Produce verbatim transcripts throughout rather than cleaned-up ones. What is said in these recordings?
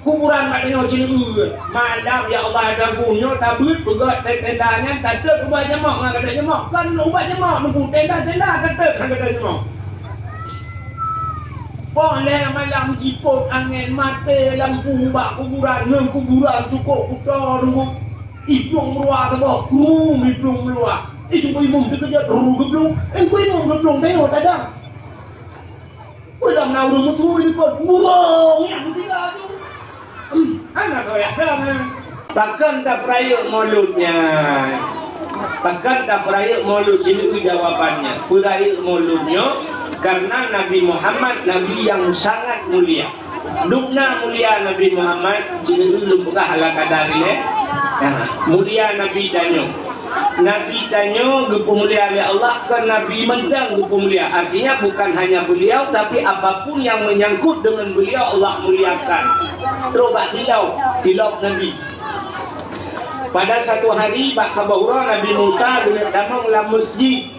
Kuburan mak tanyoe ceuneue. Malam, ya Allah, dan nyoe tabeuet peugöt tenda nyan, tatot ubak jamok ngon gata jamok. Kan ubak jamok nunggu tenda-tenda tatot ngon gata jamok. Poh lhèe malam jipot angén, maté lampu bak kuburan, ngon kuburan cukôp kuto nunggu. Iplueng meuluwa saboh, krum iplueng meuluwa. Ih, teungku imum teukeujot, ru geuplueng. Eh, teungku imum geuplueng, tanyoe tadong. Peue lam na ureueng meuteumé di pot? Burông nyang sila tu. Hmm, hana kau yak dah, ha. Pakon tapeurayeuk Maulud nyan? Pakon tapeurayeuk Maulud? Jeuet jawabannya. Peurayeuk Maulud nyoe karena Nabi Muhammad nabi yang sangat mulia. Dubna mulia Nabi Muhammad, jeuet lôn peugah ala kadar ilèe. Nah, mulia Nabi tanyoe. Nabi tanyoe geupeumulia lé Allah, kon nabi mantong geupeumulia. Artinya, bukan hanya beliau, tapi apapun yang menyangkut dengan beliau, Allah muliakan. Trok bak tilop, tilop Nabi. Pada satu hari, bak saboh uroe, Nabi Musa geuneuk tamong lam masjid.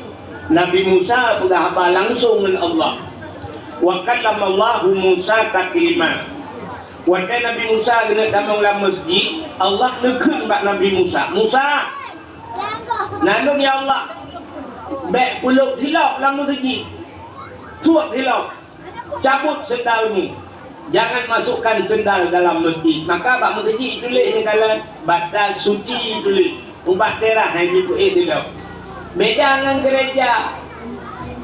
Nabi Musa peugah haba langsong ngon Allah. Wa kallamallahu Musa taklima. Watèe Nabi Musa geuneuk tamong lam masjid, Allah neukheun bak Nabi Musa, "Musa, na lôn, ya Allah, bèk peulhok tilop lam masjid. Suet tilop, cabot seundalmu. Jangan masukkan sendal dalam masjid." Maka bak masjid tuléh nyan kalon batas suci tuléh. Ubak teurah hai jipeuék tilop. Beda ngon gereja.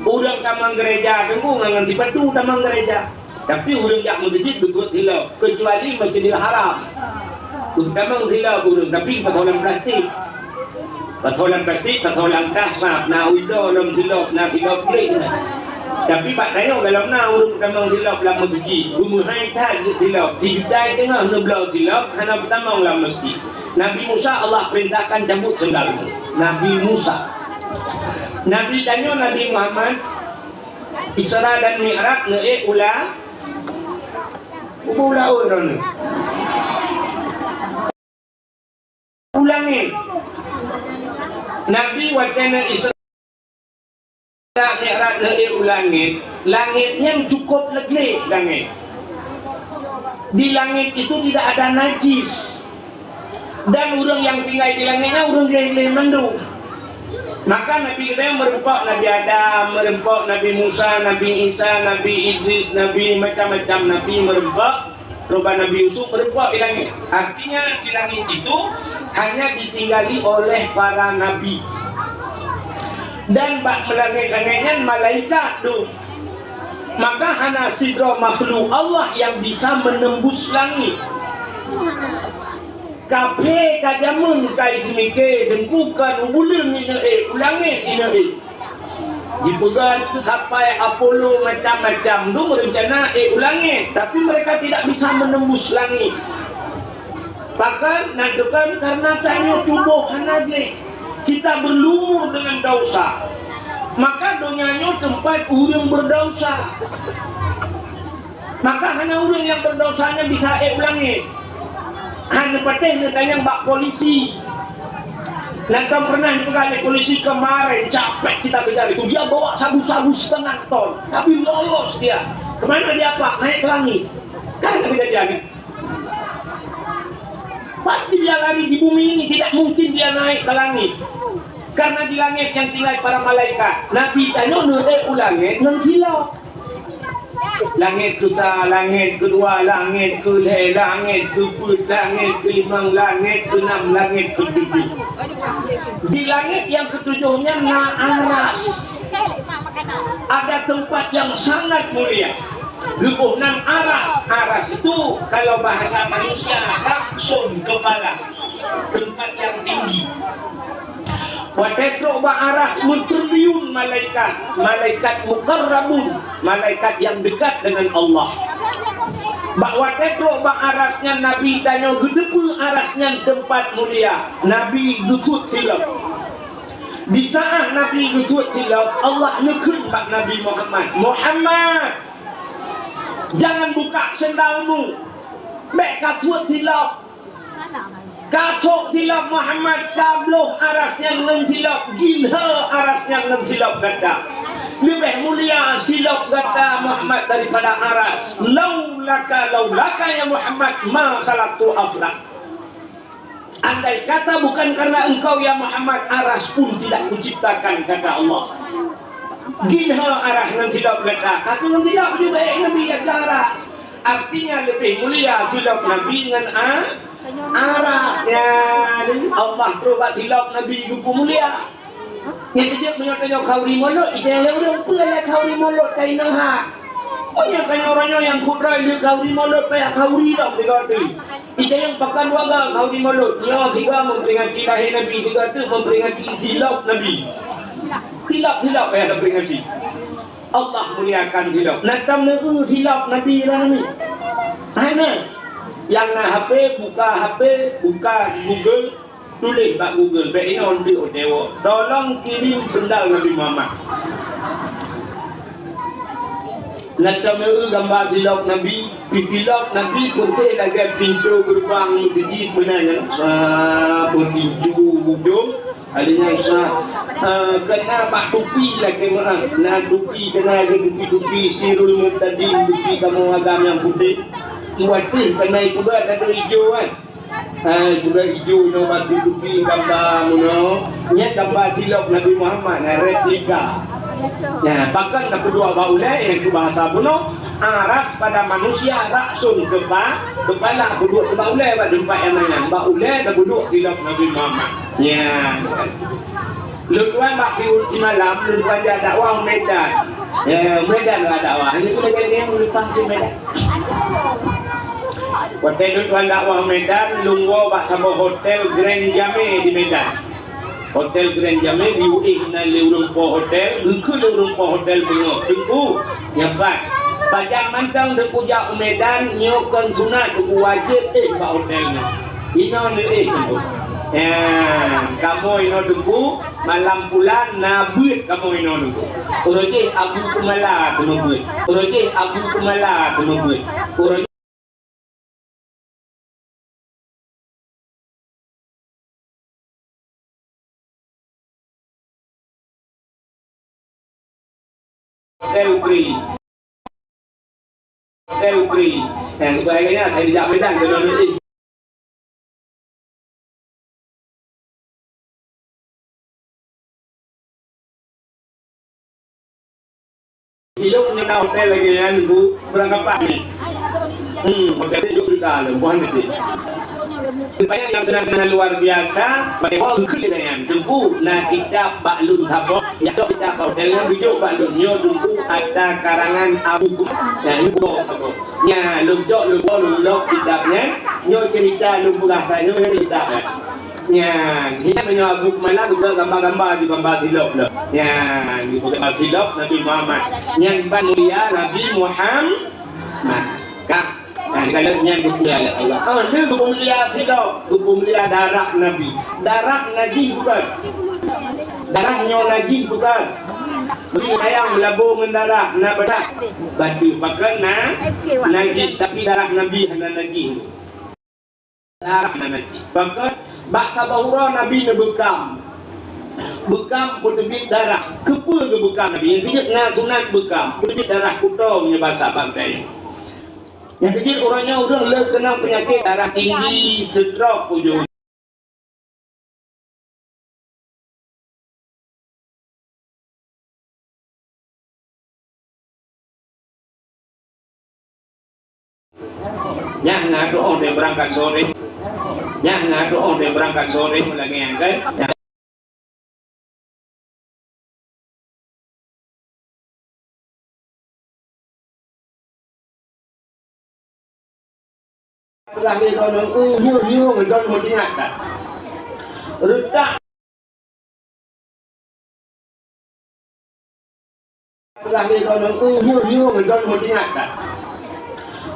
Ureueng tamong gereja, teungku ngon sipatu tamong gereja. Tapi ureueng jak meuseujid beutôi tilop, keucuali Masjidil Haram. Beutôi tamong tilop ureueng, tapi pasoe lam plastik. Pasoe lam plastik, pasoe lam tah sab, na ujoe lom tilop, na tilop brek na. Tapi bak tanyoe galom na ureueng tamong tilop lam meuseujid, beumeuhai that jeuet tilop, sijuta teungoh neubloe tilop, hana beutamong lam meuseujid. Nabi Musa Allah perintahkan cabut sendalmu. Nabi Musa. Nabi tanyoe Nabi Muhammad Isra dan Mi'raj neuék u la-, u laôt droeneuh. U langét. Nabi watèe neuék Isra Mi'raj neuék u langét, langét nyan cukup leglek langét. Di langét itu tidak ada najis. Dan ureueng nyang tinggai di langét nyan ureueng gleh-gleh mandum. Maka Nabi geutanyoe meureumpok Nabi Adam, meureumpok Nabi Musa, Nabi Isa, Nabi Idris, Nabi macam-macam Nabi meureumpok. Rubah Nabi Yusuf meureumpok di langét. Artinya, di langét itu hanya ditinggali oleh para nabi. Dan bak meulangét-langét nyan malaikat tu. Maka hana sidroe makhluk Allah yang bisa menembus langit. Kaphé ka jameun kai seumike deungku kon u buleuen ineuk ék, u langét ineuk ék. Jipeugah kapai Apollo macam-macam tu meureuncana ék u langét, tapi mereka tidak bisa menembus langit. Pakon? Nan tukang karena tanyoe tuboh hana gleh. Kita berlumur dengan dosa. Maka donya nyoe teumpat ureueng berdausa. Maka hana ureueng nyang berdosa nyan bisa ék u langét. Hana patéh neutanyong bak polisi. Nangkam pernah dipeugah lé polisi kemarin, capek kita kejar itu. Dia bawa sabu-sabu setengah ton, tapi lolos dia. Kemana dia, Pak? Naik ke langit. Kan kejadian. Pasti dia lari di bumi ini, tidak mungkin dia naik ke langit. Karena di langit yang tinggal para malaikat. Nabi tanyoe neuék u langét ngon tilop. Langét keusa, langét keudua, langét keulhèe, langét keupeuet, langét keulimong, langét keunam, langét keutujoh. Di langét nyang keutujoh nyan na aras. Ada tempat yang sangat mulia. Leubeh nan aras. Aras itu kalau bahasa manusia raksôn kepala. Tempat yang tinggi. Watèe trok bak aras meutriliun malaikat, malaikat muqarrabun, malaikat yang dekat dengan Allah. Bak watèe trok bak aras nyan Nabi tanyoe geuteupeue aras nyan teumpat mulia, Nabi geukheun tilop. Di saat Nabi geukheun tilop, Allah neukheun bak Nabi Muhammad, "Muhammad, jangan buka sendalmu, bèk kakheun tilop." Ka trok tilop Muhammad, ka bloh aras nyan ngon tilop, gilhô aras nyan ngon tilop gata. Leubeh mulia silop gata Muhammad daripada aras. Laulaka, laulaka ya Muhammad, ma khalaqtu aflak. Andai kata bukan karena engkau ya Muhammad, aras pun tidak kuciptakan, kata Allah. Ginha aras ngon silop gata. Kata ngon silop juga, eh, Nabi, ya aras. Artinya lebih mulia silop Nabi ngon a-, aras. Ya, Allah trok bak silop Nabi geupeu mulia. Nyan teujeuet meunyoe tanyoe khauri mulod, ija lé ureueng peue lé khauri mulod ka inong hat. Meunyoe tanyoe uroe nyoe nyang kudroe lé khauri mulod, payah khauri lom sigoe teuk. Ija nyang pakan dua ga khauri mulod, nyoe sigoe memperingati lahé Nabi, sigoe teuk memperingati silop Nabi. Silop-silop payah taperingati. Allah muliakan silop. Na tam neu silop Nabi lah ni. Hai na. Nyang na H P, buka H P, buka Google. Tuléh bak Google, bèk inong teuk watèe woe. Tolong kirim seundal Nabi Muhammad. Lheuh nyan gamba silop Nabi, silop Nabi putih lagèe pintoe geureubang meuseujid meunan nyan. Sa, peutinju ujong, ada nyan sa. Ah, keuna bak tupi lagèe meu'ah. Na tupi keuna lagèe tupi-tupi Sirul Mubtadin, tupi kamoe agam nyang putih. Watèe keuna ikubat ada ijo kan. Hai, juga ijo nyoe bak tupi gamba meunoe. Nyan gamba silop Nabi Muhammad, nyan replika. Nah, pakon na peuduek bak ulèe, nyan keu bahasa bunoe, aras pada manusia, ra'sun kepa-, kepala, peuduek bak ulèe bak teumpat nyang manyang. Bak ulèe na peuduek silop Nabi Muhammad. Nyan. Lôn tuan bak siuroe simalam, lôn tuan jak dakwah u Medan. Ya, Medan lah dakwah. Ini pun lagi yang lepas di Medan. Watèe lôn tuan dakwah u Medan, lôn woe bak saboh hotel Grand Jamé di Medan. Hotel Grand Jamé diuéh nan lé ureueng po hotel, geukheun lé ureueng po hotel beungoh. Teungku, nyan pat. Pajan mantong Teungku jak u Medan, nyoe kon sunat, Teungku wajéb éh bak hotel nyoe. Inoe neuéh Teungku. Ya, kamoe inoe Teungku, malam pulan na beuet kamoe inoe Teungku. Uroe jéh Abu Keumala teumeubuet. Uroe jéh Abu Keumala teumeubuet. Uroe Hotel Free. Hotel Free. Yang ibaratnya saya tidak Medan, kena nanti. Ilok nyoe na hotel lagèe nyan, Bu, beurangkapat ni. Hmm, hotel tu jok cerita lom, bukan mesti. Supaya yang kenal-kenal luar biasa, bagi orang keu lagèe nyan. Teungku, na kitab bak lôn saboh, ya, kitab bak hotel nyan, jok bak lôn. Nyoe Teungku, ata karangan Abu Gum-, nyan, nyoe buku saboh. Nyan, lôn jok, lôn bawa, lôn lok kitab nyan. Nyoe cerita lôn peugah tanyoe, nyoe cerita nyan. Nyan, nyan meunyoe Abu Keumala geupeugah gamba-gamba di gamba silop lom. Nyan, geupeugah gamba silop Nabi Muhammad. Nyan ban mulia Nabi Muhammad. Ka, nyan, kalau nyan geupeumulia lé Allah. Ah, lé geupeumulia silop, geupeumulia darah Nabi. Darah najih bukan? Darah nyoe najih bukan? Beri sayang meulabô ngon darah, na beurah. Batu pakon na najih, tapi darah Nabi hana najih. Darah na najih. Pakon bak saboh uroe Nabi neubeukam. Beukam peuteubiet darah. Keupeue geubeukam Nabi? Nyang keujeuet na sunat beukam. Peuteubiet darah kutông nyoe basa bantai. Nyang keujeuet uroe nyoe ureueng le keunong peunyakét darah tinggi, stroke ujong. Nyang na doa dia berangkat sore. Nyang na doa dia berangkat sore lagèe nyan kan. Lahé droeneuh, uh, yue, yue, ngon droeneuh meuingat that. Reutak. Lahé droeneuh, uh, yue, yue, ngon droeneuh meuingat that.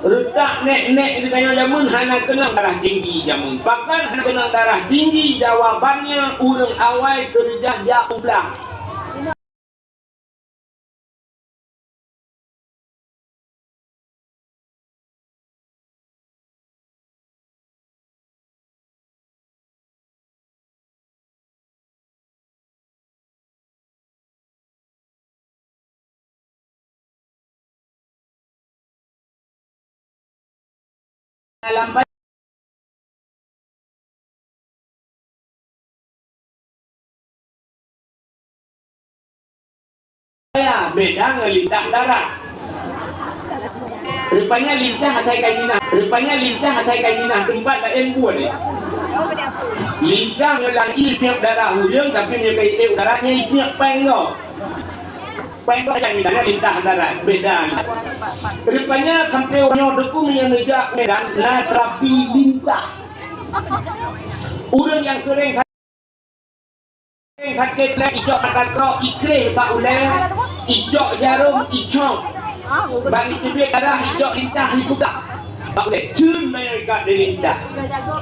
Reutak nèk-nèk di tanyoe jameun hana keunong darah tinggi jameun. Pakon hana keunong darah tinggi? Jawabannya, ureueng awai keureuja jak u blang. Lam paya beda ngon lintah darat. Rupanya lintah asai ka jinah, rupanya lintah asai ka jinah teumpat laén buet. Lintah ngon langkah ipiep darah ureueng, tapi meunyoe ka ipiep darat nyan ipiep péng gob. Paih bak nyan lintah darat, beda. Rupanya sampai uroe nyoe Teungku meunyoe neujak Medan na terapi lintah. Ureueng nyang sering, sering sakét lé icok mata trok, ikreh bak ulèe, icok jarom, icok. Ban iteubiet darah, icok lintah, ipeugah. Bak ulèe, jeuen manyang ikat lé lintah.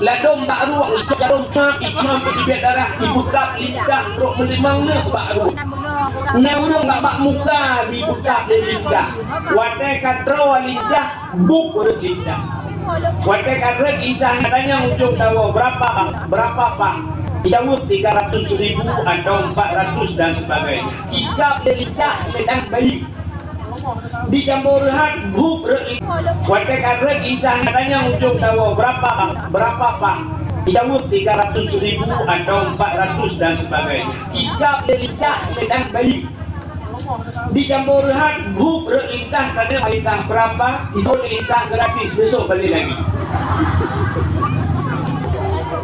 Ladôm bak rueng, icok jarom cak, icok peuteubiet darah, ipeugah lintah trok meulimong neuk bak rueng. Na ureueng bak, bak muka jipeugah lé lintah. Watèe ka troe lintah, buet rot lintah. Watèe ka rot lintah, katanya ujong tawoe, "Berapa, Bang? Berapa, Bang?" Jaweueb, "Tiga ratus ribu atau empat ratus dan sebagainya." Ikab lé lintah, lé dan bayi. Di Jambo Reuhat, buet rot lintah. Watèe ka rot lintah, katanya ujong tawoe, "Berapa, Bang? Berapa, Bang?" Jaweueb, "Tiga ratus ribu atau empat ratus dan sebagainya." Ikab lé lintah, lé dan bayi. Di Jambo Reuhat, buet rot lintah, katanya lintah berapa, ikot lintah gratis, besok balik lagi.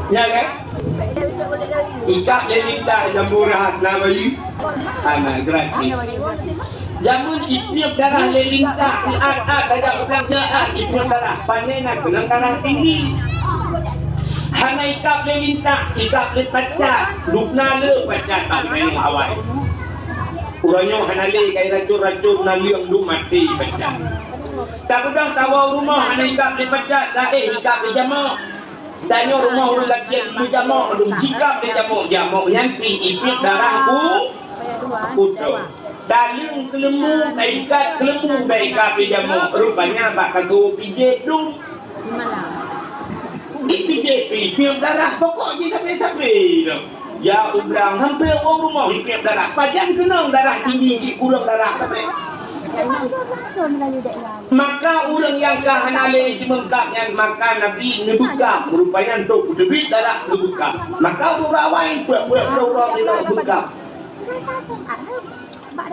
Ya kan? Ikab lé lintah Jambo Reuhat, na bayi? Hana, gratis. Jameun ipiep darah lé lintah, siat-at saja ureueng siat ipiep darah, pane na keunong darah tinggi. Hana ikab lé lintah, ikab lé pacat, dubna le pacat bak geutanyoe awai. Uroe nyoe hana lé kai racun-racun, na leueng dum maté pacat. Tabeudôh tawoe u rumoh hana ikab lé pacat, taéh ikab lé jamok. Tanyoe rumoh ureueng gasien meujamok, lôn jikab lé jamok, jamok nyan pih ipiep darah u, utoe. Taleueng keuleumbu, taikat keuleumbu, bèk ikab lé jamok. Rupanya bak kato pijét dum. Ipijét pih ipiep darah, pokok jih sabe-sabe dum. Ya Allah, sampoe u rumoh ipiep darah. Pajan keunong darah tinggi cit kureueng darah sabe. Maka ureueng nyang ka hana lé jimeungkab nyan, maka Nabi neubeukam, rupanya untuk teubiet darah neubeukam. Maka ureueng awai pura-pura uroe nyoe beukam.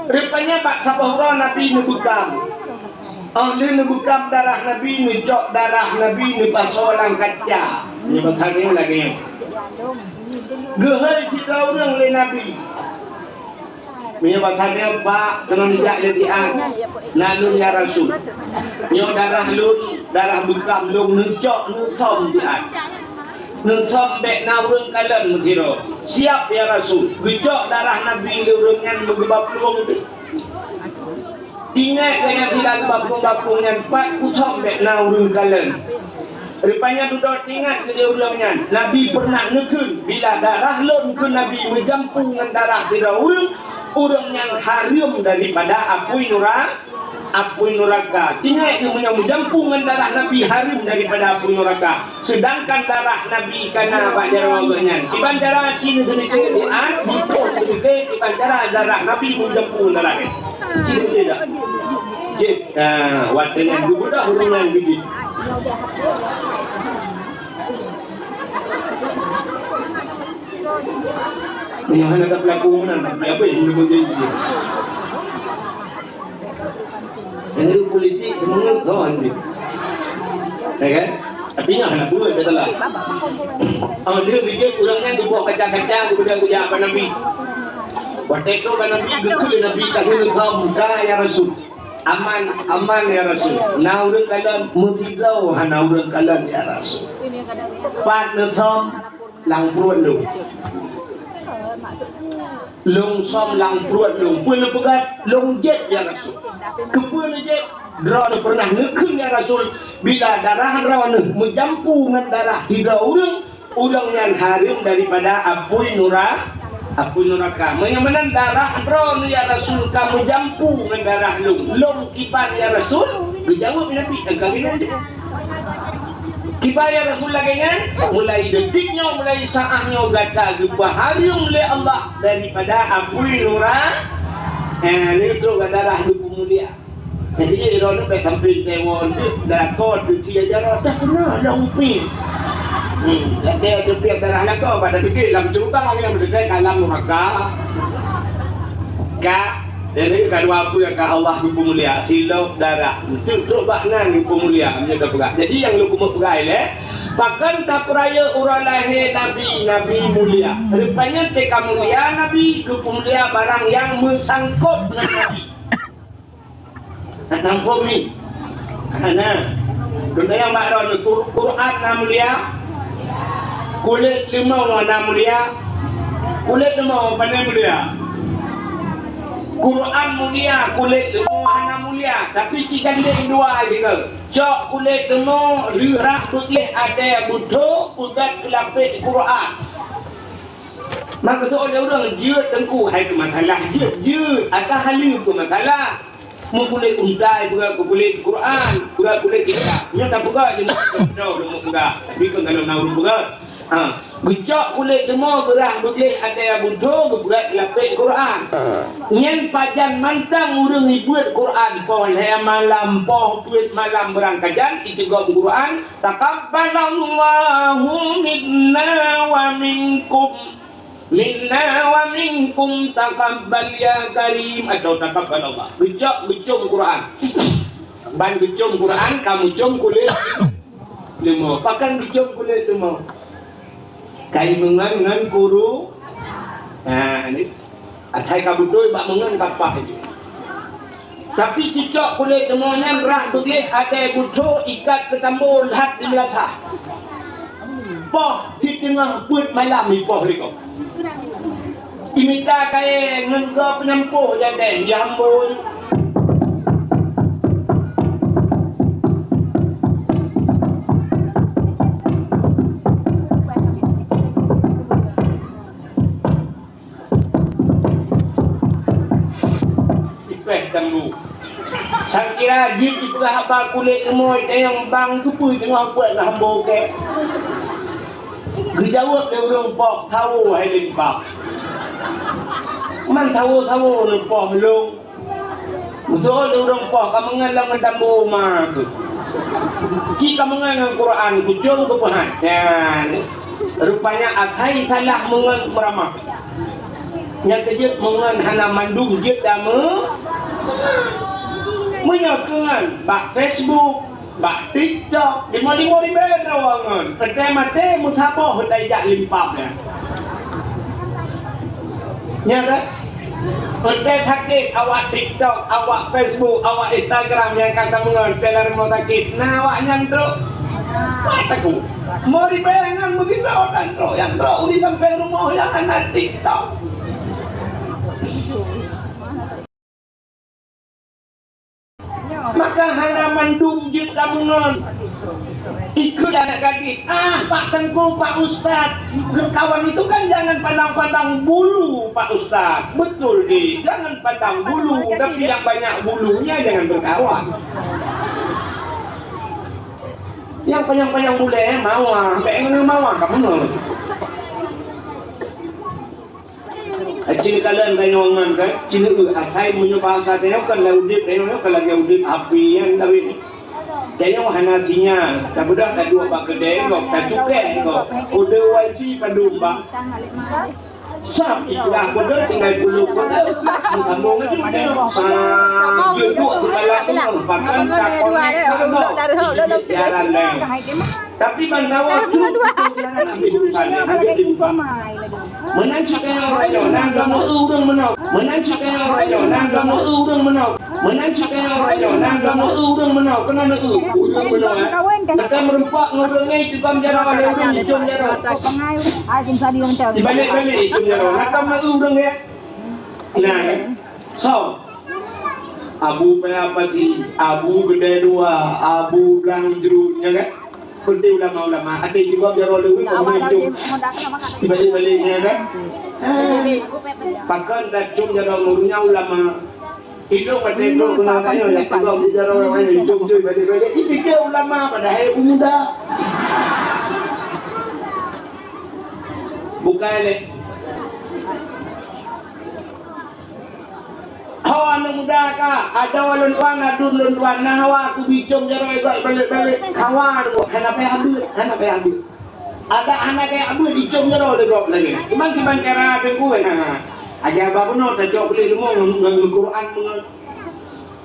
Rupanya bak saboh uroe Nabi neubeukam. Óh lheueh neubeukam darah Nabi, neucok darah Nabi neupasoe lam kaca. Nyoe bak sabe lagèe nyoe. Geuhôi sidroe ureueng lé Nabi. Meunyoe basa nyoe, "Pak, keunoe neujak lé siat, na lôn ya Rasul. Nyoe darah lôn, darah beukam lôn neucok neusom siat. Neusom bèk na ureueng kalon meusidroe." "Siap ya Rasul." Geucok darah Nabi lé ureueng nyan meugeubah plueng teuh. Ingat keu nyang sila geubapung-bapung nyan, pat kusom bèk na ureueng kalon. Rupanya dudoe teuingat keu lé ureueng nyan, Nabi peureunah neukheun, "Bila darah lôn," kheun Nabi, "meujampu ngon darah sidroe ureueng, ureueng nyan hareuem daripada apui nura-, apui nuraka." Teuingat keu meunyoe meujampu ngon darah Nabi hareuem daripada apui nuraka. Seudangkan darah Nabi ka na bak jaroe geuh nyan. Kiban cara cit neuseudeukée, ah, bukon seudeuke, kiban cara darah Nabi meujampu darah nyan. Cit neuseudeukée dak? Cit, ah, watée nyan geubeudôh ureueng nyan geujieb. Nyoe hana ka peulaku meunan, tapi apa yang meunyoe jadi? Jadi politik semangat kawan dia. Ya kan? Tapi nyan hana buet, dah salah. Ah, dia bijak ureueng nyan dibawa kaca-kaca, kemudian kujak bak Nabi. Watée tu bak Nabi, geukheun Nabi, "Ka lheueh leuka muka, ya Rasul." "Aman, aman, ya Rasul. Na ureueng kalon?" "Meusidroe hana ureueng kalon, ya Rasul." "Pat neusom?" "Lam pruet lôn." "Lôn som lam pruet lôn." "Peue neupeugah?" "Lôn jieb, ya Rasul." "Keupeue neujieb?" "Droeneuh peureunah neukheun, ya Rasul, bila darah droeneuh meujampu ngon darah sidroe ureueng, ureueng nyan hareuem daripada apui nura-, apui nuraka. Meunyoe meunan darah droeneuh, ya Rasul, ka meujampu ngon darah lôn, lôn kiban, ya Rasul?" Geujaweueb Nabi, "Ka lagée nyan." "Kiban, ya Rasul, lagée nyan?" "Mulai detik nyoe, mulai saát nyoe gata geupeuhareuem lé Allah daripada apui nura-," eh, lheueh trok darah geupeumulia. Jadi, droeneuh bèk sampoe teuwoe deuh, lakoe deuh, sia jaroe dah keunoe lôn pih. Hmm, lagèe teupiep darah lakoe, bak tapike lam syeuruga, nyang meudesek dalam neuraka. Ka, jadi ka dua peue ka Allah geupeumulia, silop darah. Enteuk trok bak nan geupeumulia, meunyoe ka peugah. Jadi, nyang lôn keumeung peugah ilèe, pakon tapeurayeuk uroe lahé Nabi, Nabi mulia. Rupanya teuka mulia Nabi, geupeumulia barang nyang meusangkot ngon Nabi. Ka tampông ni. Hana. Teuntang nyang bak droeneuh, Qur-, Quran na mulia. Kulét leumô na mulia. Kulét leumô pane mulia. Quran mulia, kulét leumô hana mulia. Tapi cit gandéng dua jih. Cok kulét leumô, rhah beugleh até beuthô, peugöt keu lapék Quran. Maka soe lé ureueng jeuet teungku, hai keu masalah jeuet, jeuet, atawa haleue keu masalah. Meu kulét unta peugöt keu kulét Quran, peugöt kulét kitab. Nyoe tapeugöt jeuet, meu peugöt, tapi kon kalau na ureueng peugöt. Ha, geucok kulét leumô, geurhah beugleh até beuthô, geupeugöt lapék Quran. Nyan pajan mantong ureueng ibeuet Quran, poh lhèe malam, poh peuet malam beurangkajan, iteugob Quran, "Taqabbalallahu minna wa minkum, minna wa minkum taqabbal ya karim," atau "Taqabbalallah." Geucok, geucom Quran. Ban geucom Quran, ka meucom kulét leumô. Pakon geucom kulét leumô? Ka imeungon ngon kuru. Nah, ni. Asai ka beutôi bak meungon ka paih jih. Tapi cicok kulét leumô nyan rhah beugleh até beuthô ikat keu tambo lhat di meulasah. Poh siteungoh peuet malam ipoh lé gob. Imita kayèe ngon gob peunyampoh jadèh, ya ampôn. Ipèh tambu. Sang kira jih jipeugah haba kulét leumô, tanyong bang keupeue teungoh peuet ngon hambo kèe. Geujaweueb lé ureueng poh, "Sawo hai lé bang." Man sawo-sawo lôn poh lôn. Beutôi lé ureueng poh ka meungon lam ngon tambu ma tu. Ci ka meungon ngon Quran, kucong keu peuhat. Nyan. Rupanya asai salah meungon meuramah. Nyang keujeuet meungon hana mandum jeuet dame. Meunyoe keungon bak Facebook, bak TikTok, lima-lima ribèe droe ngon. Peureulèe maté meusaboh heutai jak limpab nyan. Nya kan? Peureulèe sakét awak TikTok, awak Facebook, awak Instagram nyang ka tameungon, peureulèe rumoh sakét. Na awak nyan trok. Wah, takot. Lima ribèe ngon beugito tan trok. Nyang trok udi sampoe rumoh nyang hana TikTok. Maka hana mandum jeuet tameungon. Ikheun aneuk gadis, "Ah, Pak Teungku, Pak Ustaz, berkawan itu kan jangan pandang-pandang bulu, Pak Ustaz." Betul, Dik. Jangan pandang bulu, tapi yang banyak bulunya jangan berkawan. Nyang panyang-panyang bulèe, mawah, bèk ngon mawah, kamoe. Cit kalon tanyoe ngon kan, cit, eh, asai meunyoe bahasa tanyoe kan lagèe udép, tanyoe kan lagèe udép api nyan tapi. Tanyoe hana sinyal, tabeudôh taduek bak keudè gob, tacukèe gob. Kode wifi padum bang. Sab istilah kode tinggai puluh kode. Sambung laju tanyoe. Ah, duek-duek kepala tu, bahkan tak konek kode. Jalan lain. Tapi ban sawa tu, meunan cit tanyoe rayoe, nan kamoe eu ureueng meunoe. Meunan cit tanyoe rayoe, nan kamoe eu ureueng meunoe. Meunan cit tanyoe rayoe, nan kamoe eu ureueng meunoe. Keunan eu ureueng meunoe, eh. Gata meureumpok ngon ureueng nyan, icom jaroe lé ureueng, icom jaroe. Ibalik-balik icom jaroe. Nan kamoe eu ureueng nyan. Nah, eh. So, Abu Paya Pati, Abu Geudè Dua, Abu Blang Jruen, nyan kan? Seperti ulama-ulama, até jiboh jaroe leuwih, kamoe icom. Ibalik-balik, nyan kan? Ah. Pakon tacom jaroe ureueng nyan ulama. Idong até idong keunan tanyoe, nyang tiba di jaroe ureueng laén, icom jih ibalik-balik. Ipike ulama padahai pemuda. Bukai lé. Hawa aneuk muda ka, adoe lôn tuan, aduen lôn tuan, na hawa keu bicom jaroe gok balek-balek. Hawa tu, hana payah beuet, hana payah beuet. Adak hana payah beuet dicom jaroe lé gok lagèe. Cuman kiban cara teungku, ha. Aja ba bunoe tajok beuleh leumo ngon, ngon Al-Quran, ngon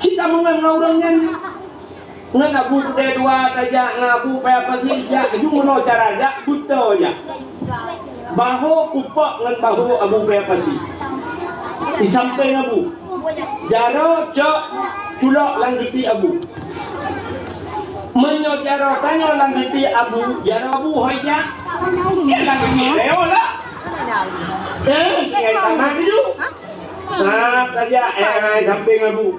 Cit tameungon ngon ureueng nyan. Ngon Abu Putih dua tajak, ngon Abu Paya Pasi jak, ju meunoe cara jak, beutôi jak. Bahu kupok ngon bahu Abu Paya Pasi. Di sampéng Abu. Jaroe cok culok lam geuti Abu. Meunyoe jaroe tanyoe lam geuti Abu, jaroe Abu hôi jak. Lam geuti tanyoe lah. Eh, tinggai tamah tu. Sat saja, eh, sampéng Abu.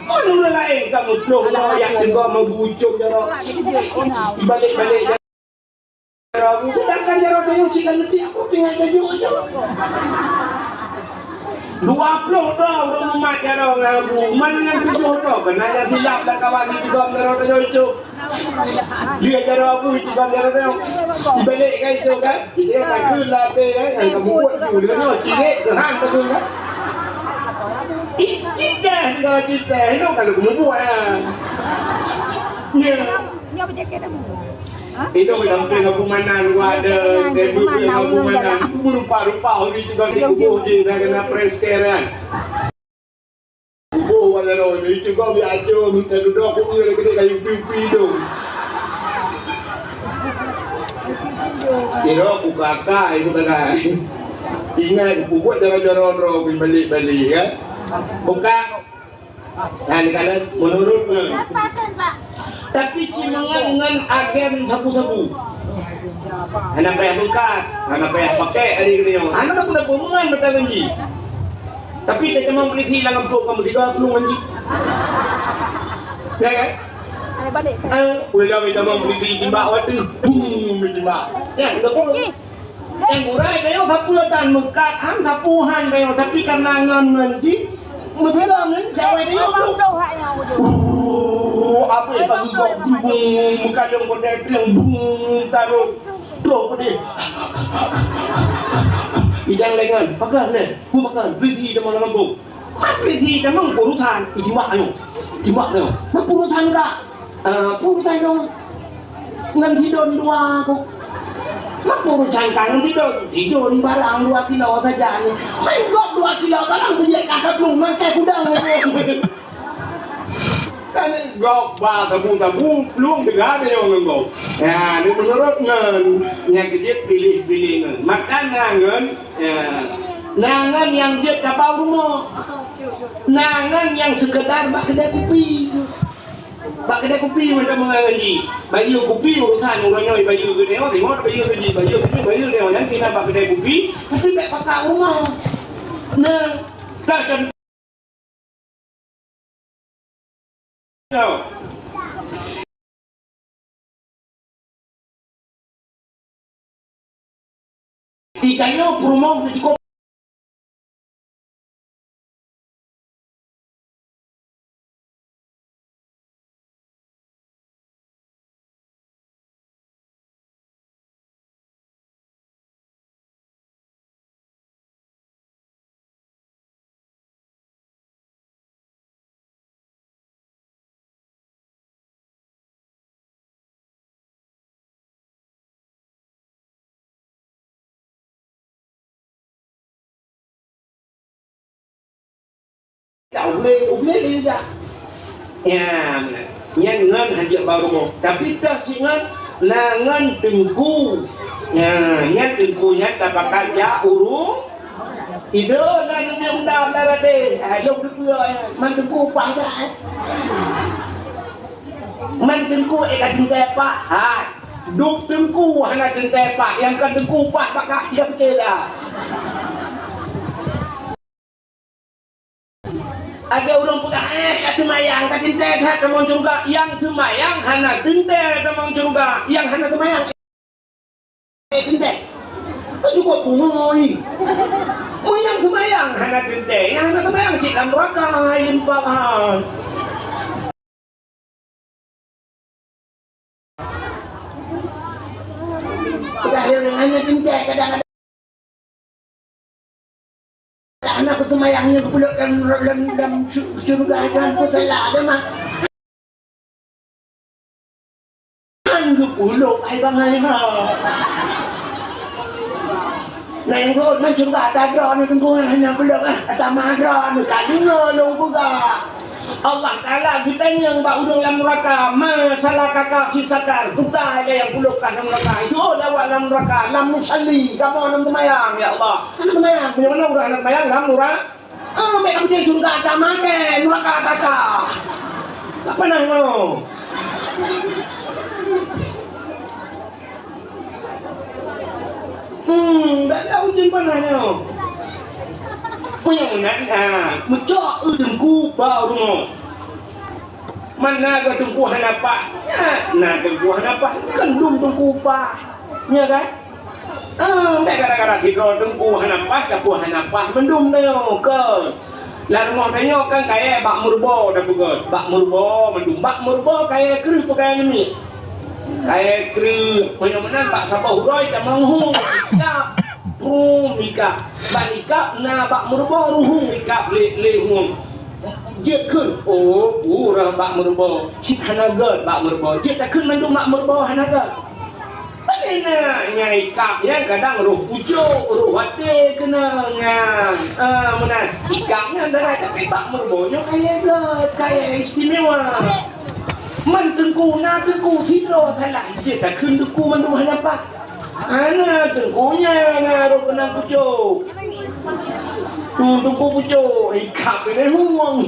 Kon ureueng laén ka muplôh droe jak teugom Abu ucok jaroe. Balek-balek jaroe Abu, sedangkan jaroe tanyoe cit lam geuti Abu tinggai tajok-jok. Dua ploh droe ureueng mumat jaroe ngon Abu, man ngon tujoh droe, keunan nyang silap lam kawan jiteugom jaroe tanyoe ucok. Dia jaroe Abu itu bang jaroe dia. Dibalik kan itu kan? Dia tak ke latih kan? Yang kamu buat tu dia ni cilik Tuhan betul kan? Citah dia citah itu kalau kamu buat ya. Ya. Itu kita mungkin aku manan gua ada debut aku manan. Aku berupa-rupa hari itu kan itu dia kena press kan. Kuboh bak jaroe nyoe, itu kong biasa minta duduk, aku iya lagi kayu pipi tu. Kira aku kakak, aku kakak. Ingat, aku buat jaroe-jaroe droe, aku balik-balik, kan? Buka. Nah, ni kalau menurut, Tapi cit mangat ngon agen sabu-sabu. Hana payah beungkat, hana payah pakai hari nyoe. Hana sabu-sabu mangat mata janji. Tapi teutamong polisi lam kampung kamu tiga puluh janji. Ya kan? Ada balik. Eh, udah minta mau polisi timbak waktu. Bum, timbak. Ya, udah pun. Nyang gurèe tanyoe sapeue tan meukat han sapeue han tanyoe, tapi karena ngon ngon jih meusilam ngon jawai tanyoe. Abang tu hak nyang ujong. Uh, apa yang bagi kau bung meukalong kau dah bilang bung taruh. Tuh pedih. Idang lengan, pakai leh, ku makan, berisi dia malam kampung. Mat berisi dia mang urusan, ijmak ayo. Ijmak ayo. Nak urusan tak? Ah, urusan dong. Ngon sidon dua ku. Mak urusan ka ngon sidon. Sidon barang dua kilo saja ni. Main gok dua kilo barang beli ka ka belum makai kudang. Kan gok ba tabu-tabu belum dengar dia ngon gok. Ya, ni menurut ngon yang kejit pilih-pilih ngon. Makan ngon, ya. Nah, ngon yang jeuet ka bau rumoh. Nah, ngon yang sekedar bak kedai kupi. Bak kedai kupi macam mengaji. Bayeue kupi urusan ureueng nyoe bayeue keu nyoe, tengok bayeue keu jih, bayeue keu nyoe, bayeue nyoe. Nyan tinggai bak kedai kupi, tapi bèk pakat rumoh. Nah, takkan Di tanyoe peurumoh cukôp Dak ubé, ubé lé dak. Ya, nyan ngon hajat bak rumoh. Tapi toh cit ngon, na ngon teungku. Ya, nyan teungku nyan tapakat jak ureueng. Ido lah nyoe muda-muda raté. Ah, lôn teupeue, eh, man teungku upah dak, eh. Man teungku, eh, ka teuntèe pak. Hai. Duek teungku hana teuntèe pak. Nyang ka teungku upah bak kak sia pike dah. Ada ureueng peugah, eh, ka teumayang, ka teuntèe that tamong syeuruga. Nyang teumayang hana teuntèe tamong syeuruga. Nyang hana teumayang, eh, teuntèe. Ka cukup bungoi. Meunyoe nyang teumayang hana teuntèe, nyang hana teumayang cit lam neuraka, hai limpa. Kadang-kadang hana teuntèe, kadang-kadang Hana kuseumbayang nyoe geupulok lam, lam, lam su-, syeuruga nyan, ku salah dah mah. Kan geupulok ai bangai ha. Nanggroe nan syeuruga ata droe nyoe teungku hana pulok ah, ata ma droe nyoe ka deungoe lôn peugah. Allah Taala geutanyong bak ureueng lam nuraka, "Ma salakaka fi saqar?" Peue nyang pulok kah lam nuraka? Jaweueb awak lam nuraka, "Lam nusalli, kamoe hana seumayang, ya Allah." Hana seumayang, meunyoe na ureueng hana seumayang lam nura-, ah, bèk kamoe syeuruga ka maté, nuraka ka ka. Tak pernah mau. Hmm, dak ada ujeuen panas nyoe. Meunyoe meunan, ha, meucok eu teungku bak rumoh. Mana ada teungku hana paih? Na teungku hana paih, kan dum teungku paih. Nya kan? Ah, bèk gara-gara sidroe teungku hana paih, teungku hana paih mandum tanyoe, kon. Lam rumoh tanyoe kan kayèe bak meureubo tapeugöt, bak meureubo mandum. Bak meureubo kayèe kreueh peugöt namiet. Kayèe kreueh, meunyoe meunan bak saboh uroe tamong hue, ikab, ruhueng ikab. Bak ikab na bak meureubo ruhueng ikab lé, lé hueng. Jeuet kheun, oh, peue rhah bak meureubo, cit hana göt bak meureubo. Jeuet takheun mandum bak meureubo hana göt. Padahai na nyang ikab nyan kadang roh pucôk, roh até keunong nyan. Ah, meunan. Ikab nyan darai, tapi bak meureubo nyoe kayèe göt, kayèe istimewa. Man teungku na teungku sidroe salah, jeuet takheun teungku mandum hana paih. Hana teungku nyan na roh keunong pucôk. Hmm, teungku pucôk, ikab keuneuk hueng.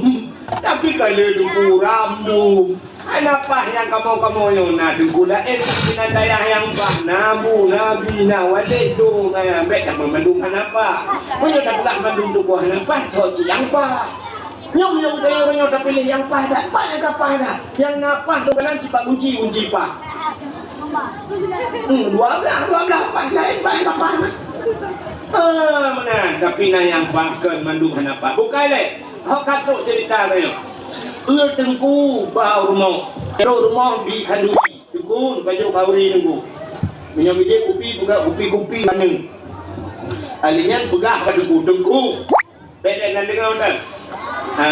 Tapi ka lheueh teungku ramdum. Hana paih nyang kamoe-kamoe nyoe na teungku laén, na dayah nyang paih, na bu, na bi, na walek dum, na bèk kamoe mandum hana paih. Meunyoe tapeugah mandum teungku hana paih, soe cit nyang paih? Nyoe meunyoe geutanyoe nyoe tapiléh nyang paih dak, paih nyang ka paih dak. Nyang na paih dum kanan cit bak gunci, gunci paih. Hmm, dua blah, dua blah paih laén, paih nyang ka paih dak. Ah, meunan, tapi na nyang paih kon mandum hana paih. Bukai lé, hok ka trok cerita tanyoe. Eu teungku bak rumoh. Trok rumoh bi khanduri. Teungku, pajoh khanduri teungku. Meunyoe bijéh kupi, peugah kupi-kupi manyang. Ahli nyan peugah bak teungku, "Teungku, bèk lé nan deungoe tan." "Ha,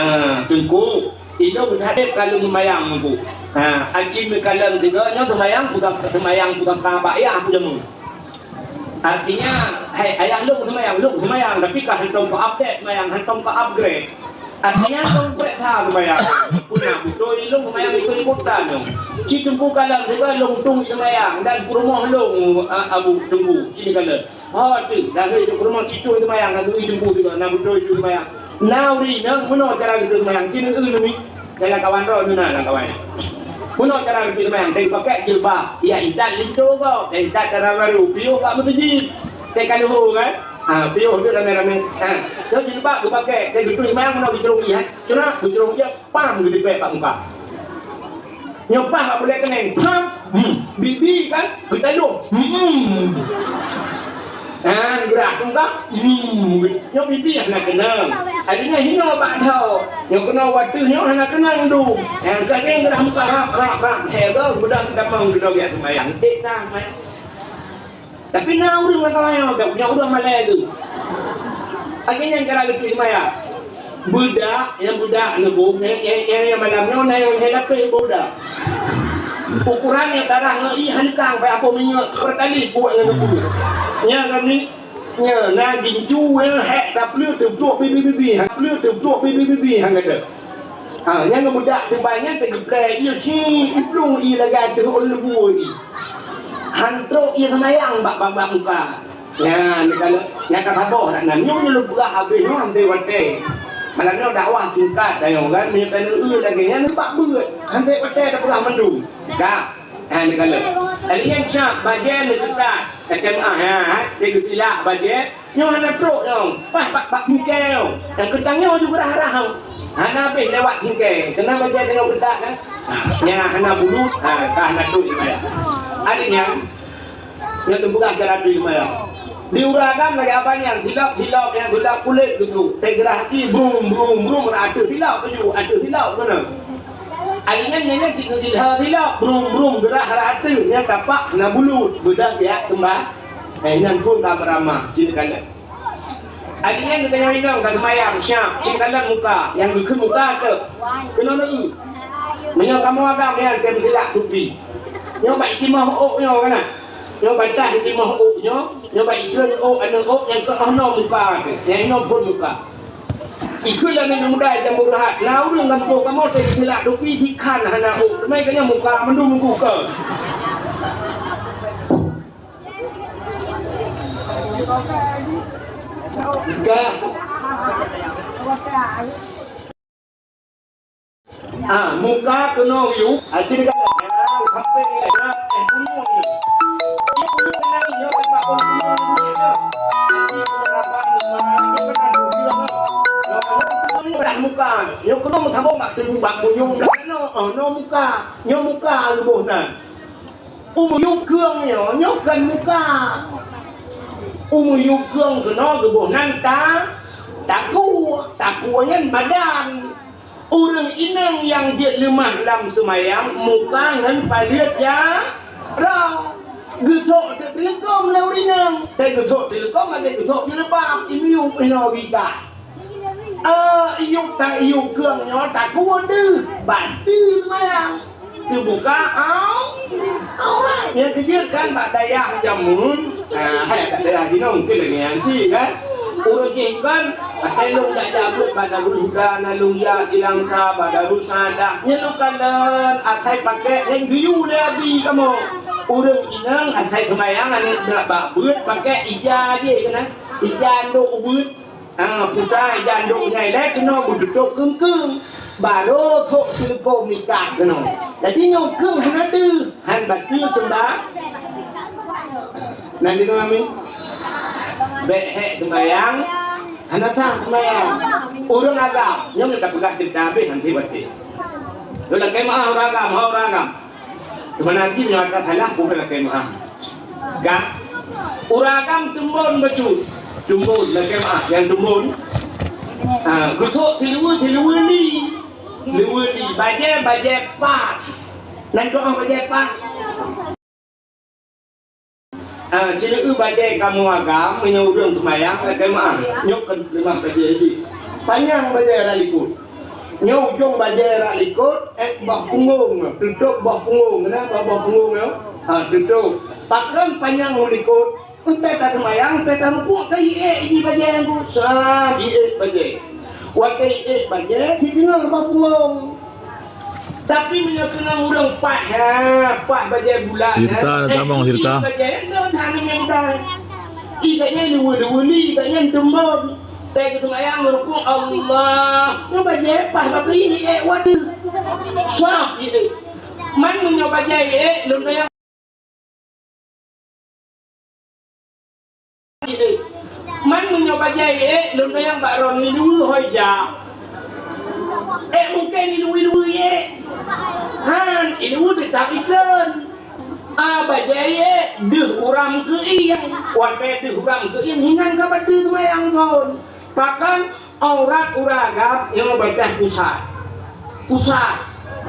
teungku, ilôn hadéh ka lôn seumayang teungku. Ha, aci meukalon tiga nyoe seumayang peugah, seumayang peugah ka bak yah aku jameun." Artinya, hai, ayah lôn seumayang, lôn seumayang, tapi ka hantom ka update seumayang, hantom ka upgrade. Artinya, lôn upgrade that seumayang. Puna beutôi lôn seumayang ikot-ikot tan nyoe. Cit teungku kalon sigoe lôn tueng seumayang dan peurumoh lôn, a, Abu Teungku, cit kalon. Ho teuh, dah lheueh peurumoh cit tueng seumayang, na geu-i teungku sigoe, na beutôi tueng seumayang. Na ureueng inong, meunoe cara geutueng seumayang, cit eu neumi. Dalam kawan droe nyoe na lam kawan. Meunoe cara geutueng seumayang, teuh pakai jilbab. Ya, intat linto gob, teuh intat cara baru. Piôh bak meuseujid. Teuh ka luhô kan? Ha, piôh tu ramé-ramé. Ha, tu jilbab geupakai. Teuh geutueng seumayang meunoe geucurông ie, ha. Cuma geucurông ie, pam geudipèk bak muka. Nyoe pah bak bulèe keuneng, pam, hmm, bibi kan, geutalông, hmm. Nah, geurah tungkah, hmm, nyoe bibi hana keunong. Akhirnya hinoe bak tho, nyoe keunoe watèe nyoe hana keunong dum. Nyang saking geurah muka rap, rap, rap, hé goe, geudah geutamong geudoe geujak seumayang. Tik nah, seumayang. Tapi na ureueng lam kawan nyoe, dak punya ureueng malèe tu. Akhirnya cara geutueng seumayang. Beudak, nyang beudak neuboh, nyang, nyang, nyang, nyang malam nyoe na nyang lhèe lapéh boh dak. Ukuran nyang darah ngon ie han kang, bak apoh minyeuk, pertali buet ngon geupeue. Nyan kami, nyan na gincu nyang hék tapleuet teuplôk bibi-bibi, tapleuet teuplôk bibi-bibi, han gata. Ha, nyang beudak teubai nyan teugeuplè ie, si iplueng ie lagèe ateueh ôn leubue ie. Han trôk ie seumayang bak, bak, bak muka. Nyan, nyan ka, nyan ka saboh dak nan. Nyoe, nyoe lôn peugah habéh nyoe, han tém watèe. Malam nyoe dakwah singkat, tanyoe kan, meunyoe tanyoe eu lagèe nyan, bak beuet. Han tém watèe tapeugah mandum. Ka. Ha, nyan ka lheueh. Kali nyan cap, bajèe neukeutat. Kacamata, ha, ha, teuh geusilak bajèe. Nyoe hana trôk nyoe, paih bak, bak singkèe nyoe. Nyang keutang nyoe ju geurah-rah nyoe. Hana habéh lewat singkèe. Keunan bajèe tanyoe geutak kan? Ha, nyang hana bulut, ha, ka hana trôk seumayang. Adak nyan, nyoe teupeugah cara tueng seumayang. Di ureueng agam lagèe abang nyan, silop, silop, nyang silop kulét geutu. Teugeurah aki, brum, brum, brum, rah ateueh silop tuju, ateueh silop keunan. Adak nyan, nyan, nyan cit geujilha silop, brum, brum, geurah rah ateueh, nyan tapak hana bulut, beudah pihak teumba. Eh, nyan phôn ka meuramah, cit kalon. Adak nyan geutanyoe inong ka seumayang, siap, cit kalon muka, nyang geukheun muka teuk. Keunoe neu. Meunyoe kamoe agam nyan, tem silak tupi. Nyoe bak itimoh ôk nyoe kana. Nyoe bantah itimoh ôk nyoe, nyoe bak ikheun ôk, aneuk ôk nyang keunoe muka teuh, nyang inoe phon muka. Ikheun lagèe aneuk muda nyang beureuhat, na ureueng gampông kamoe tem silak tupi, jikhan hana ôk, teuma geutanyoe muka mandum muka. Ka. Ah, muka keunoe yub, ah, cit ka, ah, sampai ni, ah, eh, bunyong ni. Ini bunyong ni, ni, ni, tempat bunyong ni, ni. Jadi, keunoe raban, ah, ini kan bunyong, ah. Muka, nyoe keunoe meusambông bak tunyok bak bunyong dah keunoe, ah, nyoe muka, nyoe muka leuboh nan. Umu yub keueng nyoe, nyoe kon muka. Umu yub keueng keunoe geuboh nan ta-, takue, takue nyan badan. Ureueng inong nyang jeuet leumah lam seumayang, muka ngon paleuet jaroe. Geusok teuk teuleukong lé ureueng inong, dan geusok teuleukong lagèe geusok jilbab, imiyub inoe bita. Ah, iyub ta-, iyub keueng nyoe takue deuh, bak teuh seumayang. Teubuka au-, aurat. Nyang keujeuet kan bak dayah jameun. Ah, hai bak dayah jinoe mungken lagèe nyan cit kan. Ureueng jih kan, asai lôn jak-jak beuet bak Darul Huda, na lôn jak di Langsa, bak Darussaaddah. Nyan lôn kalon, asai pakèk nyan geuyue lé abi kamoe. Ureueng inong asai seumayang aneuk bak beuet pakèk ija jih keunan. Ija ndok ubeuet. Ah, puta ija ndok nyan ilèe keunoe beututup keung-keung. Barô sôk teuleupô mikat keunoe. Jadi nyoe keung hana deuh, han bateue seumbah. Nan di kami. Bèk hék seumayang, hana sah seumayang. Ureueng agam, nyoe ka peugah cerita habéh nanti baté. Lôn lakèe meu'ah ureueng agam, ha ureueng agam. Teuma nanti meunyoe ata salah, bukan lakèe meu'ah. Ka? Ureueng agam teumbon bacut. Teumbon, lakèe meu'ah, nyang teumbon. Ha, geusok siluweue, siluweue li. Luweue li, bajèe, bajèe pas. Nan doa bajèe pas. Ha, siluweue bajèe kamoe agam, meunyoe ureueng seumayang, lakèe meu'ah. Nyoe kon leumah bajèe jih. Panyang bajèe rot likot. Nyoe ujong bajèe rot likot, eh, boh punggong, tutôp boh punggong, keunan boh, boh punggong nyoe. Ha, tutôp. Pakon panyang u likot, eunteuk ka seumayang, eunteuk ka rukuk, ka iék jih bajèe nyan. Sa, iék bajèe. Watèe iék bajèe, jideungoe boh punggong. Tapi meunyoe keunan ureueng paih, ha, paih bajèe bulat, ha, sirta na tamong, eh, sirta. Bajèe, nyoe hana nyang dai. Iék bajèe luweue-luweue li, iék bajèe teumbon. Teuh geuseumayang meurukuk, Allah. Nyoe bajèe paih bak keuieng iék wateue. Sab iék. Man meunyoe bajèe iék, lôn sayang iék. Man meunyoe bajèe iék, lôn sayang bak ron iluweue hôi jak. Ék mungken iluweue-luweue iék. Han, iluweue teutap ikheun. Ah, bajèe iék, deuh uram keuieng. Watèe deuh uram keuieng, hinan ka bateue seumayang phôn. Pakon aurat ureueng agam nyoe bajèe pusat. Pusat.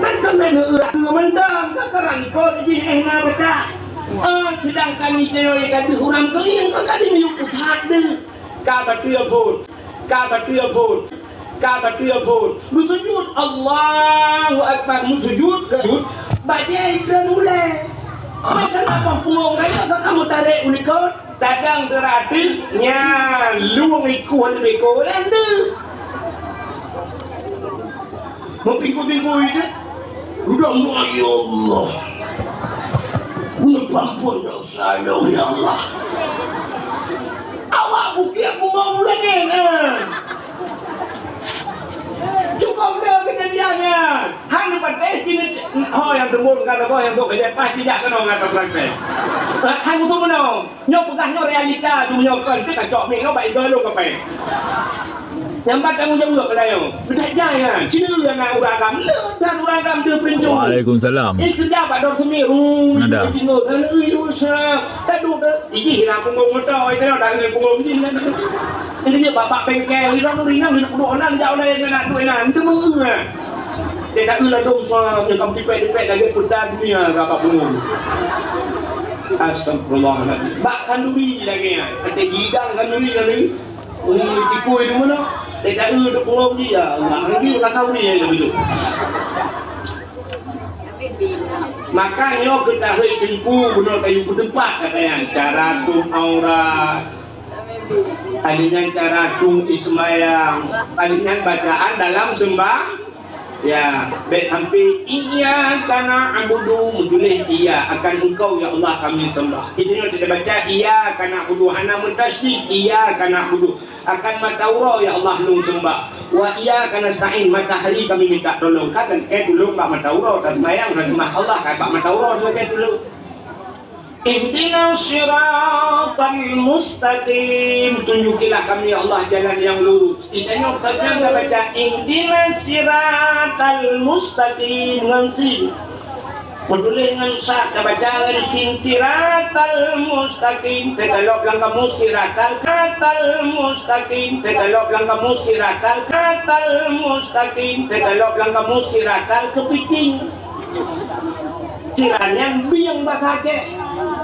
Mantong na urat dua mantong, ka karan kot jih éh na bajèe. Ah, seudangkan nyoe ka deuh uram keuieng, ka dimiyueb pusat deuh. Ka bateue phôn. Ka bateue phôn. Ka bateue phôn. Beusujut, Allahu Akbar, beusujut, sujut. Bajèe ikheun ulèe. Maka lapah punggong gaya ka kamoe tarek u likot. Tadong teurateuh, nyan luwang ikua leubeh ko nyan deuh. Meupingkui-pingkui teuh. Udah, ya Allah. Meupeuampôn dosa lôn, ya Allah. Awak bukét bungoh buleuen nyan, eh. Cukup lé keujadian nyan. Hana patéh sini, ho nyang teumbon ka saboh nyang bôh bajèe paih tidak keunoe ngon tapraktek. Hai musoh meunoe. Nyoe peugah nyoe realita donya kon, teuka cok mieng nyoe bak igoe lôn kapai. Nyang bat tanggong jaweueb keu tanyoe. Beudak jai nyan, cina na ureueng agam, le dan ureueng agam deuh peurencong. Waalaikumsalam. Eh, keureuja bak Dor Seumir, ui, Nada. Ui, ui, ui, ui, sa-, tadu, tadu. Ijih na punggong moto, itu dah punggong jih. Ini dia bak, bak bengkel, ini orang ringan, ini kudu orang jauh lain dengan duit nan, itu mengeue. Dia tak ulah dong, sa-, dia kamu tipek-tipek lagi, peudah dunia, bak punggong. Astagfirullahaladzim. Bak kanduri lagi, ya. Kata gidang kanduri, kanduri. Ui, tipu itu mana? Teka eu tu pulom dia. Nah, lagi ulah tahu ni yang lebih tu. Maka nyoe keu tahôi teungku bunoe kayu peuteumpat, kata nyan, cara tum aurat. Tadi nyan cara tum ismayang. Tadi nyan bacaan dalam sembah. Ya, bèk sampai iyyaka na'budu meutuléh iya, akan Engkau ya Allah kami sembah. Kita nyoe tidak baca iyyaka na'budu, hana meutasydid iyyaka na'budu. Akan mata uroe ya Allah lôn sembah. Wa iyyaka nasta'in, matahari kami minta tolong. Kan keu tulông bak mata uroe, taseumayang, taseumbah Allah, kan bak mata uroe lôn keu tulông. Ihdinas siratal mustaqim, tunjukilah kami ya Allah jalan yang lurus. Itanyoe kadang ka baca ihdinas siratal mustaqim ngon sin. Meutuléh ngon sad, ka baca ngon sin, siratal mustaqim. Teugalok lam kamus siratal, siratal mustaqim. Teugalok lam kamus siratal, siratal mustaqim. Teugalok lam kamus siratal keupiting. Siratal nyang bieng bak kacek.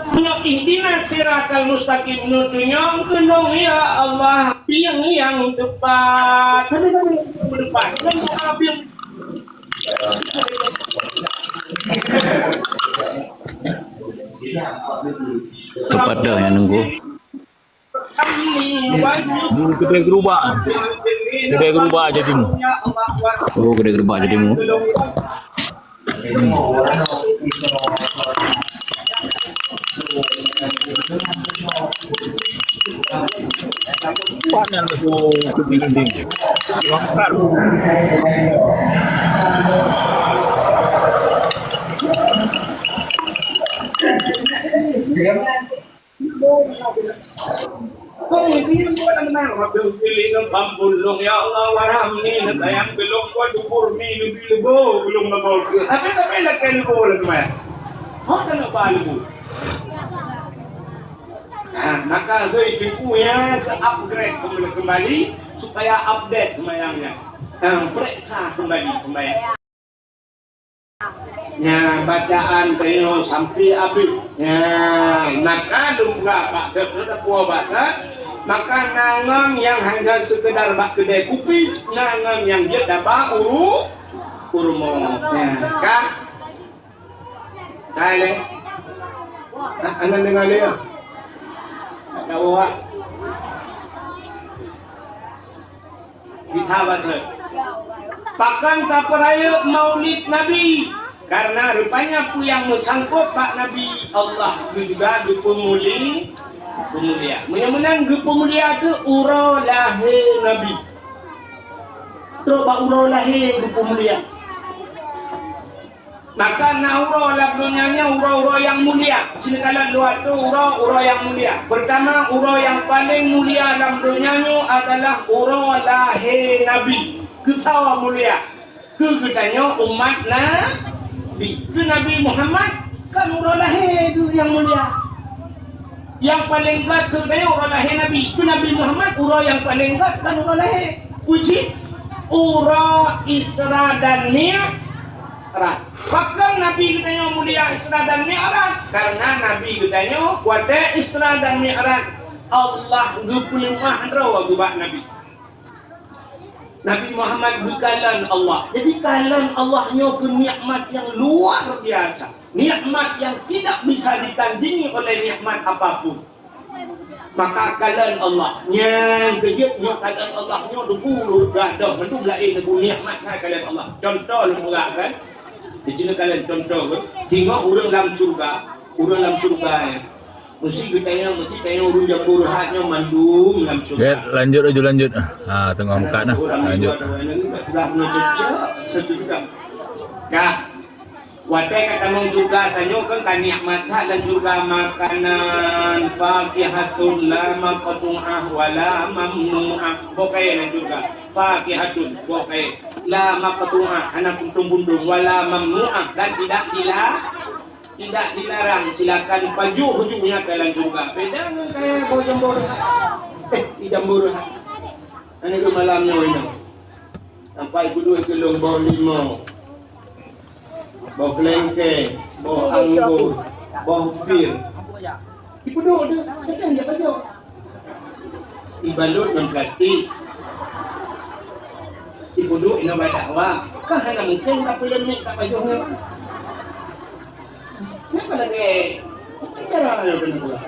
Meunyoe ihdinas siratal mustaqim, neutunyong keunoe ya Allah, bieng nyang teupat. Teupat. Kepada yang nunggu. Dulu kedai gerubak. Kedai gerubak aja timu. Oh, kedai gerubak aja timu. Panas tu, tu binding. Langkar. Tapi, tapi lakèe leubo lagèe maya. Ho, keuneuk ba leubo. Nah, maka hei teungku nyan ke-upgrade kembali, kembali supaya update sembahyang nyan. Nah, pereksa kembali sembahyang. Nyan bacaan tanyoe sampai habéh. Nyan, maka lôn peugah bak geuh, lôn peugah bak geuh, maka na ngon nyang hana seukeudar bak keudè kupi, na ngon nyang jeuet daba u, u rumoh. Nyan, ka? Ka lé? Hana deungö lé, ya? Ka tawoe, ha? Kita baca. Pakon tapeurayeuk Maulid Nabi? Karena rupanya peue nyang meusangkot bak Nabi, Allah juga geupeumulia, peumulia. Meunyoe meunan geupeumulia teuh uroe lahé Nabi. Trok bak uroe lahé geupeumulia. Maka na uroe lam donya nyoe uroe-uroe nyang mulia. Sinoe kalon dua tu uroe-uroe nyang mulia. Pertama, uroe nyang paléng mulia lam donya nyoe adalah uroe lahé Nabi. Keu soe mulia? Keu geutanyoe umat Nabi. Keu Nabi Muhammad kan uroe lahé geuh nyang mulia. Nyang paléng gèt keu geutanyoe uroe lahé Nabi. Keu Nabi Muhammad uroe nyang paléng gèt kan uroe lahé. Puji, uroe Isra dan Mi'raj. Pakon Nabi geutanyoe mulia Isra dan Mi'raj? Karena Nabi geutanyoe watèe Isra dan Mi'raj, Allah geupeuleumah droe geuh bak Nabi. Nabi Muhammad geukalon Allah. Jadi kalon Allah nyoe keu nikmat nyang luar biasa. Nikmat yang tidak bisa ditandingi oleh nikmat apapun. Maka kalon Allah. Nyang keujeuet nyoe kalon Allah nyoe dua puluh gadôh mandum laén nibak nikmat hai kalon Allah. Contoh lôn peugah kan. Di sinoe kalon contoh kan. Singoh ureueng lam syurga, ureueng lam syurga nyan. Meusti geutanyong, meusti tanyong ureueng jambo reuhat nyoe mandum lam syurga. Ya, lanjut laju, lanjut. Ha, teungoh meukat nah. Lanjut. Sudah menutup. Dah. Watèe ka tamong syurga, tanyoe kan ka nikmat that lam syurga, makanan, fakihatun la maqtu'ah wa la mamnu'ah. Boh kayèe lam syurga. Fakihatun, boh kayèe. La maqtu'ah, hana puntung-puntung, wa la mamnu'ah, dan tidak dila-, tidak dilarang. Silakan pajoh ju nyang ka lam syurga. Beda ngon kayèe boh jambo reuhat. Eh, di jambo reuhat. Hana keu malam nyoe inong. Sampai geuduek keu lôn boh limau, boh keulengkeng, boh anggô, boh pir. Ipeuduek deuh, tekan jak pajoh. Ibalut ngon plastik. Ipeuduek inoe bak dakwah. Kan hana mungken ka peuleumek ka pajoh nyoe. Napa lagèe? Apa cara nyoe keuneuk buat?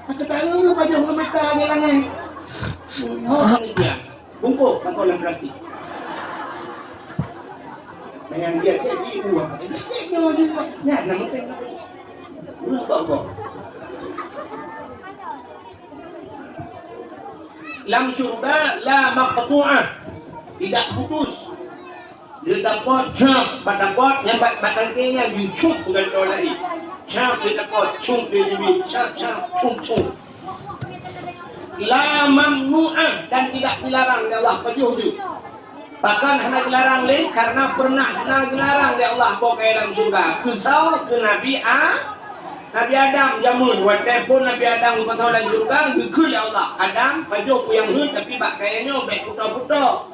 Aku tahu pajoh ngon mata di langit. Oh, panitia. Bungkôh takot lam plastik. Dengan dia jadi dua. Nyan nama tengok. Ulah bak-bak. Lam syurga la maqtu'ah, tidak putus. Dia dapat cap, dapat nyambat batang kenya, yucup bukan kau lagi. Cap dia dapat, cup dia bibit, cap, cap, cup, cup. La mamnu'ah, dan tidak dilarang oleh Allah, pajoh jeuet. Pakon hana dilarang lé, karena pernah na dilarang lé Allah boh keu lam syurga. Keu soe? Keu Nabi A-, Nabi Adam jameun. Watèe phon Nabi Adam geupasoe lam syurga, geukheun lé Allah, "Adam, pajoh peue nyang heuet, tapi bak kayèe nyoe bèk putôh-putôh."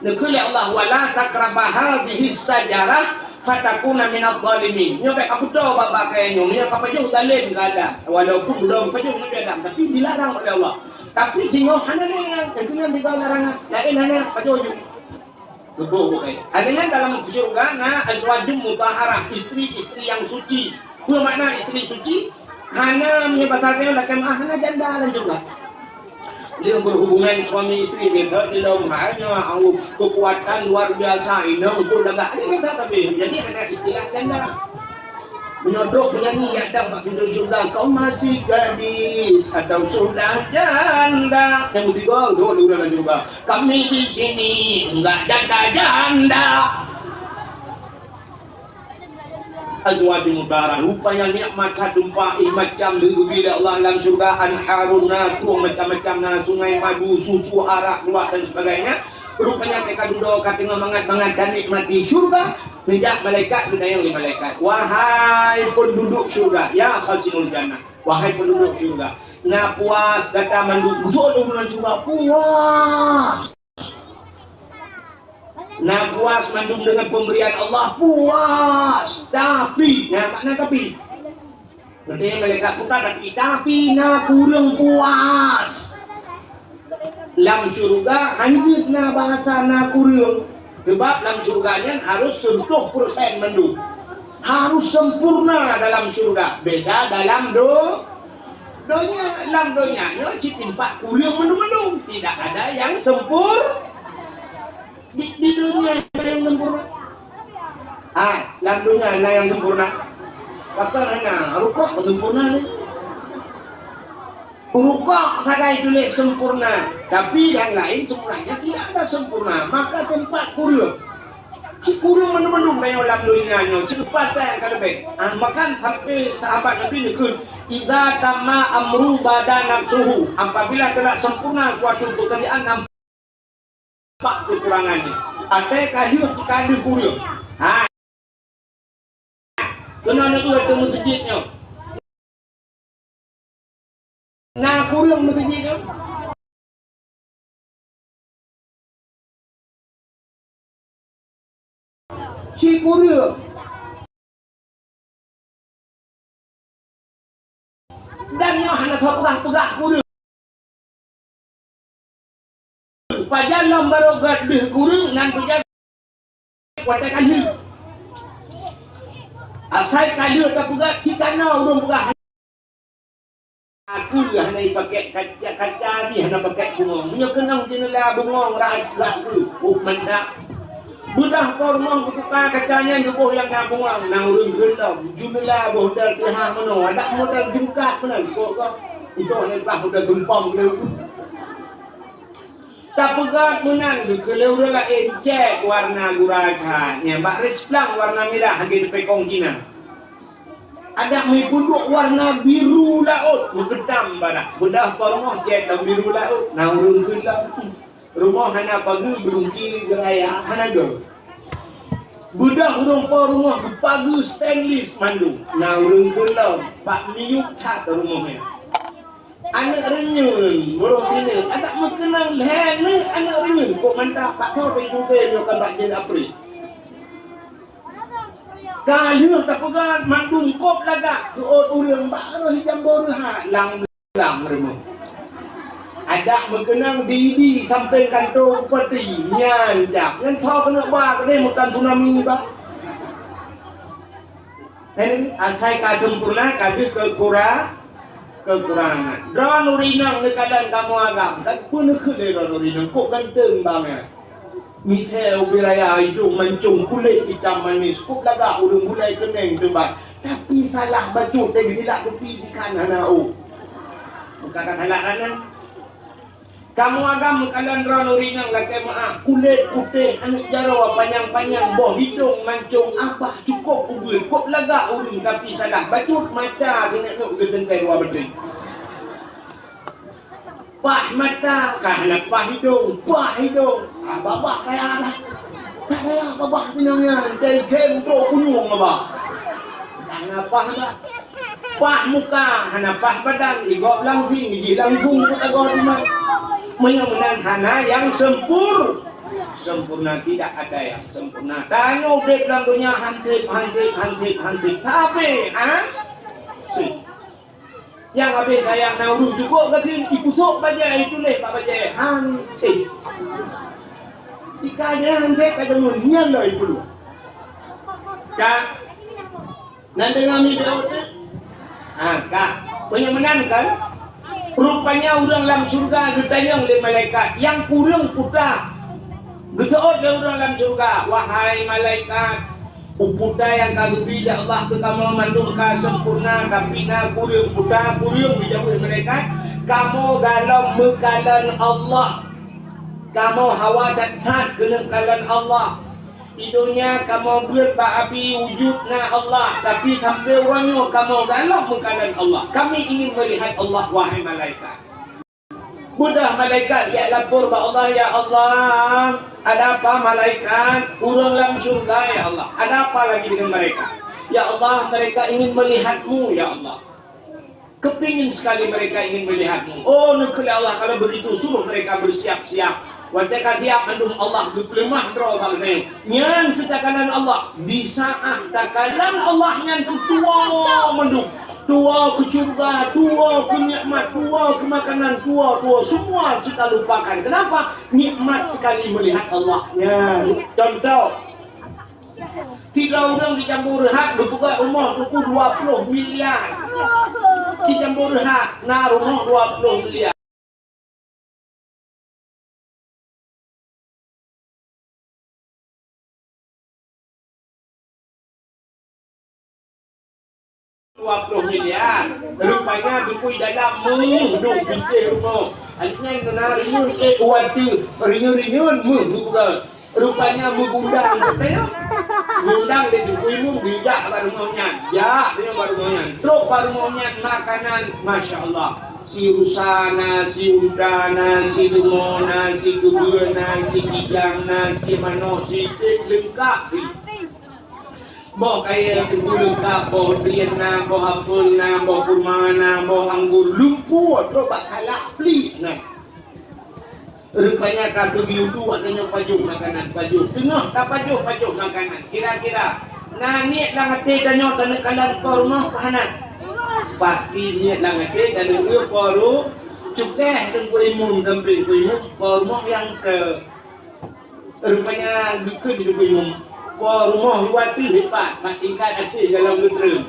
Neukheun lé Allah, "Wala taqraba hadhihi syajarah fatakuna minadh dhalimin." Nyoe bèk kaputôh bak-bak kayèe nyoe, meunyoe kapajoh zalem keu Adam. Walaupun ulôn pajoh Nabi Adam, tapi dilarang oleh Allah. Tapi singoh hana lé nyan, itu nyan tiga larangan. Laén hana, pajoh jeuet. Tuboh bukai. Ada nyan dalam syurga na azwajum mutahharah, istri-istri yang suci. Peue makna istri suci? Hana meunyoe basa nyoe lakèe meu'ah, hana janda lam syurga. Dia berhubungan suami istri, dia di dalam hanya kekuatan luar biasa, inong pun lagak. Ini kita tapi, jadi hana istilah janda. Meunyoe trok penyanyi nyang dang bak pintoe syurga, "Kau masih gadis atau sudah janda?" Nyang ketiga, dua orang juga. "Kami di sini enggak janda-janda." Azwajun mutahharah, rupanya nikmat that tumpah, eh, macam leugi lé Allah lam syurga, anharun na, krueng macam-macam na, sungai madu, susu, arak, luwak dan sebagainya. Rupanya mereka duduk ka teungoh mangat-mangat dan nikmati syurga. Sejak malaikat geutanyong lé malaikat, "Wahai penduduk syurga, ya khazinul jannah, wahai penduduk syurga, na puas gata mandum?" Beutôi ureueng syurga puas. Na puas mandum dengan pemberian Allah, puas. Tapi, na makna tapi. Berarti malaikat bukan tapi, tapi na kureueng puas. Lam syurga hanjeuet na bahasa na kureueng. Sebab lam syurga nyan harus seratus persen mandum. Harus sempurna dalam syurga. Beda dalam do-, donya. Lam donya nyoe cit teumpat kureueng mandum-mandum. Tidak ada yang sempur-, Di, di dunia ada yang sempurna? Ah, lam dunia ada yang sempurna? Pakon hana, rukok pun sempurna ni. Rukok sagai tuléh sempurna, tapi yang lain semuanya tidak ada sempurna. Maka teumpat kureueng. Cit kureueng mandum-mandum meunyoe lam dunia nyoe, cit patah ka leubeh. Ah, bahkan sampai sahabat Nabi neukheun, "Iza tamma amru bada nafsuhu." Apabila telah sempurna suatu pekerjaan, nampak kekurangan nyan. Até ka lheueh, ka lheueh kureueng. Ha. Keunoe neueu teuh meuseujid nyoe. Na kureueng meuseujid nyoe. Cit kureueng. Dan nyoe hana teupeugah-peugah kureueng. Pajan lom barô gét deuh kureueng nan pajan watèe ka lheueh. Asai ka lheueh tapeugah cit kana ureueng peugah. Aku hana ipakék kaca, kaca jih hana pakék bungong. Meunyoe keunong jeuneula bungong, rhot, rhot, uh, uh, mantap. Beudah po rumoh geubuka kaca nyan geuboh nyang na bungong, na ureueng kheun lom. Jeuneula boh dal teuhah meunoe, adak modal jeungkat meunan, kok, kok. Itu hana bah modal geumpong lé. Tapeugah meunan geukeuleuh ureueng laén, cèt warna gura that. Nyan bak rès plang warna mirah lagèe teupekong Cina. Adak meupuduek warna biru laôt, meukeutam barak. Beudah po rumoh cèt lam biru laôt, na ureueng kheun lom. Rumoh hana pageue, beurungki geuraya hana dong. Beudah ureueng po rumoh geupageue stainless mandum, na ureueng kheun lom. Bak miyueb that rumoh nyan. Aneuk reunyeuen, boh sineuk, adak meukeunong lhèe neuk aneuk reunyeuen, kok mantap, pakon bak ibu nyoe kan bak jén apri. Ka lheueh tapeugah mandum kop lagak keu ôt ureueng bak roh jambo reuhat lam-lam rumoh. Adak meukeunong di-di sampéng kantô bupati, nyan jak. Nyan tho keuneuk ba keudeh meukan tsunami ba. Hei, asai ka sempurna, ka deuh keukura-, keukurangan. Droeneuh ureueng inong neukalon kamoe agam, kan peuneukheun lé droeneuh ureueng inong, kok ganteng bangai. Misé ubé raya, idong mancong, kulét itam manis, kok lagak ureueng gulai keuneng teubat. Tapi salah bacut, teugeulak kupi ikan hana ôh. Bukan salah kanan. Kamoe agam meukalon droeneuh ureueng inong lakée meuáh, kulét putéh, aneuk jaroe panyang-panyang, boh hidong mancong, abah cukôp ubeut, kok lagak ureueng tapi salah bacut, mata singoh-singoh geuteuntée dua beutôi. Paih mata, ka hana paih hidong, paih hidong, ah, babah kaya lah. Kaya babah singoh nyan, tai gem trok kunyueng babah. Ka hana paih babah. Paih muka, hana paih badan, igop langsing, iji langsung peutagoe teuma. Meunyoe meunan hana nyang sempur-, sempurna, tidak ada yang sempurna. Tanyoe udeb lam donya hanseb, hanseb, hanseb, hanseb. Sabe, ha? Si. Nyang habéh sayang na ureueng jukuk gasien, ipusok bajée, ituléh bak bajée, hanseb. Tika nyan hanseb ka jameun, nyan lom ipuluek. Ka. Nan deungoe mi beuôt? Ha, ka. Meunyoe meunan kan? Rupanya ureueng lam syeuruga geutanyong lé malaikat, nyang kureueng peue? Geuseuôt lé ureueng lam syeuruga, "Wahai malaikat, peue nyang ka geubri lé Allah keu kamoe mandum ka sempurna, tapi na kureueng peue?" Kureueng, geujaweueb malaikat, "Kamoe galom meukalon Allah. Kamoe hawa that-that keuneuk kalon Allah." Di donya kamoe beuet bak api, wujud na Allah, tapi sampoe uroe nyoe kamoe galak meukalon Allah. Kami ingin melihat Allah, wahai malaikat. Beudah malaikat jak lapor bak Allah, "Ya Allah, ada apa malaikat? Ureueng lam syeuruga, ya Allah. Ada apa lagi dengan mereka? Ya Allah, mereka ingin melihat-Mu, ya Allah." Kepingin sekali mereka ingin melihat-Mu. Oh, neukheun lé Allah, kalau begitu, suruh mereka bersiap-siap. Watée ka siap mandum, Allah geupeuleumah droe bak geutanyoe. Nyan keu takalon Allah. Di saát takalon Allah nyan keu tuwoe mandum. Tuwoe keu syeuruga, tuwoe keu nikmat, tuwoe keu makanan, tuwoe, tuwoe. Semua kita lupakan. Kenapa? Nikmat sekali melihat Allah. Nyan, contoh. Sidroe ureueng di Jambu Rehat geupeugöt rumoh teungku dua ploh miliar. Di Jambu Rehat na rumoh dua ploh miliar. Dua ploh miliar. Rupanya dukui dalam meuh duek binteh rumoh. Aneuk nyan na rinyeun ék u ateueh, rinyeun-rinyeun meuh geupeugah. Rupanya meugundang geupeugah. Gundang lé dukui meuh geujak bak rumoh nyan. Jak nyoe bak rumoh nyan. Trok bak rumoh nyan makanan, masya Allah. Si rusa na, si unta na, si leumo na, si keubeue na, si kijang na, si manok, si iték, leungkap. Boh kayée teungku leungkap, boh drien na, boh apel na, boh kurma na, boh anggô, lumpur, trok bak kalak pliek na. Rupanya ka keubiu tu awak tanyoe pajoh makanan, pajoh. Teungoh tapajoh-pajoh makanan, kira-kira na niet lam até tanyoe taneuk kalon po rumoh, hana? Pasti niet lam até taneuk po ru-, cukéh teungku imum, sampéng teungku imum, po rumoh nyang keu Rupanya geukheun di dukui mum-, po rumoh dua teuk lipat, mak tingkat até dalam geutreun.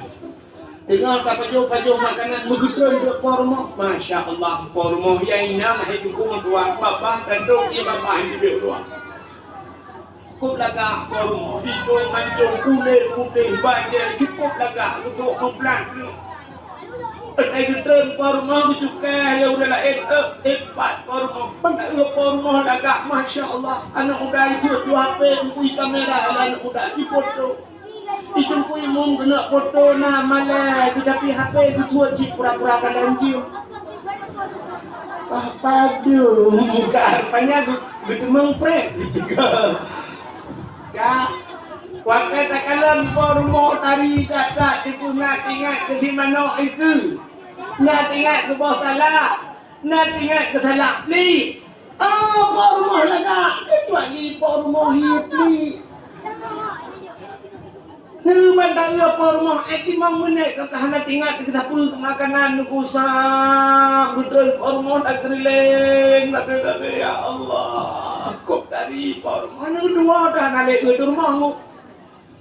Teungoh tapajoh-pajoh makanan meugeutreun di po rumoh. Masya Allah, po rumoh nyang inong hai teungku meutuah, babah tandok di babah di dua. Cukôp lagak po rumoh, hidong mancong, kulét putéh, bajée cukôp lagak, untuk meuplat. Peutai geutreun po rumoh geucukéh lé ureueng laén, eh, eh, pat po rumoh. Peutai po rumoh lagak, masya Allah. Aneuk muda itu tuha pé bukui kamera lé aneuk muda jifoto. Itu bukui mum keuneuk foto na malée, tapi H P geutuot cit pura-pura ka lanjeueng. Wah, padum muka rupanya geu-, geuteumeung prank. Ya. Watée takalon po rumoh tari that-that, teungku na teuingat keu si manok itu. Na teuingat keu boh salak. Na teuingat keu salak pliek. Oh, po rumoh lagak. Kecuali po rumoh hi pliek. Neuban taeu po rumoh, eh, limong menit ka hana teuingat keu sapeue keu makanan, neukusang beutôi po rumoh, takeurileng, takeurileng, ya Allah, kop dari po rumoh, neuduek dah hana lé keu rumoh.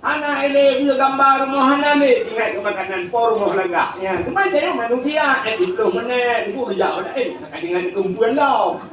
Hana lé keu gamba rumoh, hana lé teuingat keu makanan, po rumoh lagak. Ya, teuma jadi manusia, eh, tiga puluh menit, neuku jak laén, ka ingat keu umpeuen lom.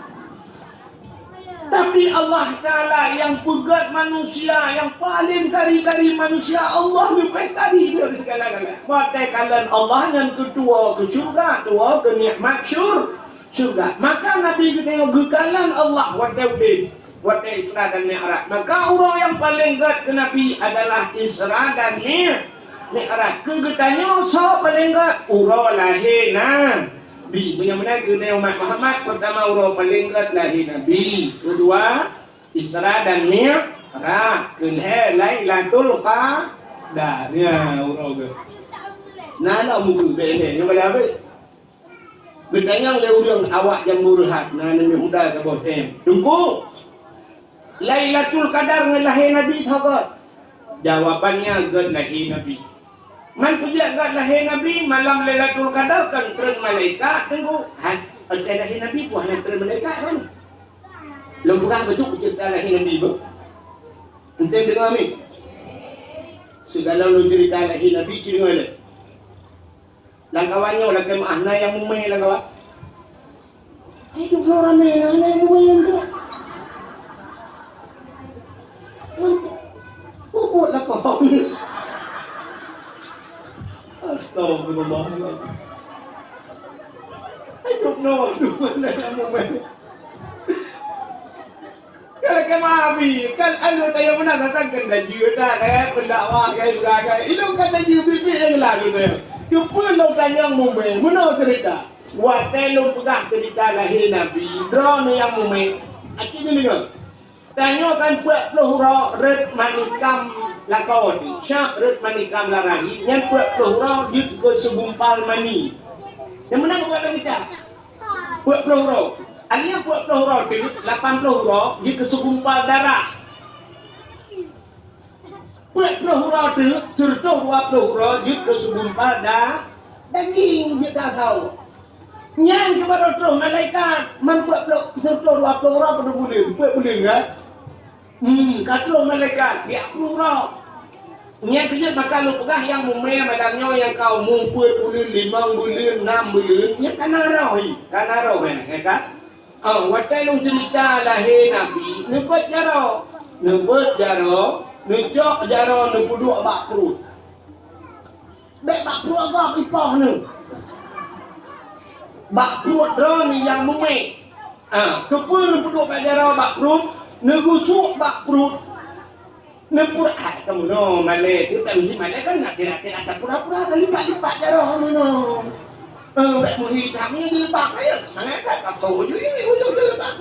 Tapi Allah Taala nyang peugét manusia, nyang paleng kari-kari manusia, Allah leubeh kari dari segala-gala. Watée kalon Allah nyan keu tuwoe keu syurga, tuwoe keu nikmat syur-, syurga. Maka Nabi geutanyoe geukalon Allah watée udeb, watée Isra dan Mi'raj. Maka uroe nyang paleng gét keu Nabi adalah Isra dan Mi-, Mi'raj. Keu geutanyoe soe paleng gét? Uroe lahé na- Bi, meunyoe meunan keuneuk umat Muhammad, peurtama uroe paleng gét lahé Nabi, keudua Isra dan Mi'raj, keulhèe Lailatul Qadar. Nyan uroe gét. Na lom buku bèk lé, nyoe bala bèk. Geutanyong lé ureueng awak Jambu Reuhat, na aneuk muda saboh tem. Teungku, Lailatul Qadar ngon lahé Nabi saboh. Jawabannya gét lahé Nabi. Man peujeuet gét lahé Nabi, malam Lailatul Qadar kan treun malaikat, teungku. Hai, watée lahé Nabi pun hana treun malaikat kan? Lôn peugah beutôi cerita lahé Nabi bu. Ente deungoe mi. Segala lôn cerita lahé Nabi, ci deungoe lé. Lam kawan nyoe lakée meu'ah na nyang mumé lam kawan. Hai, dum nyoe ramé na, na nyang mumé nyan tu. Puput lakoe. Astagfirullah. Hai, dum nyoe, dum na nyang mumé. Kan, kan, Abi, kan anu tayong meunan, kan, kan laju dah, eh, pendakwah, kan, kan, kan. Ilong kan laju bibit nyang lalu tayong. Cuba lôn tanyong mumé, meunoe cerita. Watée lôn peugah cerita lahé Nabi, droeneuh nyang mumé, aci deungoe. Tanyoe kan peuet ploh uroe rot manikam lakoe teuh. Siap rot manikam lam rahim, nyan peuet ploh uroe jeuet keu segumpal mani. Nyang meunan bukan lagée nyan. Peuet ploh uroe. Artinya peuet ploh uroe teuk, lapan ploh uroe jeuet keu segumpal darah. Peuet ploh uroe teuk, sireutôh dua ploh uroe jeuet keu segumpal da-, daging jeuet keu asoe. Nyan keuh barô troh malaikat, man peuet ploh, sireutôh dua ploh uroe padub buleuen, peuet buleuen kan? Hmm, ka troh malaikat, peuet ploh uroe. Nyan keuh jeuet maka lôn peugah nyang mumé malam nyoe nyang ka umu peuet buleuen, limong buleuen, nam buleuen, nyan ka na roh, ka na roh, eh, kan? Oh, watée lôn ceurita lahé Nabi, neubeuet jaroe. Neubeuet jaroe, neucok jaroe, neupeuduek bak pruet. Bék bak pruet gob ipoh neuh. Bak pruet droeneuh nyang mumé. Ah, keupeue neupeuduek bak jaroe bak pruet, neugusuk bak pruet. Neupura-, ah, kamoe nyoe malée, tu kan meusi malée kan nak kira-kira tapura-pura, kan lipat-lipat jaroe kamoe nyoe. Eh, bék meuhi that nyoe jilbab, ayo, mangat that pasoe ju ini ujong jilbab.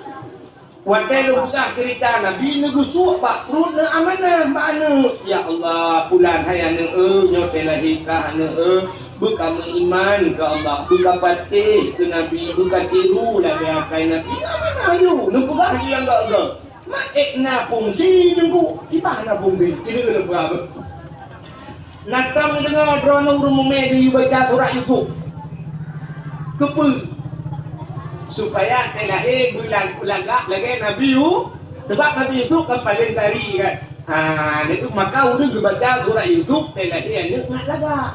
Watée lôn peugah cerita Nabi, neugusuk bak pruet neuh amanah bak aneuk. Ya Allah, pulan hai aneuk, eh, nyoe teuh lahé kah aneuk, eh, beuka meuiman keu Allah, beuka patéh keu Nabi, beuka tiru lagée akai Nabi. Amanah ju, neupeugah ju nyang gét-gét. Mak ék na fungsi teungku, kiban na fungsi, sini keuneuk peugah. Na tom deungoe droeneuh ureueng mumé geuyue baca surat Yusuf. Keupeue? Supaya teuh lahé beulag-, beulagak lagée Nabi Yu-, sabab Nabi Yusuf kan paleng kari kan. Ha, itu maka ureueng geubaca surat Yusuf teuh lahé aneuk ngat lagak.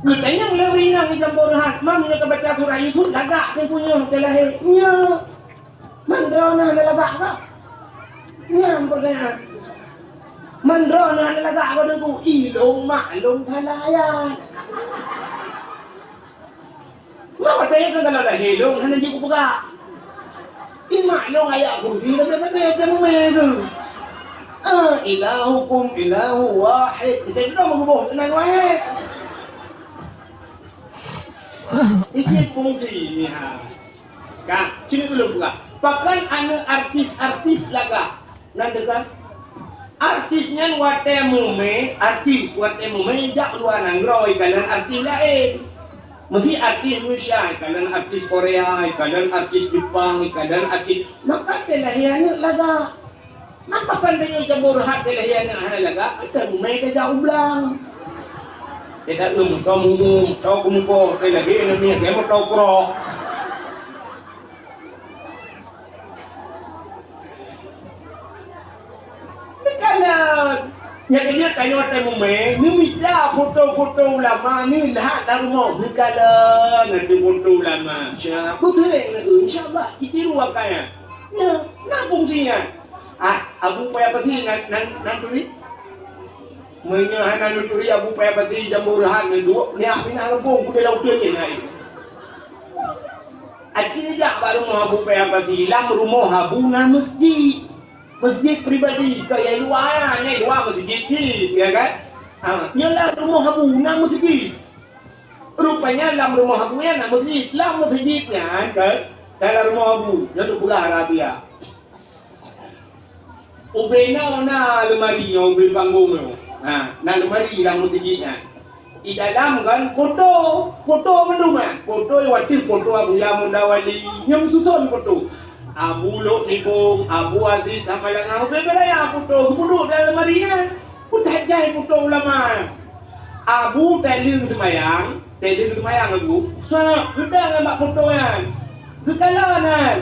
Geutanyong lé ureueng inong di Jambu Reuhat, "Mam, nyoe ka baca surat Yusuf lagak teungku nyoe teuh lahé?" "Nyo." Man droeneuh hana lagak kah? Nyan peurtanyaan. Man droeneuh hana lagak kah teungku? Ilong mak lôn salah ayat. Mak watée nyan kan kalau dah ilong hana jeuet kupeugah. Imak lôn ayat kursi tapi tapi macam mana tu? Ah, ilahukum ilahu wahid. Kita dulu mengubah dengan wahid. Itu fungsi ni ha. Ka, sini dulu buka. Pakon aneuk artis-artis lagak. Nan teuka. Artis nyan watée mumé, artis watée mumé jak luwa nanggroe ikalon artis laén. Meusi artis Indonesia, ikalon artis Korea, ikalon artis Jepang, ikalon artis, maka teuh lahé aneuk lagak. Napa kan tanyoe jambo reuhat teuh lahé aneuëk hana lagak, teuh mumé tajak u blang. Teuh taeu moto mumu, moto keumukoh, teuh lahé aneuëk miet, lé moto krok. Neukalon. Nyang keujeuet tanyoe teuh mumé, neumita foto-foto ulama, neulhak lam rumoh. Neukalon ateueh foto ulama. Sya, beutôi, insya Allah, jitiru akai nyan. Nyan, na fungsi nyan. Ah, Abu Paya Pasi nan, nan, nan turi? Meunyoe hana neuturi Abu Paya Pasi jambo reuhat neuduek, nyak pinah gampông kudée lauteuen nyan hai. Aci jak bak rumoh Abu Paya Pasi, lam rumoh Abu na meusjid. Meusjid pribadi, keu nyang luwa, nyang luwa meusjid cit, ya kan? Ha, nyoe lam rumoh Abu na meusjid. Rupanya lam rumoh Abu nyan na meusjid. Lam meusjid nyan kan, dalam rumoh Abu, nyoe teupeugah rahsia. Ubé na, na lemari nyoe, ubé panggong nyoe. Ha, na lemari lam meuseujid nyan. Di dalam kan foto, foto mandum kan. Foto nyang watèe foto Abuya Muda Wali, nyang suson foto. Abu Lhok Nibong, Abu Aziz Samalanga, ubé beuraya foto, geuduek dalam lemari nyan. Peue that jai foto ulama. Abu taleueng seumayang, taleueng seumayang Abu. Sa, geudang ngon bak foto nyan. Geukalon nyan.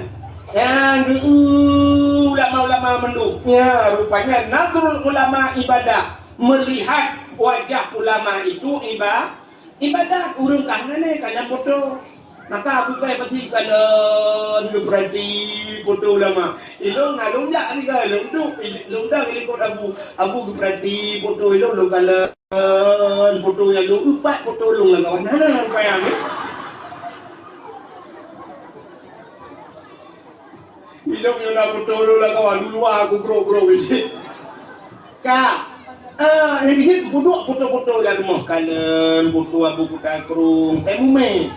Nyan geu-, ulama-ulama mandum. Nyan rupanya nazrul ulama ibadah. Melihat wajah ulama itu iba-, ibadat. Ureuëng ka hana lé ka lam foto. Maka Abu Bakar Siddiq kalon geupeurati foto ulama. Ilôn ngalôn jak lé ka lôn duek, lôn dang likot Abu. Abu geupeurati foto ilôn, lôn kalon foto nyang lôn, upat foto lôn lam kawan. Hana nyang payah, eh. Ilôn nyoe na foto lôn lam kawan, luwa aku grok-grok. Ka. Ah, nyang jih peuduek foto-foto lam rumoh, kalon foto Abu Kuta Krueng, teuh mumé.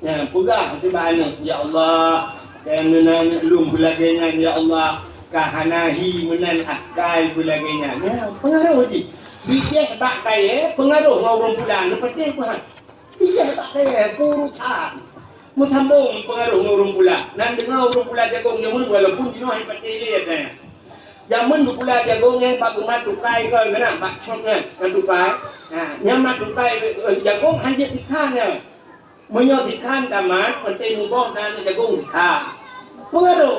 Nyan, peugah sibak aneuk, "Ya Allah, keu meunan lôn beulagèe nyan, ya Allah, ka hana hi meunan akai beulagèe nyan." Nyan, peungaroh jih. Bijéh bak kayèe, peungaroh ngon ureueng pula, neupatéh peuhat. Bijéh bak kayèe, keurusan. Meusambông peungaroh ngon ureueng pula. Nan deungoe ureueng pula jagong jameun, walaupun jinoe hai patéh lé, ya kan? Jameun geupula jagong nyan bak geumat tukai kon, keunan bak cok nyan, nyan tukai. Ha, nyan mat tukai, eh, jagong han jeuet dikhan nyan. Meunyoe dikhan tamat, peunteng muboh na aneuk jagong dikhan. Peungaroh.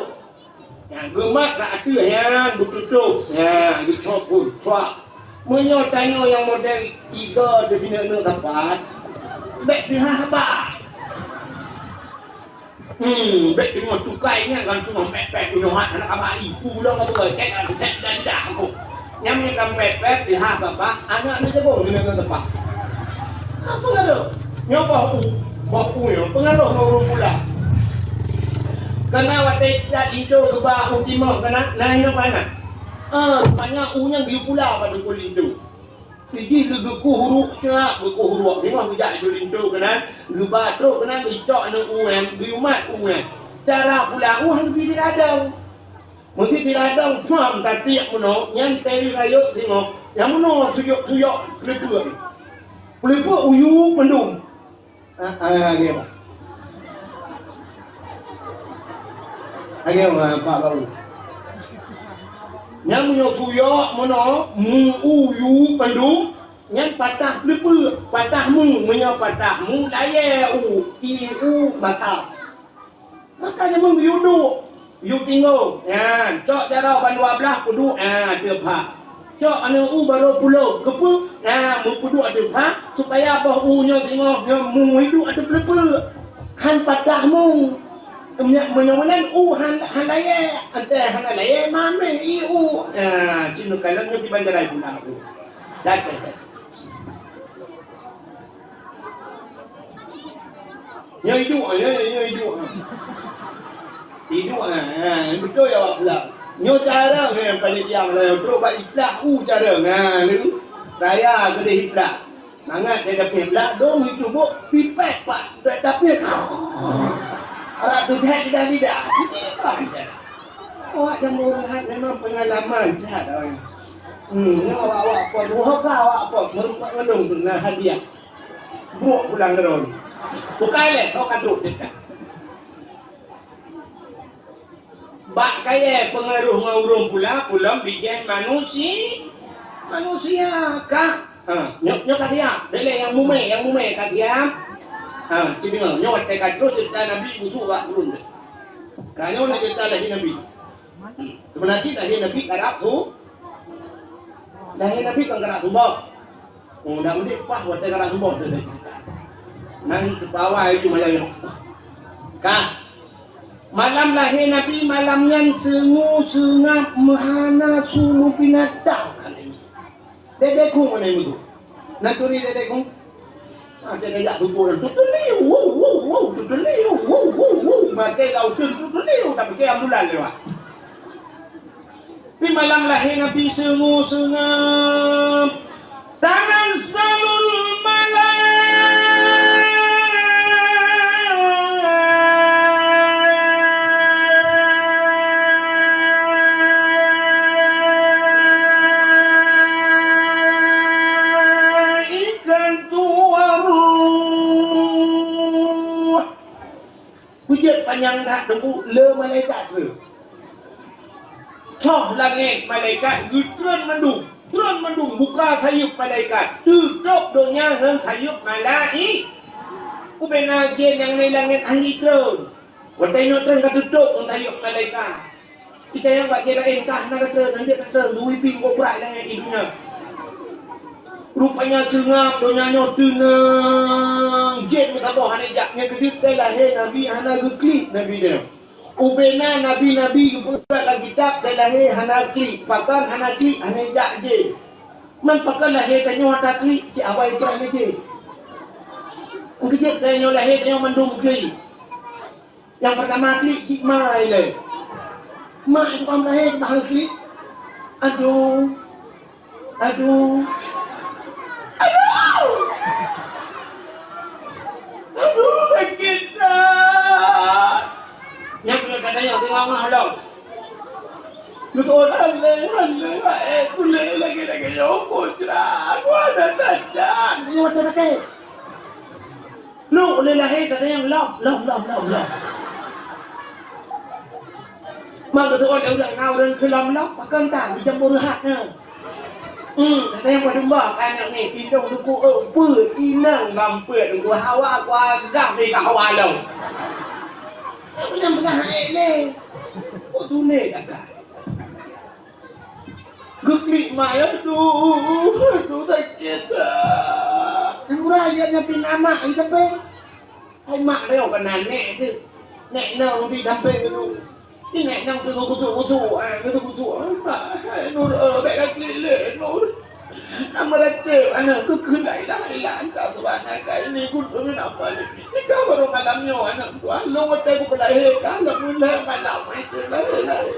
Nyan geumat bak ateueh nyan, geututôp. Nyan, geucok phôn, cuak. Meunyoe tanyoe nyang model tiga teubineuk-neuk sapat, bèk teuhah haba. Hmm, bèk teungoh tukai nyan kan teungoh pèt-pèt, meunyoe hat hana kaba ié, pu lom ka beureukat, cek lam sèt dan dah aku. Nyan meunyoe kan pèt-pèt, teuhah babah, aneuk-aneuk jagong keuneuk ngon teupah. Apa kata? Nyoe boh u, boh u nyoe, peungaroh ngon ureueng pula. Kana watèe that linto geuba u timoh kana, na inoe pana. Ah, rupanya u nyan geuyue pula bak teungku linto. Sijih lé geukueh uruek cak, geukueh uruek. Singoh geujak ju linto keunan, geuba trok keunan, geucok aneuk u nyan, geuyue mat u nyan. Cara pula u han geubri siradong. Meuseuti siradong, pam, tatiek meunoe, nyan teuh rayeuk singoh. Nyang meunoe suyok-suyok peuleupeuk. Peuleupeuk u yue mandum. Ah, ah, lagèe nyoe. Lagèe nyoe, ah, Pak Bau. Nyan meunyoe suyok meunoe, mu u yue mandum, nyan patah peuleupeuk, patah mu, meunyoe patah mu, layèe u, ié u, mata. Maka jameun geuyue duek, yue tinggoe. Nyan, cok jaroe ban dua blaih peuduek, ha, ateueh pha. Cok aneuk u barô pulo, keupeue? Ha, meupeuduek ateueh pha, supaya boh u nyoe singoh nyoe mu iduek ateueh peuleupeuk. Han patah mu. Meunyoe, meunyoe meunan u han, han layèe, antée hana layèe, mamèh ié u. Ha, cit neukalon nyoe kiban jarai pula u. Datang. Nyoe iduek, nyoe, nyoe iduek. Iduek, ha, ha, beutôi awak pula. Nyoe cara, ha, panitia meulayeue trok bak iplah u cara, ha, ni. Raya keudeh iplah. Mangat dia dapet iplah, dong itu buk, pipet, Pak. Pipet dapet. Arak tu sehat lidah-lidah. Awak yang orang memang pengalaman, sehat awak. Hmm, nyoe awak-awak pot, nyoe ka awak pot, meureumpok ngon lôn tu na hadiah. Brok pulang droe. Bukai lé, kau kadok dekat. Bak kayée peungaruh ngon ureuëng pula, ulôn bijéh manusi-, manusia ka. Ha, nyoe, nyoe ka siap. Bèk lé nyang mumè, nyang mumè ka siap. Ha, ci deungö, nyoe watèe ka troh ceurita Nabi usu bak ureuëng. Ka nyoe na ceurita lahé Nabi. Seubeuna jih lahé Nabi karab su-, lahé Nabi kon karab suboh. Oh, dak udép paih watèe karab suboh teuh. Nan teubawa itu malam nyoe. Ka. Malam lahé Nabi, malam nyan seungue seungab meuhana su binatang. Dèdèe khueng meunan meusu. Na turi dèdèe khueng? Ah, dèdèe jak tutoe nyan. Tuteuliu, wou, wou, wou, tuteuliu, wou, wou, wou. Maté lam uteuen tuteuliu, tapi keu ambulan lewat. Di malam lahé Nabi seungue seungab, tanazzalul malaikatu warruh. Beujeuet panyang that teungku le malaikat le. Thoh langét malaikat geutreun mandum, treun mandum buka sayeuep malaikat, teutôp donya ngon sayeuep malai-, ubena jén nyang na langét hana treun. Watèe nyoe treun ka teutôp ngon sayeuep malaikat. Itanyong bak jén laén, kah na gata, na jeuet gata, dui pih kobra ilée di donya. Rupanya seungab donya nyoe teunang, jén meusaboh hana jak. Nyang keujeuet, lahé Nabi hana geuklik Nabi nyoe. Ubena nabi-nabi geupeubuet lam kitab, lahé hana klik, pakon hana klik, hana jak jén. Man pakon lahé tanyoe hana klik, cit awai peuran jén. Nyang keujeuet, tanyoe lahé tanyoe mandum klik. Nyang peurtama klik cit ma ilée. Ma nyang tukang meulahé bahang klik. Aduh. Aduh. Aduh. Aduh, sakét that. Nyang keuneuk gata nyoe teungoh-ngoh lom. Beutôi, hana lé, hana lé, eh, kulét lagèe-lagèe nyoe, putra. Aku hana that-that. Nyoe that-that. Lôn lé lahé ka tanyong lom, lom, lom, lom, lom. Mang geuteuôt lé ureueng na ureueng keu lom-lom, pakon tan dicampur reuhat nyan. Hmm, ka tanyong padum bah aneuk nyoe, indong duku, eh, peuet, inong lam peuet, duku hawa ku agam lé ka hawa lom. Nyang peugah hana ék lé. Oh, tuléh gagah. Geuklik ma, aduh, aduh, sakét that. Nyang urai jak nyan pih na mak di sampéng. Hai mak nyoe ka na nèk teuh. Nèk nyoe di sampéng teuh. Di nèk nyoe teuh geuduek-geuduek, ah, geuduek-geuduek. Mak, hai Nur, eh, bèk ka klik lé, Nur. Ka meuratéb aneuk keuh keu la ilaha illa anta subhanaka inni kuntu minaz zalimin. Ka barô malam nyoe aneuk tuan, lôn watèe kupeulahé ka lôn mulai malam itu lahé-lahé.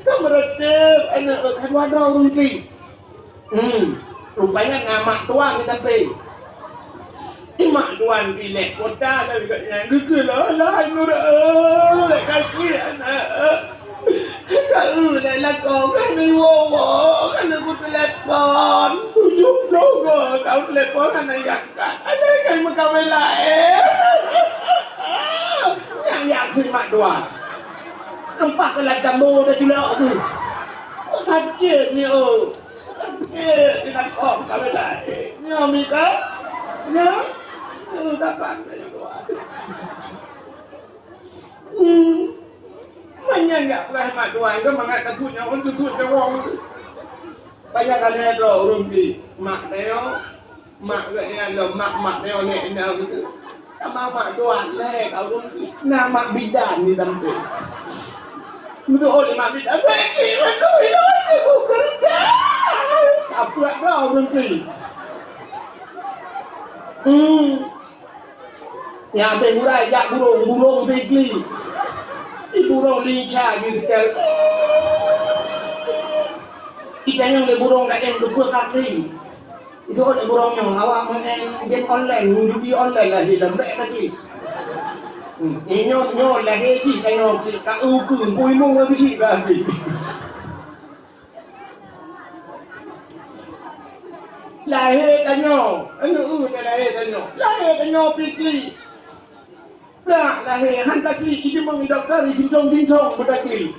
Ka meuratéb aneuk ka dua droe ureueng klik. Hmm, rupanya na mak tuan di sampéng. Di mak tuan di lhèe kota lagèe nyan geukheun lôn, "Hai Nur, eh, ka klik aneuk." Ka eu lé lakoe, ka neuwoe-woe, ka neubeutelepon. Tujoh ploh goe ka telepon hana iangkat. Ada nyang meukawen laén. Nyang jak keu mak dua. Nampak keu lam tambo teuculok tu. Oh, sakét nyoe, oh. Sakét di lakoe meukawen laén. Nyoe mita. Nyoe. Oh, dapat nyoe dua. Hmm. Manyang jak peugah mak tuan ke mangat takut nyoe, takut nyoe. Banyak kali ada ureueng di mak nyoe, mak geuh nyan lom, mak, mak nyoe, nek nyoe gitu. Sama mak tuan lé ka ureueng di. Nah, mak bidan di sampéng. Beutôi mak bidan, "Beki, beutôi, beutôi, beutôi, kerja." Apa ada ureueng di? Hmm. Nyang abéh urai jak burông, burông bigli. Di burông lincah jih seutôt. Itanyong lé burông laén keupeue ka kli. Itu lé burông nyoe, awak main game online, judi online lahé lam bèk lagi. Hmm, inyoe nyoe lahé jih tanyoe ka ukeue, pui mong lagi jih ka habéh. Lahé tanyoe, aneuk ulôn lahé tanyoe. Lahé tanyoe pih klik. Dak lahé, han taklik, jiteumeung dokto, jitintong-tintong beutaklik.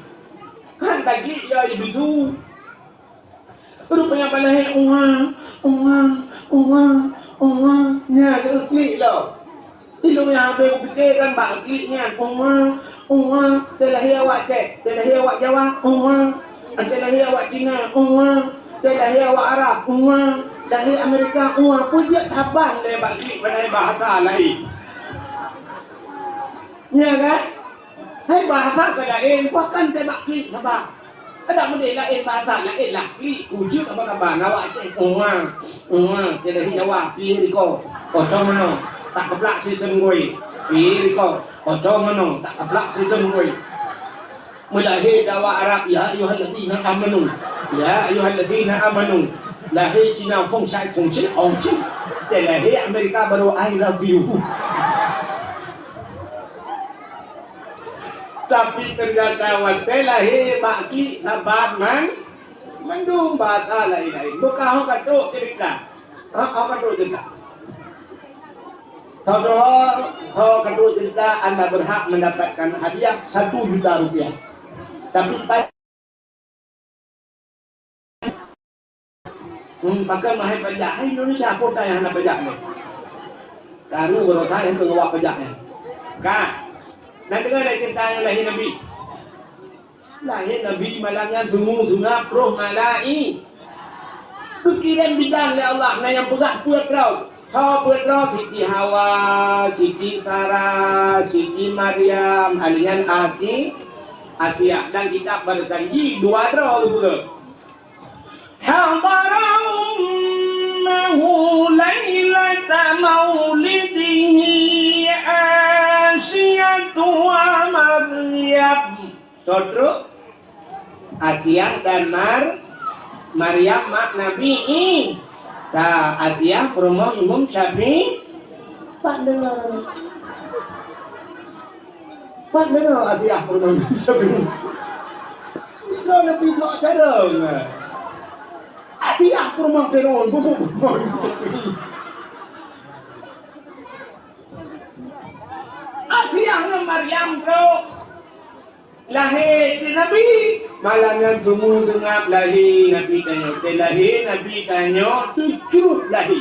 Han taklik, ya idudu. Rupanya ban lahé, "Uwa, uwa, uwa, uwa." Nyan klik lom. Ilôn nyang habéh kupike kan bak klik nyan, "Uwa, uwa." Teulahé awak Aceh, teulahé awak Jawa, "Uwa." Teulahé awak Cina, "Uwa." Teulahé awak Arab, "Uwa." Lahé Amerika, "Uwa." Peue jeuet saban lé bak klik, padahai bahasa laén. Nya kan? Hai bahasa ka laén, bahkan teuh bak klik saban. Adak meudeh laén bahasa, laén lah klik. Kujeuet apa kaba, awak Aceh, "Uwa, uwa." Jadi Jawa, "Piye iko?" "Kosong meunoe, tak keplak sisem gui." "Piye iko?" "Kosong meunoe, tak keplak sisem gui." Meulahé dawa Arab, "Ya ayyuhallazina amanu." "Ya ayyuhallazina amanu." Lahé Cina, "Feng shai, feng shi, ong shi." Teulahé Amerika baru, "I love you." Tapi ternyata watèe lahé bak klik saban man, mandum bahasa laén-laén. Bukan ho ka trok cerita. Ha, ho ka trok cerita. Saudara, ho ka trok cerita, anda berhak mendapatkan hadiah satu juta rupiah. Tapi pa- Hmm, pakon mahai pajak. Hai Indonesia, peue nyang hana pajak nyoe? Karu beurasa nyang keu ngawak pajak nyan. Ka. Na deungö lé ceurita nyang lahé Nabi. Lahé Nabi malam nyan sumu sunat roh malai. Geukirém bidan lé Allah, na nyang peugah peuet droe. Soe peuet droe? Siti Hawa, Siti Sara, Siti Maryam, hai nyan Asi-, Asia. Dan kitab barisan jih dua droe geupeugah. Hadara ummahu lailata maulidihi Asiyatu wa Maryam. Soe trok? Asiah dan Mar-, Maryam mak Nabi Isa. Asiah peurumoh Imam Syafi'i. Pat deungoe. Pat deungoe Asiah peurumoh Imam Syafi'i. Itu lebih sok carong. Asiah peurumoh Firaun, bubuk peurumoh. Asiah ngon Maryam trok. Lahé di Nabi. Malam nyan sumu seungab lahé Nabi tanyoe. Teulahé Nabi tanyoe teucrok lahé.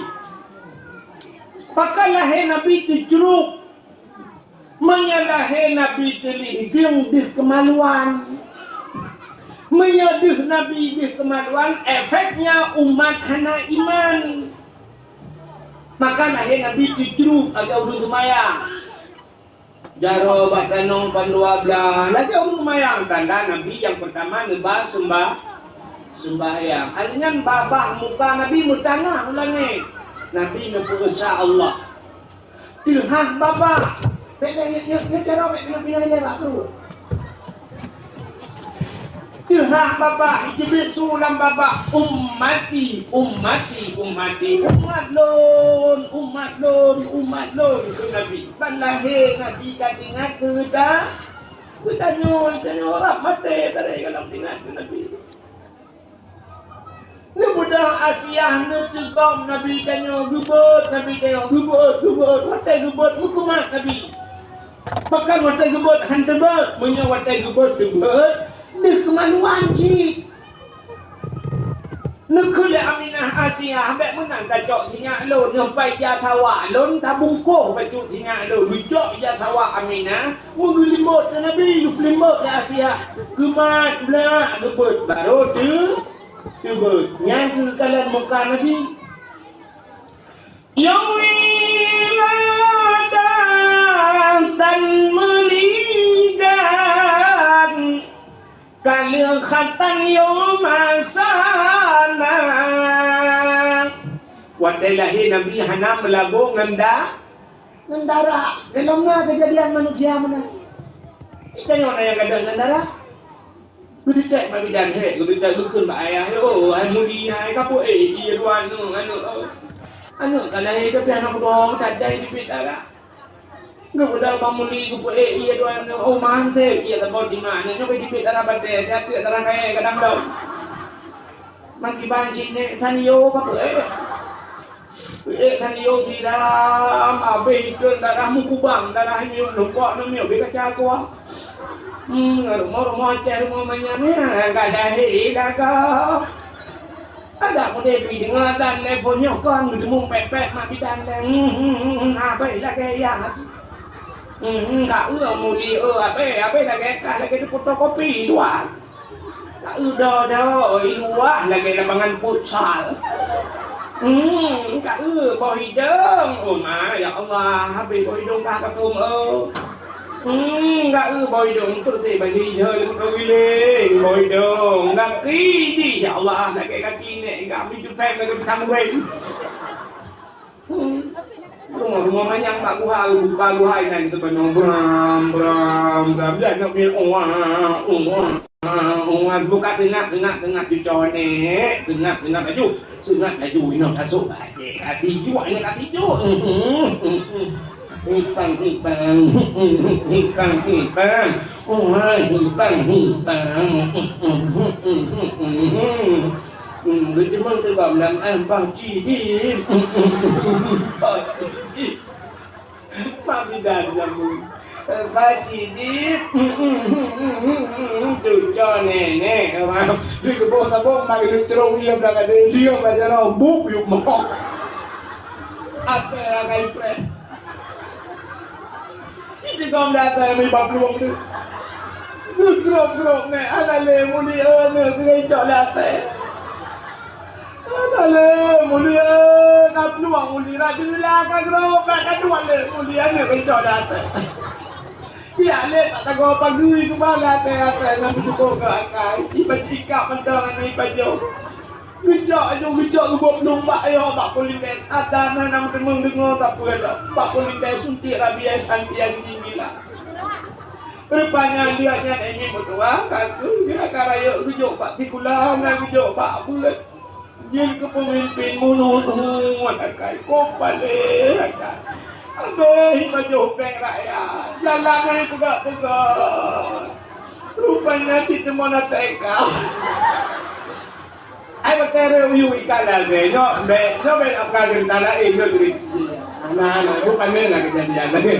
Pakon lahé Nabi teucrok? Meunyoe lahé Nabi teulinggeueng deuh keumaluan. Meunyoe deuh Nabi deuh keumaluan, efeknya umat hana iman. Maka lahé Nabi teucrok lagèe ureueng seumayang. Jaroe bak tanong pan dua blah, lagèe ureueng seumayang, tanda Nabi nyang peurtama neuba seumbah-, seumbahyang. Hai nyan babah muka Nabi meutangah u langèt. Nabi neupeusa Allah. Teuhah babah. Bèk lé, nyoe, nyoe, nyoe jaroe bèk pinah-pinah ilèe bak pruet. Teuhah babah, jiteubiet su lam babah, "Ummati, ummati, ummati, umat lôn, umat lôn, umat lôn," kheun Nabi. Ban lahé Nabi ka teuingat keu geuta-, geutanyoe, geutanyoe rab maté tarek gohlom teuingat keu Nabi. Neubeudôh Asiah neuteugom Nabi tanyoe, geubeuet Nabi tanyoe, geubeuet, geubeuet, watèe geubeuet meukumat Nabi. Pakon watèe geubeuet han teubeuet? Meunyoe watèe geubeuet teubeuet, deuh keumaluan cit. Neukheun lé Aminah Asiah, "Bèk meunan tacok sinyak lôn, nyoe pai ija sawa lôn, tabungkôh bacut sinyak lôn, geucok ija sawa Aminah, meugeulimbot keu Nabi, geupeulimbot lé Asiah, geumat blak geubeuet, barô teu-, teubeuet." Nyan keuh kalon muka Nabi. Nyang wiladah tan meuligat, ka lheueh khatan yôh masa na. Watèe lahé Nabi hana meulaboh ngon da-, ngon dara. Gohlom na keujadian manusia meunan. Geutanyoe na nyang gadôh ngon dara. Geuteutek bak bidan, hék, geuteutek geukheun bak ayah, "Oh, hai mudi hai, ka peuék ié dua aneuk, aneuk, oh. Aneuk ka lahé, tapi aneuk dua, tajai jipit dara." Geupeudong bak mudi, geupeuék ié dua aneuk, "Oh, mantap, ié teubot di ma aneuk, nyoe ka jipit dara batèe, siat teuk dara kayèe kadang dong." Makiban cit nèk sanyo ka peuék. Ék kan yo siram, abéh ikheun darah meukubang, darah nyoe lumpok nyoe beu kaca kuah. Hmm, rumoh-rumoh Aceh, rumoh manyang nyan, gadai laga. Adak mudé pi deungoe dan lé phon nyoe kon, geuteumu pet-pet mak bidan lé. Hmm, hmm, hmm, hmm, abéh lagèe ya. Hmm, hmm, ka eu muli eu, abéh, abéh lagèe kah, lagèe di fotokopi luwa. Ka eu do-do, i luwa lagèe lapangan futsal. Hmm, ka eu boh idong. Oh ma, ya Allah, habéh boh idong kah ka keumeung. Hmm, ka eu boh idong, peureté bajèe ijai leumoh giléng, boh idong. Gaki di, ya Allah, lagèe gaki nèk, gaki cupeng, lagèe pisang goreng. Hmm. Rumoh-rumoh manyang bak guha, buka guha inan teupeunong bram, bram, bram. Dia nak bunyi uwa, uwa, uwa. Buka teunak, teunak, teunak cucone, teunak, teunak laju. Teunak laju, inoe tasok bak até. Ka tijuk, inoe ka tijuk. Hmm, hmm, hmm, hmm. Hipang, hipang, hipang, hipang. Uwa, hipang, hipang. Hmm, hmm, hmm, hmm. Hmm, leutimong teubang lam, eh, Bah Cidi. Bah Cidi. Mak bidan nyambung. Eh, Bah Cidi. Cuco nenek, Mak. Di keuboh tabong, mak geuleutrong, dia belakang dia, dia baca roh, buk, yuk, mok. Apa yang akan dipreh? Ini kau dah saya mi bak plueng tu. Grok-grok nèk, hana lé muli aneuk keucok lé asèe. Hana lé muli, na plueng muli, rajin lé ka grok, ka dua lé muli aneuk keucok lé asèe. Piyak lé tak tagoe pagui keubah lé asèe-asèe nyang beuteuko keu akai. Iban ikak mantong aneuk iban jong. Geujok aju, geujok geubôh plueng bak ayoe bak polindes. Ata na nyang deungoe-deungoe sapeue lom. Bak polindes suntik rabies anti anjing gila. Rupanya lihat nyan ingin meutuah, ka keuh dia ka rayeuk geujok bak sikula, na geujok bak beuet. Jeuet keu peumimpin munuh-nuh akai, kok paleng akai. Abéh ibajoh péng rakyat, jalan hai peugah-peugah. Rupanya cit teuma na teuka. Ai, batèe reuyu ikan lagèe nyoe, bèk, nyoe bèk aka geuntala, eh, nyoe teurimong. Nah, nah, bukan main lah kejadian lagèe.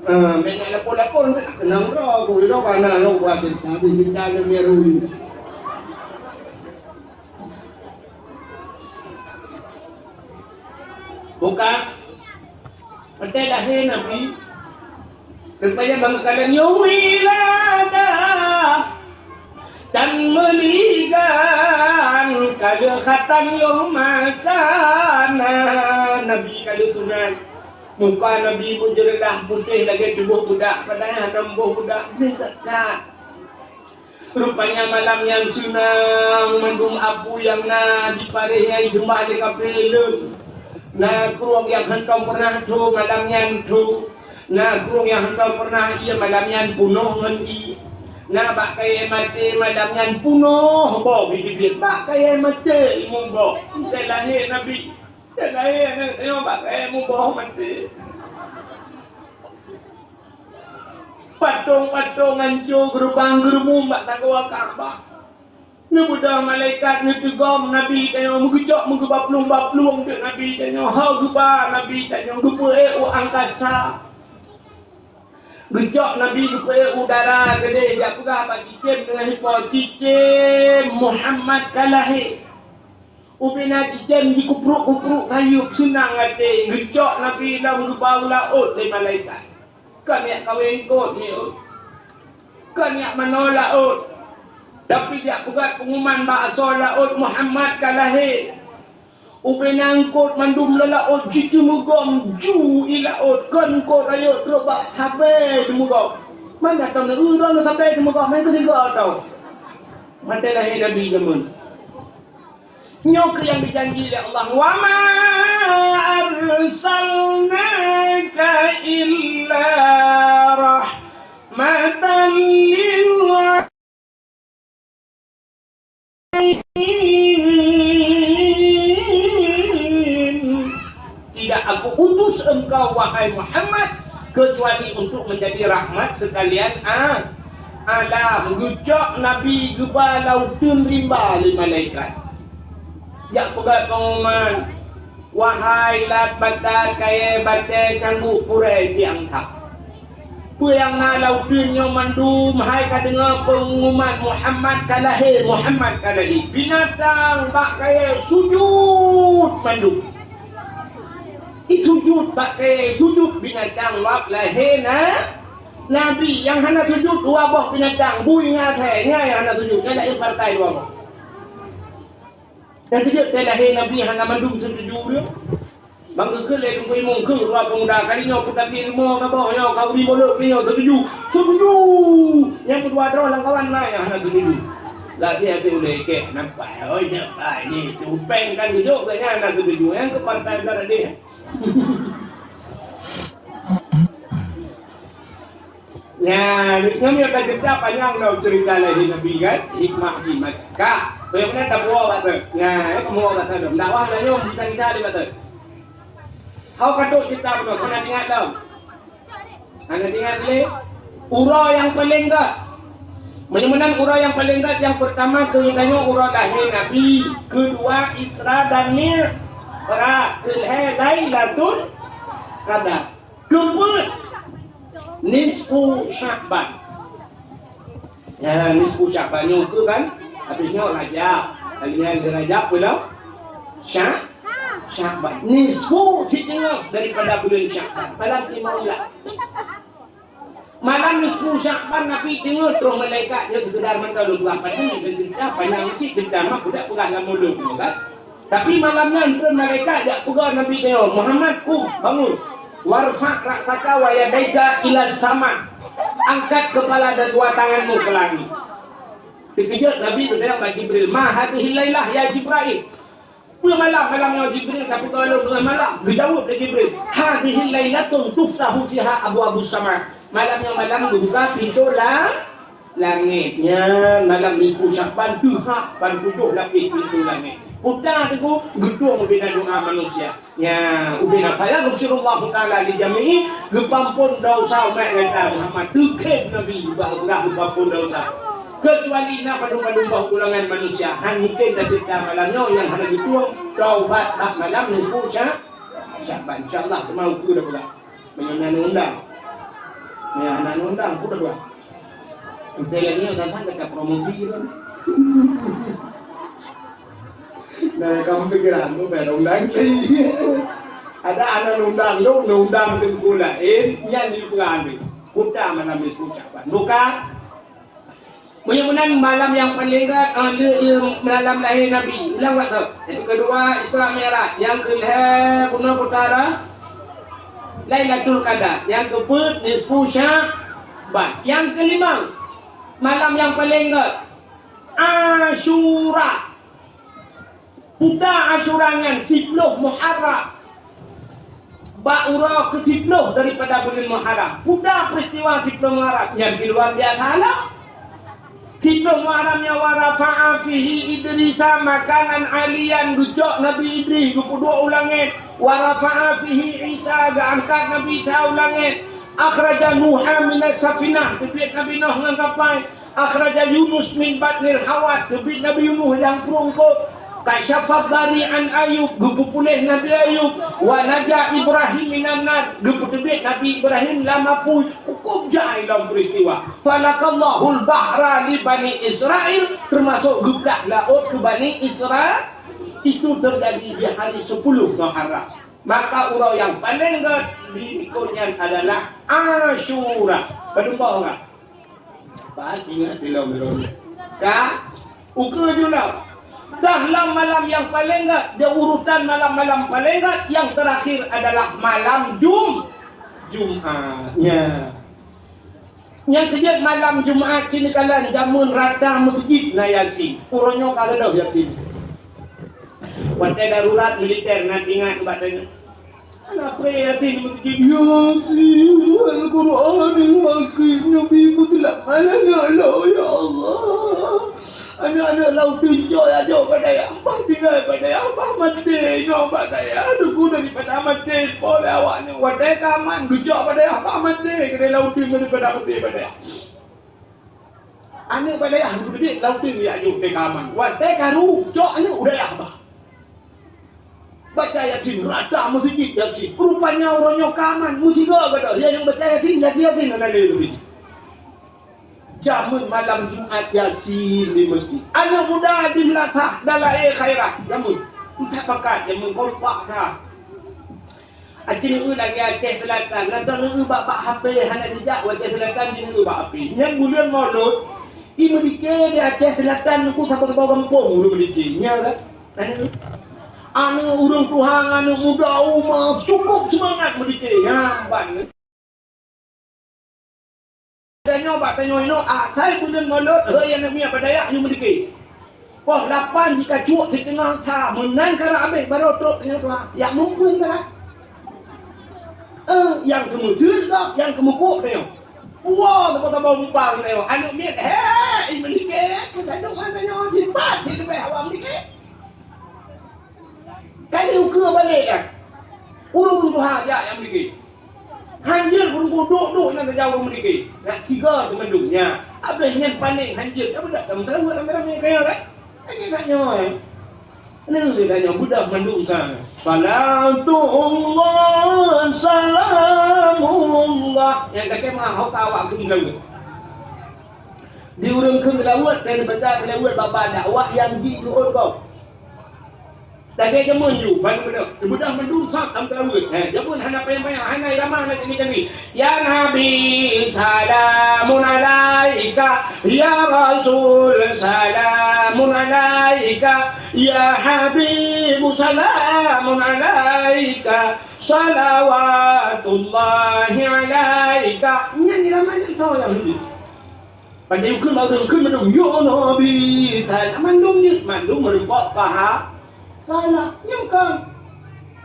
Ah, bèk nak lapor-lapor, bèk nak keunong droe, ku droe bana lôn buat, tapi kita ada meru. Buka. Watèe lahé Nabi, rupanya bangkalan nyoe wiladah dan meuligan ka lheueh khatan yoh masa na Nabi ka lheueh sunat. Muka Nabi meujeureulah putéh lagèe tuboh budak, padahai hana boh budak, putéh that-that. Rupanya malam nyan seunang mandum apui nyang na di paréh nyan jiseumah lé kaphé lôn. Na krueng nyang hantom peureunah tho malam nyan tho. Na krueng nyang hantom peureunah ié malam nyan peunoh ngon ié. Na bak kayèe maté malam nyan peunoh boh bit-bit. Bak kayèe maté limong boh. Watèe lahé Nabi. Watèe lahé aneuk nyoe bak kayèe muboh maté. Patong-patong hanco, geurubang geureumu bak sagoe Ka'bah. Neubeudôh malaikat neuteugom Nabi tanyoe, meugeucok meugeuba plueng-ba plueng teuk Nabi tanyoe, ho geuba Nabi tanyoe, geupeuék u angkasa. Geucok Nabi geupeuék u udara keudéh, jak peugah bak cicém teungoh ipo, "Cicém, Muhammad ka lahé." Ubena cicém jikupruk-kupruk kayup seunang até, geucok Nabi lom geuba u laôt lé malaikat. Kon jak kawén kot nyoe. Kon jak manoe laôt. Tapi jak peugah peunguman bak asoe laôt, Muhammad ka lahé. Ubena eungkôt mandum lam laôt jiteumeugom ju i laôt, kon eungkôt rayeuk trok bak sabe teumeugom. Mantong na ureueng sabe teumeugom, mantong sigoe tau. Watèe lahé Nabi jameun. Nyoe keuh nyang geujanji lé Allah, "Wa ma arsalnaka illa rahmatan lil alamin." Tidak Aku utus engkau, wahai Muhammad, kecuali untuk menjadi rahmat sekalian a-, alam. Geucok Nabi geuba lam uteuen rimba lé malaikat. Jak peugah pengumuman, wahai lat, batat, kayèe, batèe, cangguek, purèe, tiang that. Peue nyang na lam uteuen nyoe mandum, hai ka deungoe pengumuman Muhammad ka lahé, Muhammad ka lahé. Binatang bak kayèe sujut mandum. Sujut bak kayèe, sujut binatang bak lahé na-, Nabi. Nyang hana sujut dua boh binatang, bui ngon asèe, nyan nyang hana sujut, nyan lahé partai dua boh. Dan sijeuet teuh lahé Nabi hana mandum seutuju lé. Bang geukheun lé Teungku Imum, kheun dua peumuda, kali nyoe peugah leumo saboh nyoe, ka ureueng bolot lé nyoe seutuju. Seutuju! Nyang keudua droe lam kawan na nyang hana seutuju. Lagèe até ulèe kèk nampak, oi, nyak bai ni, tu péng kan geujok, gobnyan hana seutuju. Nyang keu partai udara deh. Nyan, nyoe meunan taceurita panyang lom ceurita lahé Nabi kan, hikmah jih mantong. Ka, bagaimana tapuwoe bak tu? Nyan, eh, tapuwoe bak tu. Dakwah tanyoe kisah-kisah di bak tu. Hau ka trok ceurita bunoe, hana ingat lom. Hana ingat lé. Uroe nyang paleng gèt. Meunyoe meunan uroe nyang paleng gèt, nyang peurtama keu geutanyoe uroe lahé Nabi, keudua Isra dan Mi'raj, keulhèe Lailatul Qadar. Keupeuet, nisfu Sya'ban. Ya, nisfu Sya'ban nyoe keu kan? Habis nyoe Rajab. Kali nyan di Rajab bulan Sya-, Sya'ban. Nisfu, siteungoh daripada bulan Sya'ban. Malam lima belas. Malam nisfu Sya'ban Nabi deungoe troh malaikat nyoe sekedar mantong lôn peugah padum dan cerita panyang cit, cerita mak budak peugah lam mulut nyoe kan. Tapi malam nyan troh malaikat jak peugah Nabi nyoe, "Muhammad, kum, bangun. Warfa' ra'saka wa yadaika ila sama." Angkat kepala dan dua tanganmu ke langit. Terkejut Nabi bertanya bak Jibril, "Ma hadhil lailah ya Jibril?" Peue malam, malam nyoe Jibril ka peugah lôn peue malam? Geujaweueb lé Jibril, "Hadhil lailatun tuftahu fiha abwabus sama." Malam nyoe malam geubuka pintoe la-, langét. Nyan malam nisfu Sya'ban teuhah ban tujoh lapéh pintoe langét. Peue teungku geutueng ubena doa manusia. Nyan ubena fa yaghfirullahu ta'ala li jami'i, geupeuampôn desya umat gata Muhammad. Teukhém Nabi bak geupeugah geupeuampôn desya. Keucuali na padum-padum boh golongan manusia, han mungken taceurita malam nyoe nyang hana geutueng taubat bak malam nisfu Sya-, Sya'ban. Insya Allah teuma ukeue dah pula. Meunyoe na undang. Meunyoe hana undang, peue dah pula. Utai lagèe nyoe, kan, kan, dekat promosi gitu. Nah, kamu pikiran tu, bayar undang. Ada anak undang tu, undang teungku laén, nyan di peurang tu. Kuta malam nisfu Sya'ban. Bukan? Meunyoe meunan malam nyang paleng gèt, eh, le, le, malam lahé Nabi. Ulang bak tu. Nyang keudua, Isra Mi'raj. Nyang keulhèe, bunoe peukara Lailatul Qadar. Nyang keupeuet, nisfu Sya'ban. Nyang keulimong, malam nyang paleng gèt, Asyura. Peue teuma Asyura nyan? Siploh Muharram. Bak uroe keusiploh daripada buleuen Muharram. Peue teuma peristiwa siploh Muharram? Nyan pih luar biasa lom. Siploh Muharram nyan, "Wa rafa'a fihi Idrisa makanan aliyan", geucok Nabi Idris geupeuduek u langét. "Wa rafa'a fihi Isa", geuangkat Nabi Isa u langét. "Akhraja Nuha minas safinah", teubiet Nabi Nuh ngon kapai. "Akhraja Yunus min batnil hawat", teubiet Nabi Yunus lam prueng gôt. "Kasyafa dhari an Ayub", geupeupuléh Nabi Ayub. "Wa naja Ibrahim minan nar", geupeuteubiet Nabi Ibrahim lam apui. Hukôm jai lom peuristiwa. "Falakallahul bahra li Bani Israil", teumasok geublah laôt keu Bani Isra-, itu terjadi di hari sepuluh Muharram. Maka uroe nyang paleng gèt di likot nyan adalah Asyura. Padum boh uroe? Pat ingat dilom-lom. Ka? Ukeue jinoe. Dah lam malam nyang paleng gèt, di urutan malam-malam paleng gèt, nyang teurakhir adalah malam Jum-, Jumat. Nya. Nyang keujeuet malam Jumat cit neukalon jameun rata meuseujid na Yasin. Uroe nyoe ka reudoh Yasin. Watèe darurat militer na ingat bak tanyoe. Hana pré Yasin meuseujid, "Yasin, Al-Qur'anil Hakim, Nabi Muhammad, ya Allah, ya Allah." Aneuk-aneuk lam uteuen jok, ya jok bak dayah, bah tinggai bak dayah, bah maté nyoe bak dayah, teungku daripada maté po lé awak nyoe. Watèe ka aman, geujok bak dayah, bah maté keudéh lam uteuen daripada maté bak dayah. Aneuk bak dayah geuteubiet lam uteuen, ya jok watèe ka aman. Watèe ka ruweuh, jok aneuk u dayah bah. Baca Yasin rata meuseujid Yasin. Rupanya uroe nyoe ka aman, meusigoe gata. Ya nyang baca Yasin, Yasin, Yasin hana lé meuseujid. Jameun malam Jumat Yasin di meuseujid. Aneuk muda di meulasah dan lahé khairat. Jameun. Entah bakat, jameun kompak that. Aci neueu lagèe Aceh Selatan, na ta neueu bak-bak H P, hana jijak u Aceh Selatan, ji neueu bak H P. Nyan buleuen Molot, i meudike di Aceh Selatan, nungku saboh-saboh gampông ureueng meudike. Nya kan? Aneuk ureueng tuha ngon aneuk muda uma cukup seumangat meudike. Nyan ban. Tanyoe bak tanyoe inoe, asai buleuen Molot, hei aneuk miet bak dayah, yue meudike. Poh lapan jikacuek siteungoh sa, meunan karab abéh barô trok tanyoe tuha. Yak mumpung ka. Eh, nyang keumeuteun gob, nyang keumeukuek tanyoe. Puwoe saboh-saboh mubang tanyoe. Aneuk miet, he, i meudike, keu tanyoe ngon tanyoe, jipat, jileubeh awak meudike. Kali ukeue balek kan. Ureueng tuha jak nyang meudike. Hanjeuet ureueng duek-duek nyang tajak ureueng meudike. Nak tiga teumandum nya. Abéh nyan panéh hanjeuet. Apa dak kamu tahu ramé-ramé kaya kan? Lagi nak nyoe. Ni dia tanya budak mandum sana. Salatullah, salamullah. Nyang kakek mah hok awak keu geulaweuet. Di ureueng keu geulaweuet, dan baca geulaweuet baba dakwah nyang jijeuet gob. Lagèe jameun ju, ban beudôh. Beudôh mandum sab lam teulaweuet. He, jameun hana payah-payah, hana irama, hana canggih-canggih. Ya Nabi, salamun alaika. Ya Rasul, salamun alaika. Ya Habib, salamun alaika. Salawatullahi alaika. Nyan irama nyan tho nyang Pajan kheun bak ureueng kheun mandum, "Ya Nabi," that mandum nyan, mandum meureumpok paha-, pahala. Nyoe kon.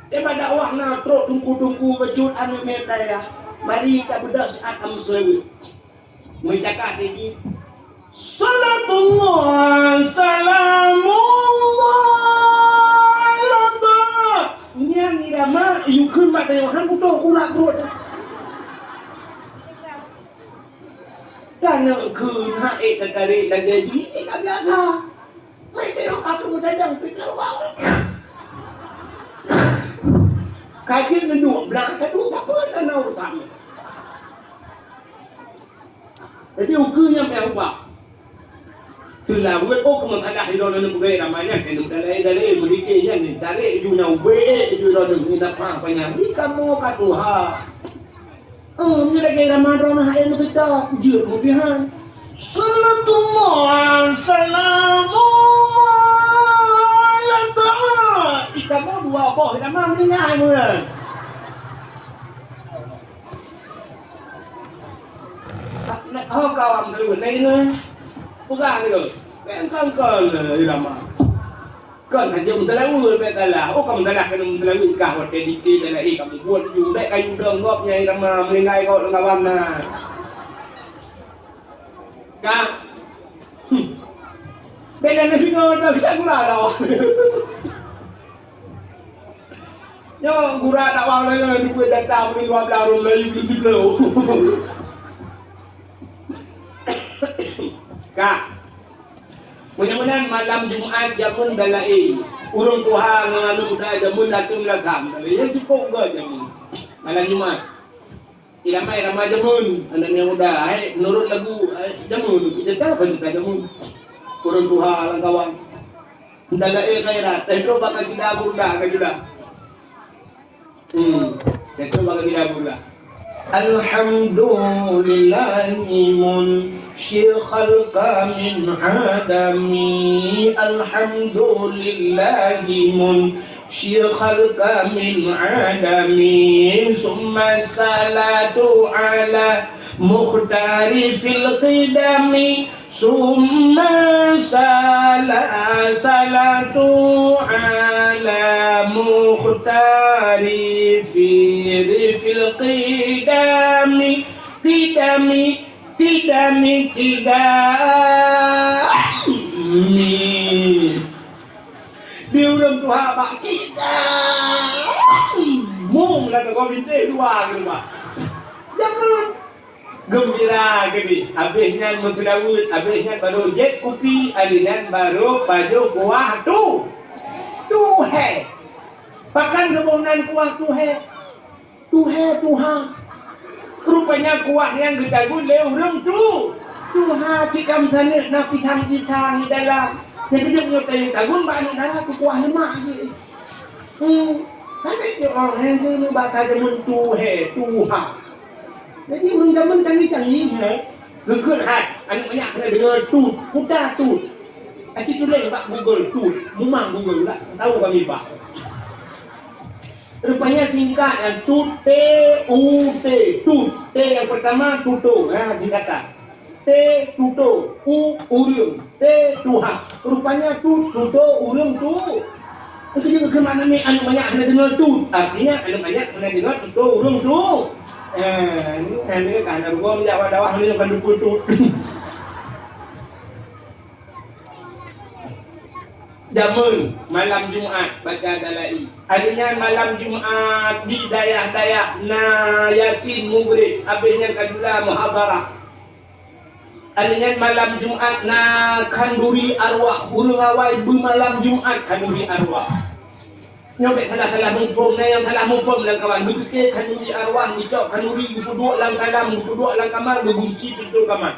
Di bak dakwah na trok teungku-teungku bacut aneuk miet dayah. Mari tabeudôh siat lam seulaweuet. Meucakap lé jih, "Salatullah, salamullah, ala taha." Nyan irama, yue kheun bak tanyoe, han putôh urat pruet. Taneuk kheun hak ék tatarek lagèe jih, ék ka biasa. Mai teuh ka keumeudadang pih keuluwa. Ka jeuet neuduek blang, ka duek sapeue na urusan. Jadi ukeue nyan payah ubah. Teulaweuet, oh, keumeung salah sidroe neupeugah ramai nyan, keuneuk dalai-dalai meudike nyan, tarek ju na ubé ju droeneuh, ni na pah panyang. Di kamoe ka tuha. Oh, nyoe lagèe Ramadan hai meuseujid, jeuet mupihan. Salatullah, salamullah, ala taha. Di kamoe dua boh nama meuninggai meunan. Oh, kawan tu, lain, eh. Pegang tu. Kan, kan, kan, eh, irama. Kan, hanya meuteulaweuet, bèk salah. Oh, kamu salah, kena meuteulaweuet kah, watèe dikit, dan lagi kamu buat ju. Bèk kayu dong, gop, nyai irama, meuninggai kau, dengan kawan, nah. Ka. Hmm. Beda nasi ngon tak kita gula dah. Nyoe gura dakwah lagèe nyoe dua belas data bagi dua belas ureueng Melayu belum dibloe. Ka. Meunyoe meunan malam Jumat jameun dan laén. Ureueng tuha ngon aneuk muda jameun datang belakang. Yang cukup enggak jameun. Malam Jumat. Irama, irama jameun, aneuk nyang muda, hai, meunurot lagu, hai, jameun, cerita apa cerita jameun? Ureueng tuha lam kawan. Entah laén khairat, eh, tu bak kasida burda ka jula. Hmm, tu bak kasida burda. Alhamdulillahi munsyi khalqa min adami. Alhamdulillahi mun- Syi khalqa min adami, summa salatu ala mukhtari fil qidami, summa sala-, salatu ala mukhtari fi-, fil qidami, qidami, qidami, qidami. Di ureueng tuha bak kita. Mung lam teungoh bintéh dua keuleubah. Jameun geumbira keubi. Abéh nyan meuseulaweuet, abéh nyan barô jép kupi, abéh nyan barô pajoh kuah tu. Tu hai. Pakon geuboh nan kuah Tuhé? Tuhé, tuha. Rupanya kuah nyang geutagun lé ureuëng tu. Tuha, cit ka meusaneut na pisang-pisang di dalam. Nyang keujeuet nyoe tayue tagun bak aneuk dara tu kuah leumak jih. Hmm. Sabe jih orang nyang keuneuk bak ka jameun Tuhé, tuha. Jadi ureuëng jameun canggih-canggih, eh. Geukheun hai, aneuk manyak hana deungoe tut, peue tut. Aci tuléh bak Google tut, mumang Google lah, tahu kami bah. Rupanya singkat nyan tut, T U T, tut. T yang pertama tuto, ha, singkatan. T tuto, U ureuëng, T tuha. Rupanya tut tuto ureuëng tu. Itu juga keumakna mi aneuk manyak hana deungoe tut. Artinya aneuk manyak hana deungoe tuto ureuëng tu. Eh, ini kan ada gom jawab dakwah ni kan tut. Jameun malam Jumat baca dalai. Hari nyan malam Jumat di dayah-dayah na Yasin Mubrek, habéh nyan ka jula muhadharah. Hari nyan malam Jumat na khanduri arwah, ureuëng awai beumalam Jumat khanduri arwah. Nyoe bék salah-salah muphom, na nyang salah muphom lam kawan. Geupike khanduri arwah, geucok khanduri geupeuduek lam kalam, geupeuduek lam kama, geugunci pintoe kama.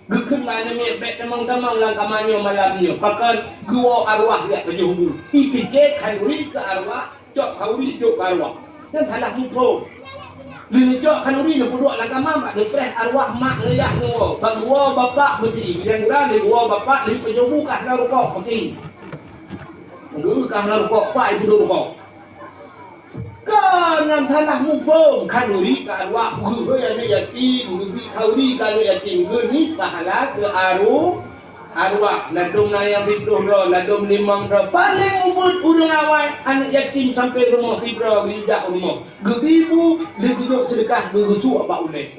Geukheun bak aneuk miet, bék tamong-tamong lam kama nyoe malam nyoe. Pakon geuwoe arwah jak pajoh bu. Ipike khanduri keu arwah, cok khanduri jok keu arwah. Nyan salah muphom. Lheuh neucok khanduri neupeuduek lam kama bak neupreh arwah mak ngon yah neuwoe. Bak geuwoe bapak meuti, nyang gura lheuh geuwoe bapak lheuh pajoh bu kah na rukok meuti. Geu kah na rukok, pak ipeuduek rukok. Ka nyang salah muphom, khanduri keu arwah, geuhôi aneuk yatim, geubri khanduri keu aneuk yatim, geuniet pahala keu aru-, arwah. Ladôm na nyang siplôh droe, ladôm limong droe, paleng ubit ureuëng awai, aneuk yatim sampoe rumoh sidroe geujak u rumoh. Geubri bu, lheueh geujok seudeukah, geugeusuek bak ulèe.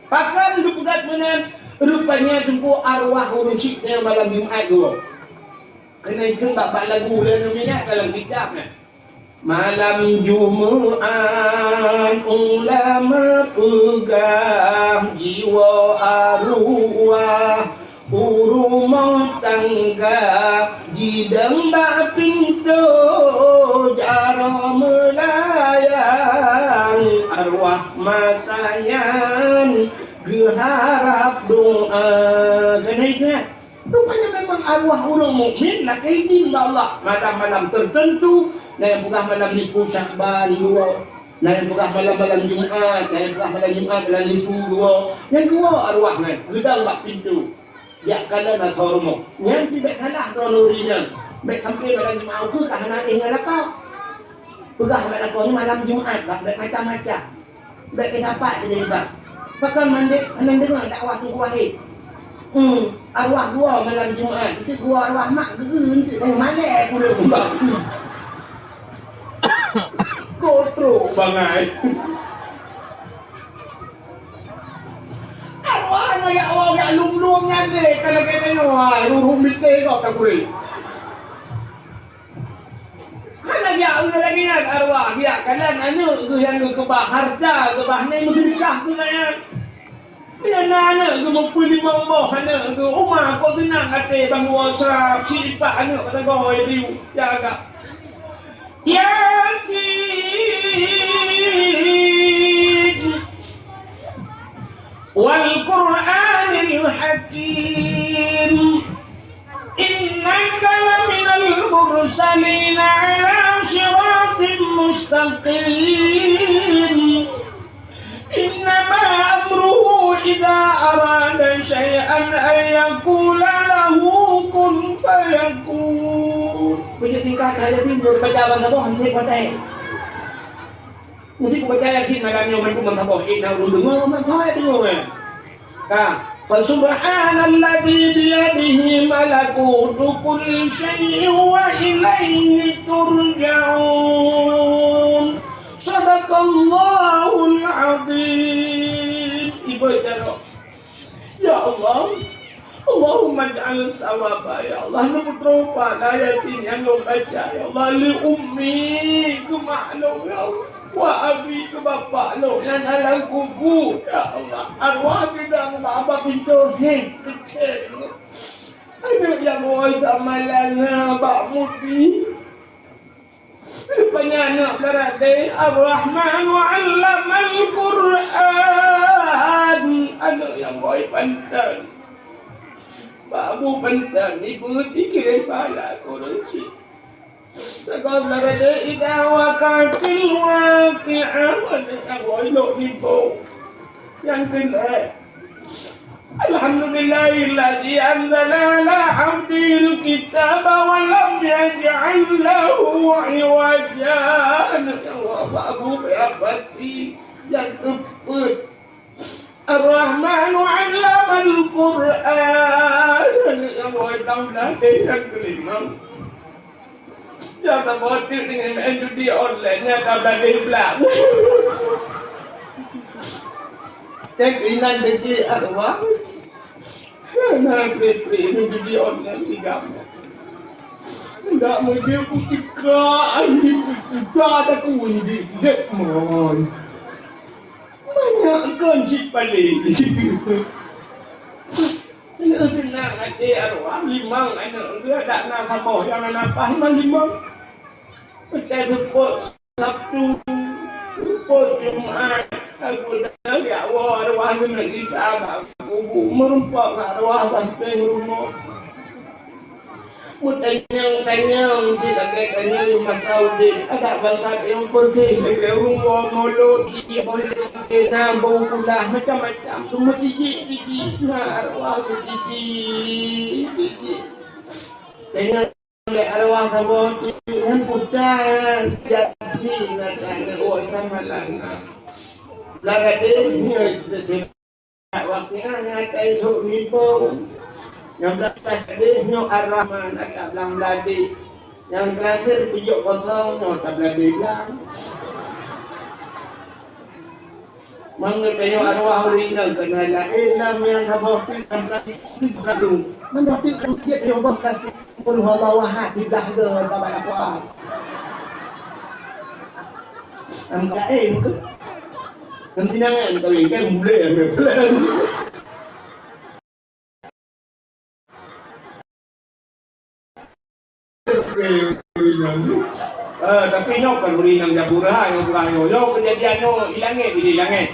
Pakon geupeugah meunan, rupanya teungku arwah ureuëng syiek nyan malam Jumat geuwoe. Keuneuk ikheun bak, bak lagu lé neuminyak dalam kitab nyan. Malam Jumat ulama peugah jiwoe arwah u rumoh tangga, jidong bak pintoe jaroe meulayan. Arwah masa nyan geuharab doa. Keuneuk ingat, rupanya memang arwah ureuëng mukmin lakèe idin bak Allah. Malam-malam tertentu, na nyang peugah malam nisfu Sya'ban geuwoe, na nyang peugah malam-malam Jumat, na nyang peugah malam Jumat malam nisfu geuwoe. Nyan geuwoe arwah nyan, geudong bak pintoe. Jak kalon ateueh rumoh. Nyan pih bék salah droeneuh ureuëng nyan. Bék sampoe malam Jumat ukeue ka hana éh ngon lakoe. Peugah bak lakoe nyoe malam Jumat, bak, bék macam-macam. Bék keu sapat keu jilbab. Pakon mandé hana deungoe dakwah Teungku Wahid. Hmm, arwah geuwoe malam Jumat, itu geuwoe arwah mak geu-eu enteuk, eh, malèe pula. Kotrok bangai. Arwah na jak woe jak lom-lom nyan deh, ka lagèe tanyoe, ah, ruruh mité kok ka kureueng. Hana jak uroe lagèe nyan arwah, jak kalon aneuk geuh nyang geukeubah hareuta, geukeubah nèng meuseudeukah keu nyan. Bila na aneuk geuh meupeulimong boh aneuk geuh, uma kok seunang até ban geuwoe srap, sipat aneuk meusagoe di jaga. Yasin. Wal Qur'anil Hakim. Innaka laminal mursalin ala siratim mustaqim. Innama amruhu idza arada syai'an an yaqula lahu kun fayakun. Beujeuet tingkah ka Yasin, beureubaca ban saboh, hana patéh. Meusti kubaca Yasin malam nyoe mandum ban saboh, ék na ureueng deungoe, ban saboh deungoe. Ka. Fa subhanalladzi biyadihi malakutu kulli syai'in wa ilaihi turja'un. Sadaqallahul azim. Ibu jaroe. Ya Allah, Allahumma ij'al sawaba, ya Allah, lôn peutrok pahala Yasin nyang lôn baca, ya Allah, li ummi, keu mak lôn, ya Allah, wa abi, keu bapak lôn nyang na lam kubu, ya Allah, arwah geudong bak pintoe, heh, teuke. Aneuk nyang woe samalan na bak muti. Rupanya aneuk Barat deh, Ar-Rahman wa 'allamal Qur'an. Aneuk nyang boi pantan. Bak Abu pantan, ibu tikiré pala kureueng cit. Sagoe Barat deh, idza waqa'atil waqi'ah, aneuk nyang boi lok ibu. Nyang keuneuk. Alhamdulillahilladzi anzala ala abdihil kitaba wa lam yaj'al lahu iwaja. Ya Allah, Abu berabati nyang keupeuet. Ar-Rahmanu 'allamal Qur'an. Ya Allah, nyang keulimong. Nyang saboh teuk deungon main judi online, nyang ka bladé blang. Cek inan deuki arwah. Nah, klik-klik ini judi online di gampông. Ndak meujeuet kucika, ini kuda ada kunci, dek mon. Banyak kan cik paling. Aneuk teunang até arwah limong aneuk geuh, adak na saboh nyang hana paih man limong. Peutai seupôt Sabtu, seupôt Jumat, lagu dari awak arwah geuneuk gisa bak kubu, meurumpok ngon arwah sampéng rumoh. Meutanyong-tanyong, cit lagèe tanyong masa udép, adak bansa nyang peureulèe lagèe rumoh, mulod, gigi, boh lé, na bông kulah, macam-macam. Cuma gigi-gigi, na arwah gigi, gigi. Tanyong lé arwah saboh cit nyan putan, jadi na tanyong, oh, sama lah na. Lah gadéh, nyoe Wakiah nyan ata idhok nibong. Nyang beulatah gadéh nyoe Ar-Rahman ata blang bladé. Nyang teurakhé pijôk kosong nyoe ata bladé blang. Mangat tanyoe arwah ureueng inong keunan laén, lam nyang saboh pih lam plastik pih bladung. Meunan pih lam plastik pih bladung. Qul huwallahu ahad, tiga ke, tak banyak kuat. Am kain ke? Nanti nangan kawin kan boleh ambil pelan. Eh, tapi nyoe kan ureueng inong Jabu Raha, nyoe Jabu Raha nyoe. Nyoe kejadian nyoe di langét, di langét.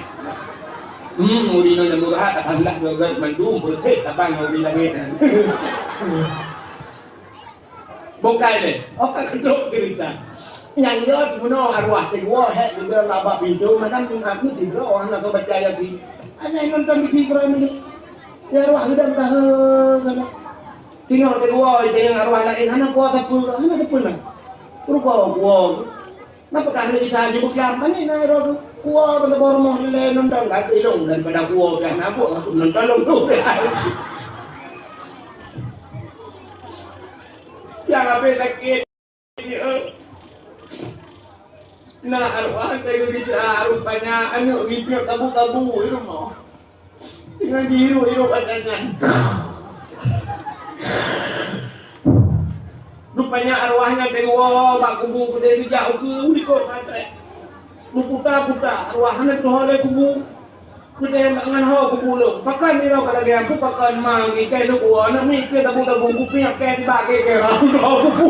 Hmm, ureueng inong Jabu Raha, alhamdulillah, geugat mandum, beureuséh, tabang nyoe di langét. Bukai lé, oka keudroe cerita. Nyang nyoe bunoe arwah sigoe hék geubri laba pintoe, malam Jumat nyoe sidroe hana baca Yasin. Hana nonton T V keurau nyoe. Ya arwah geudang tahe kana. Singoh sigoe nyang arwah laén hana kuasa peue, hana sapeue na. Rupa kuwoe. Napa kah ni kita jibuk kiam mani na ro kuwoe benda bormoh lé nonton ka ilong daripada kuwoe dah nabuk aku nonton long tu. Yang habis sakit. Na arwah teuh geubitra rupanya aneuk geupiôh tabu-tabu di rumoh. Dengan jihirup-hirup atanyan. Rupanya arwah nyan teuwoe bak kubu keudeh geujak ukeue u likot mantong. Meuputa-puta arwah hana teuho lé kubu. Keudeh ngon ho kubu lom. Pakon nyoe ka lagèe nyan, pakon ma ngitai lôn kuwoe, aneuk miet keu tabu-tabu kupiah kèe tibak kèe-kèe kubu.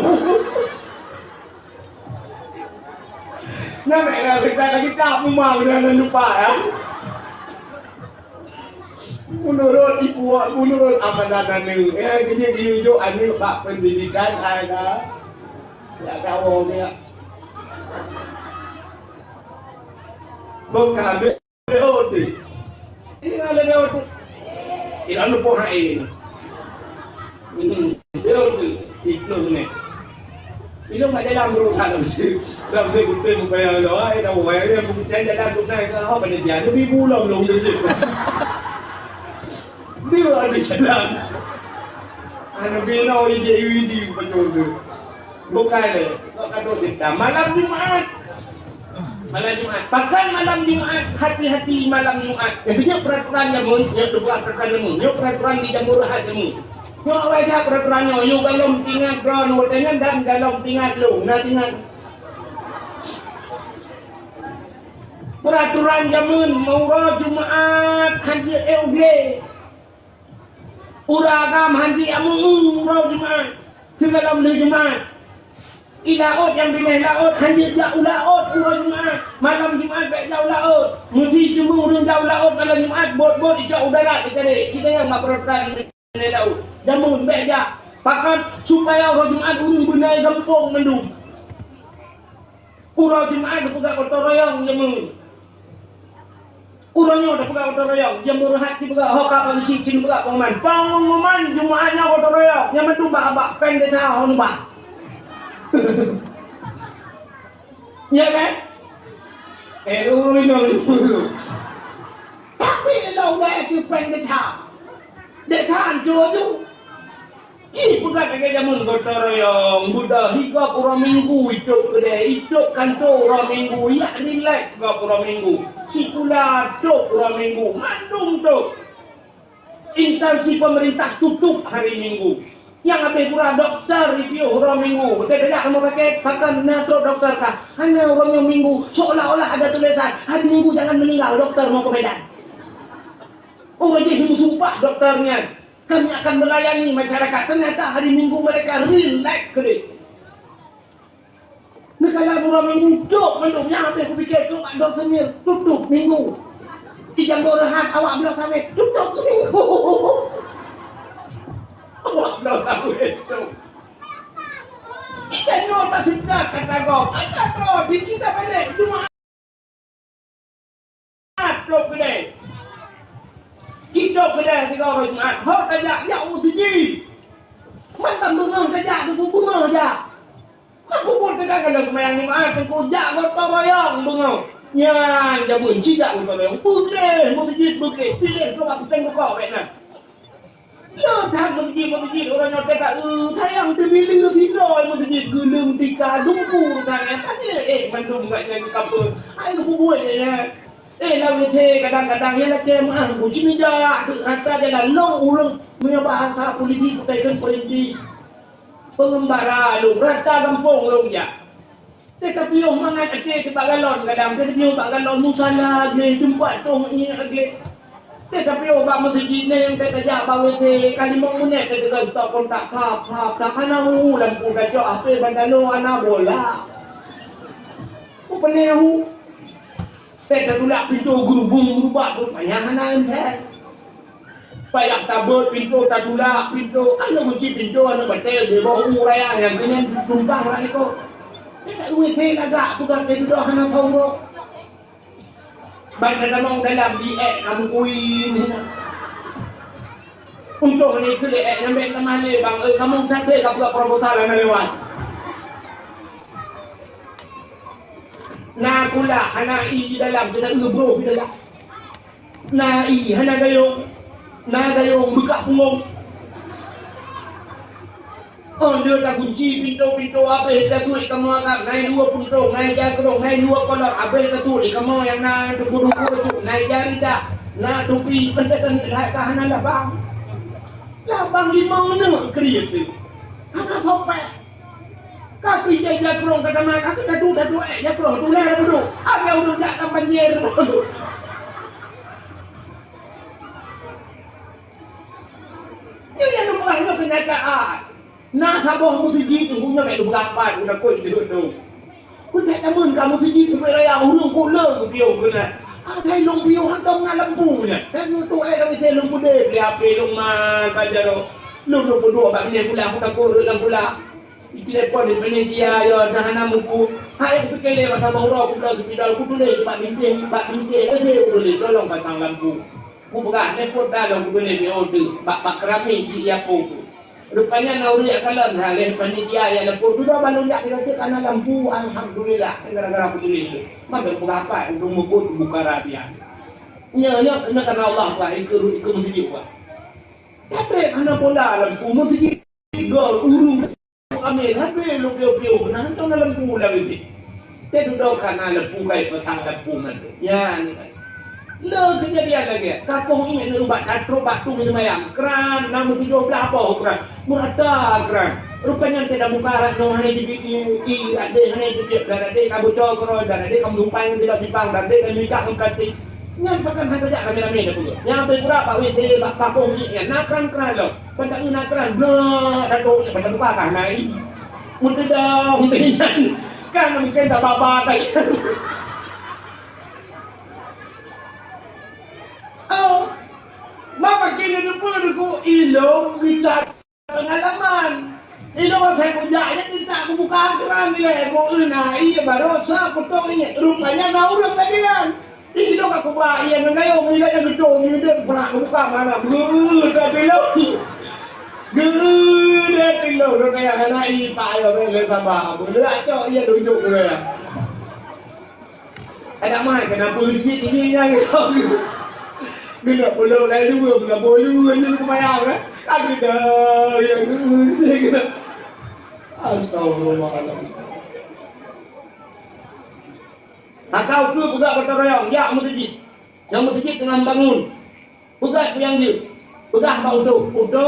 Nyan meunan kita lagi tak memang dengan lupa ya. Menurut ibu, menurut amanah aneuk, ya, jadi diujuk aneuk bak pendidikan, ada. Ya, kawan dia. Bukan ambil P O T. Ini ada P O T. Ini anu po hai. Hmm, P O T. Itu ni. Ilong mak jalan berusaha. Dah boleh betul supaya lo ai dah wai dia bukan jalan tu kan. Apa dia dia lebih pulang belum dia. Dia ada jalan. Anu bina ide ide betul tu. Bukai lé, kok ka duek sita. Malam Jumat. Malam Jumat. Pakon malam Jumat, hati-hati malam Jumat. Nyoe peraturan jameun, nyoe teupeugah peraturan jameun. Nyoe peraturan di Jamur Rahat jameun. Nyoe awai that peraturan nyoe, yue galom tingat droe nyoe watèe nyan dan galom tingat lôn. Na tingat. Peraturan jameun, uroe Jumat, hanjeuet éh u glé. Ureueng agam hanjeuet amu-u uroe Jumat, sigohlom lheueh Jumat. I laôt nyang binéh laôt, hanjeuet jak u laôt uroe Jumat. Malam Jumat bèk jak u laôt. Meusi teuma ureueng jak u laôt malam Jumat, bot-bot icok u darat teucadeh. Kita nyang mak peureutan binéh laôt. Jameun bèk jak. Pakon? Supaya uroe Jumat ureueng beuna gampông mandum. Uroe Jumat geupeugah gotong royong jameun. Uroe nyoe tapeugah gotong royong, jeuem beureuhat sibeugah, ho ka polisi cit beugah pengumuman. Pengumuman Jumaat nyoe gotong royong, nyang mandum bak-bak péng desya ho nibak. Ya kan? Eh, ureueng inong. Tapi lôn udah itu péng desya. Desya hancô aju. Ih, peugah lagèe jameun gotong royong, buda higop uroe Minggu itôp keudè, itôp kantô uroe Minggu, yak rileks higop uroe Minggu. Sikula tôp uroe Minggu, mandum tôp. Instansi pemerintah tutup hari Minggu. Nyang habéh gura dokto jipiôh uroe Minggu. Beutôi tajak rumoh sakét, pakon na trôk dokto ka. Hana uroe nyoe Minggu, seolah-olah ada tulisan, "Hari Minggu jangan meninggal, dokter mau ke Medan." Oh, jadi meusumpah dokter nyan. Kami akan melayani masyarakat. Ternyata hari Minggu mereka rileks keudeh. Neukala uroe Minggu, dok mandum nyang habéh kupike, dok mandum seumir, tutup Minggu. Di jambo reuhat, awak bloe sawét, tutup Minggu. Awak bloe sawét tu. Kita nyoe tak sedar kata gob. Ada tu, di kita balik, cuma Trôk keudè. Jitôp keudè sigoe Jumat. Ho tajak, jak u meuseujid. Mantong beungoh tajak, teungku beungoh jak. Meukubu teuka keuneuk seumayang Jumat, teungku jak gotong royong beungoh. Nyan jameun sijak gotong royong. Beudeh meuseujid beudeh. Piléh keu bak puseng bukok bèk na. Le that meuseujid-meuseujid uroe nyoe teuka, eu, sayang teubileue sidroe meuseujid geuleum tika dumpu tangai tanyé, eh, mandum gobnyan geukapeu. Hai geupubuet nyan. Eh, lam W C kadang-kadang nyan lakèe meuah, guci mija, rasa jalan long ureueng meunyoe bahasa politik peukaitkan politis. Pengembara lôn, rasa gampông lôn jak. Teuka piôh mangat até bak galon kadang, teuka piôh bak galon musala gleh, teumpat toh ié gleh. Teuka piôh bak meuseujid nyan nyang tajak bak W C, ka limong menit teuka stop kontak, tap, tap, tap, hana hu lampu tacok, H P ban tanoh hana bola. Ku peuneuh hu. Teuka tulak pintoe geurubung, geurubak, geurubak, nyang hana enten. Payah tabeuet pintoe, tatulak pintoe, aneuk gunci pintoe, aneuk batèe, di bawah umur raya nyang keunan tumpang lam ikôt. Teuka W C lagak, peugah teududoe hana thong gob. Ban tatamong dalam, di ék kamoe kui. Untông ni keu lé ék nyang bèk tamah lé, bang, eh, kamoe sabe ka peugah proposal hana lewat. Na kulak, hana ié di dalam, keuneuk ngeubroh di dalam. Na ié hana gayông, na gayông beukah punggông. Oh, lheueh tagunci pintoe-pintoe, abéh tatuek kamoe agam, na ié dua puntông, na ié jakrong, na ié dua kolot, abéh tatuek kamoe nyang na teungku-teungku reujok, na ié jari dak, na tupi, peunteuk that ka hana labang. Labang limong neuk kriet teuh. Hana sopék. Ka keuh ija jakrong ka tamah, ka keuh tadu-tadu ék jakrong, tuléh lam beudôk. Akhé ureueng jak lam banjir. Nyoe nyang neupeugah nyoe keunyataan. Na saboh meuseujid teungku nyoe bèk neupeugah pat, udah kôi jeuet tu. Kujak jameun ka meuseujid Ubé Raya ureueng kok le geupiôh keunan. Asai lôn piôh hantom na lampu nyan. Saya nyoe tu ék lam isi lôn peudeh beli H P lôn man saja tu. Lôn lôn peuduek bak binéh pula, aku takot rhot lam pula. Ditelepon di panitia, ya, dah hana mupu. Hai, kupike lé masa bahu roh, kubloe sipidol, kutuléh bak bintéh, bak bintéh, lé kutuléh, tolong pasang lampu. Kupeugah, telepon dah lom kutuléh di order, bak, bak keramik di Yapo tu. Rupanya na ureueng kalon, ha, lé panitia ya lampu. Sudah balon jak kita cek, karena lampu, alhamdulillah, gara-gara kutuléh tu. Maka peugah apa, untuk mukut buka rabian. Nya, nya, kena karena Allah, Pak, ikut, ikut mesti, Pak. Tapi, mana bola lampu, mesti gol, urung. Amin. Habéh lôn piôh-piôh, na hantom na lampu lam binéh. Teududoe ka na lampu, kai peusang lampu nyan. Nyan. Le keujadian lagèe, ka poh iék neurubat, ka trôk bak tu meuseumayang. Kran, na meutujoh blah boh kran. Meurata kran. Rupanya teuka buka rat nyoe hana jibiet ié, ié rat deh hana jibiet, rat deh ka bocor keudroe, rat deh ka meulumpang di bak simpang, rat deh ka meuikak ngon plastik. Nyan pakon hana tajak ramé-ramé dah peugah. Nyang peuet bak W C bak kampung jih nyan na kran-kran lom. Ban taeu na kran, blak, dato nyan ban tabuka ka na ié. Meuteudong, meuteunyan. Kan mungken tababa tajak. Oh, maka keuneuk neupeu ku ilong geutak peungalaman. Ilong asai kujak nyan geutak kubuka keran ilèe, ku eu na ié baroesa kutong ié. Rupanya na ureueng lagèe nyan. Ilong ka kuba ié ngon gayong, ilong nyan geutong, ilong peurak kubuka mana. Beuh, tapi ilong. Geuh, tapi ilong, rupanya na ié pak ilong, ilong sabar. Beuh, acok ié tunjuk ilong. Adak mai keunan peue cit ini nyang geulok pulo lai dua, bukan bolu ni kumayang, eh. Aduh dah, yang geusik. Astagfirullahaladzim. Maka ukeue peugah gotong royong, jak meuseujid. Nyang meuseujid teungoh bangun. Peugah keu nyang jeuet. Peugah bak utô. Utô,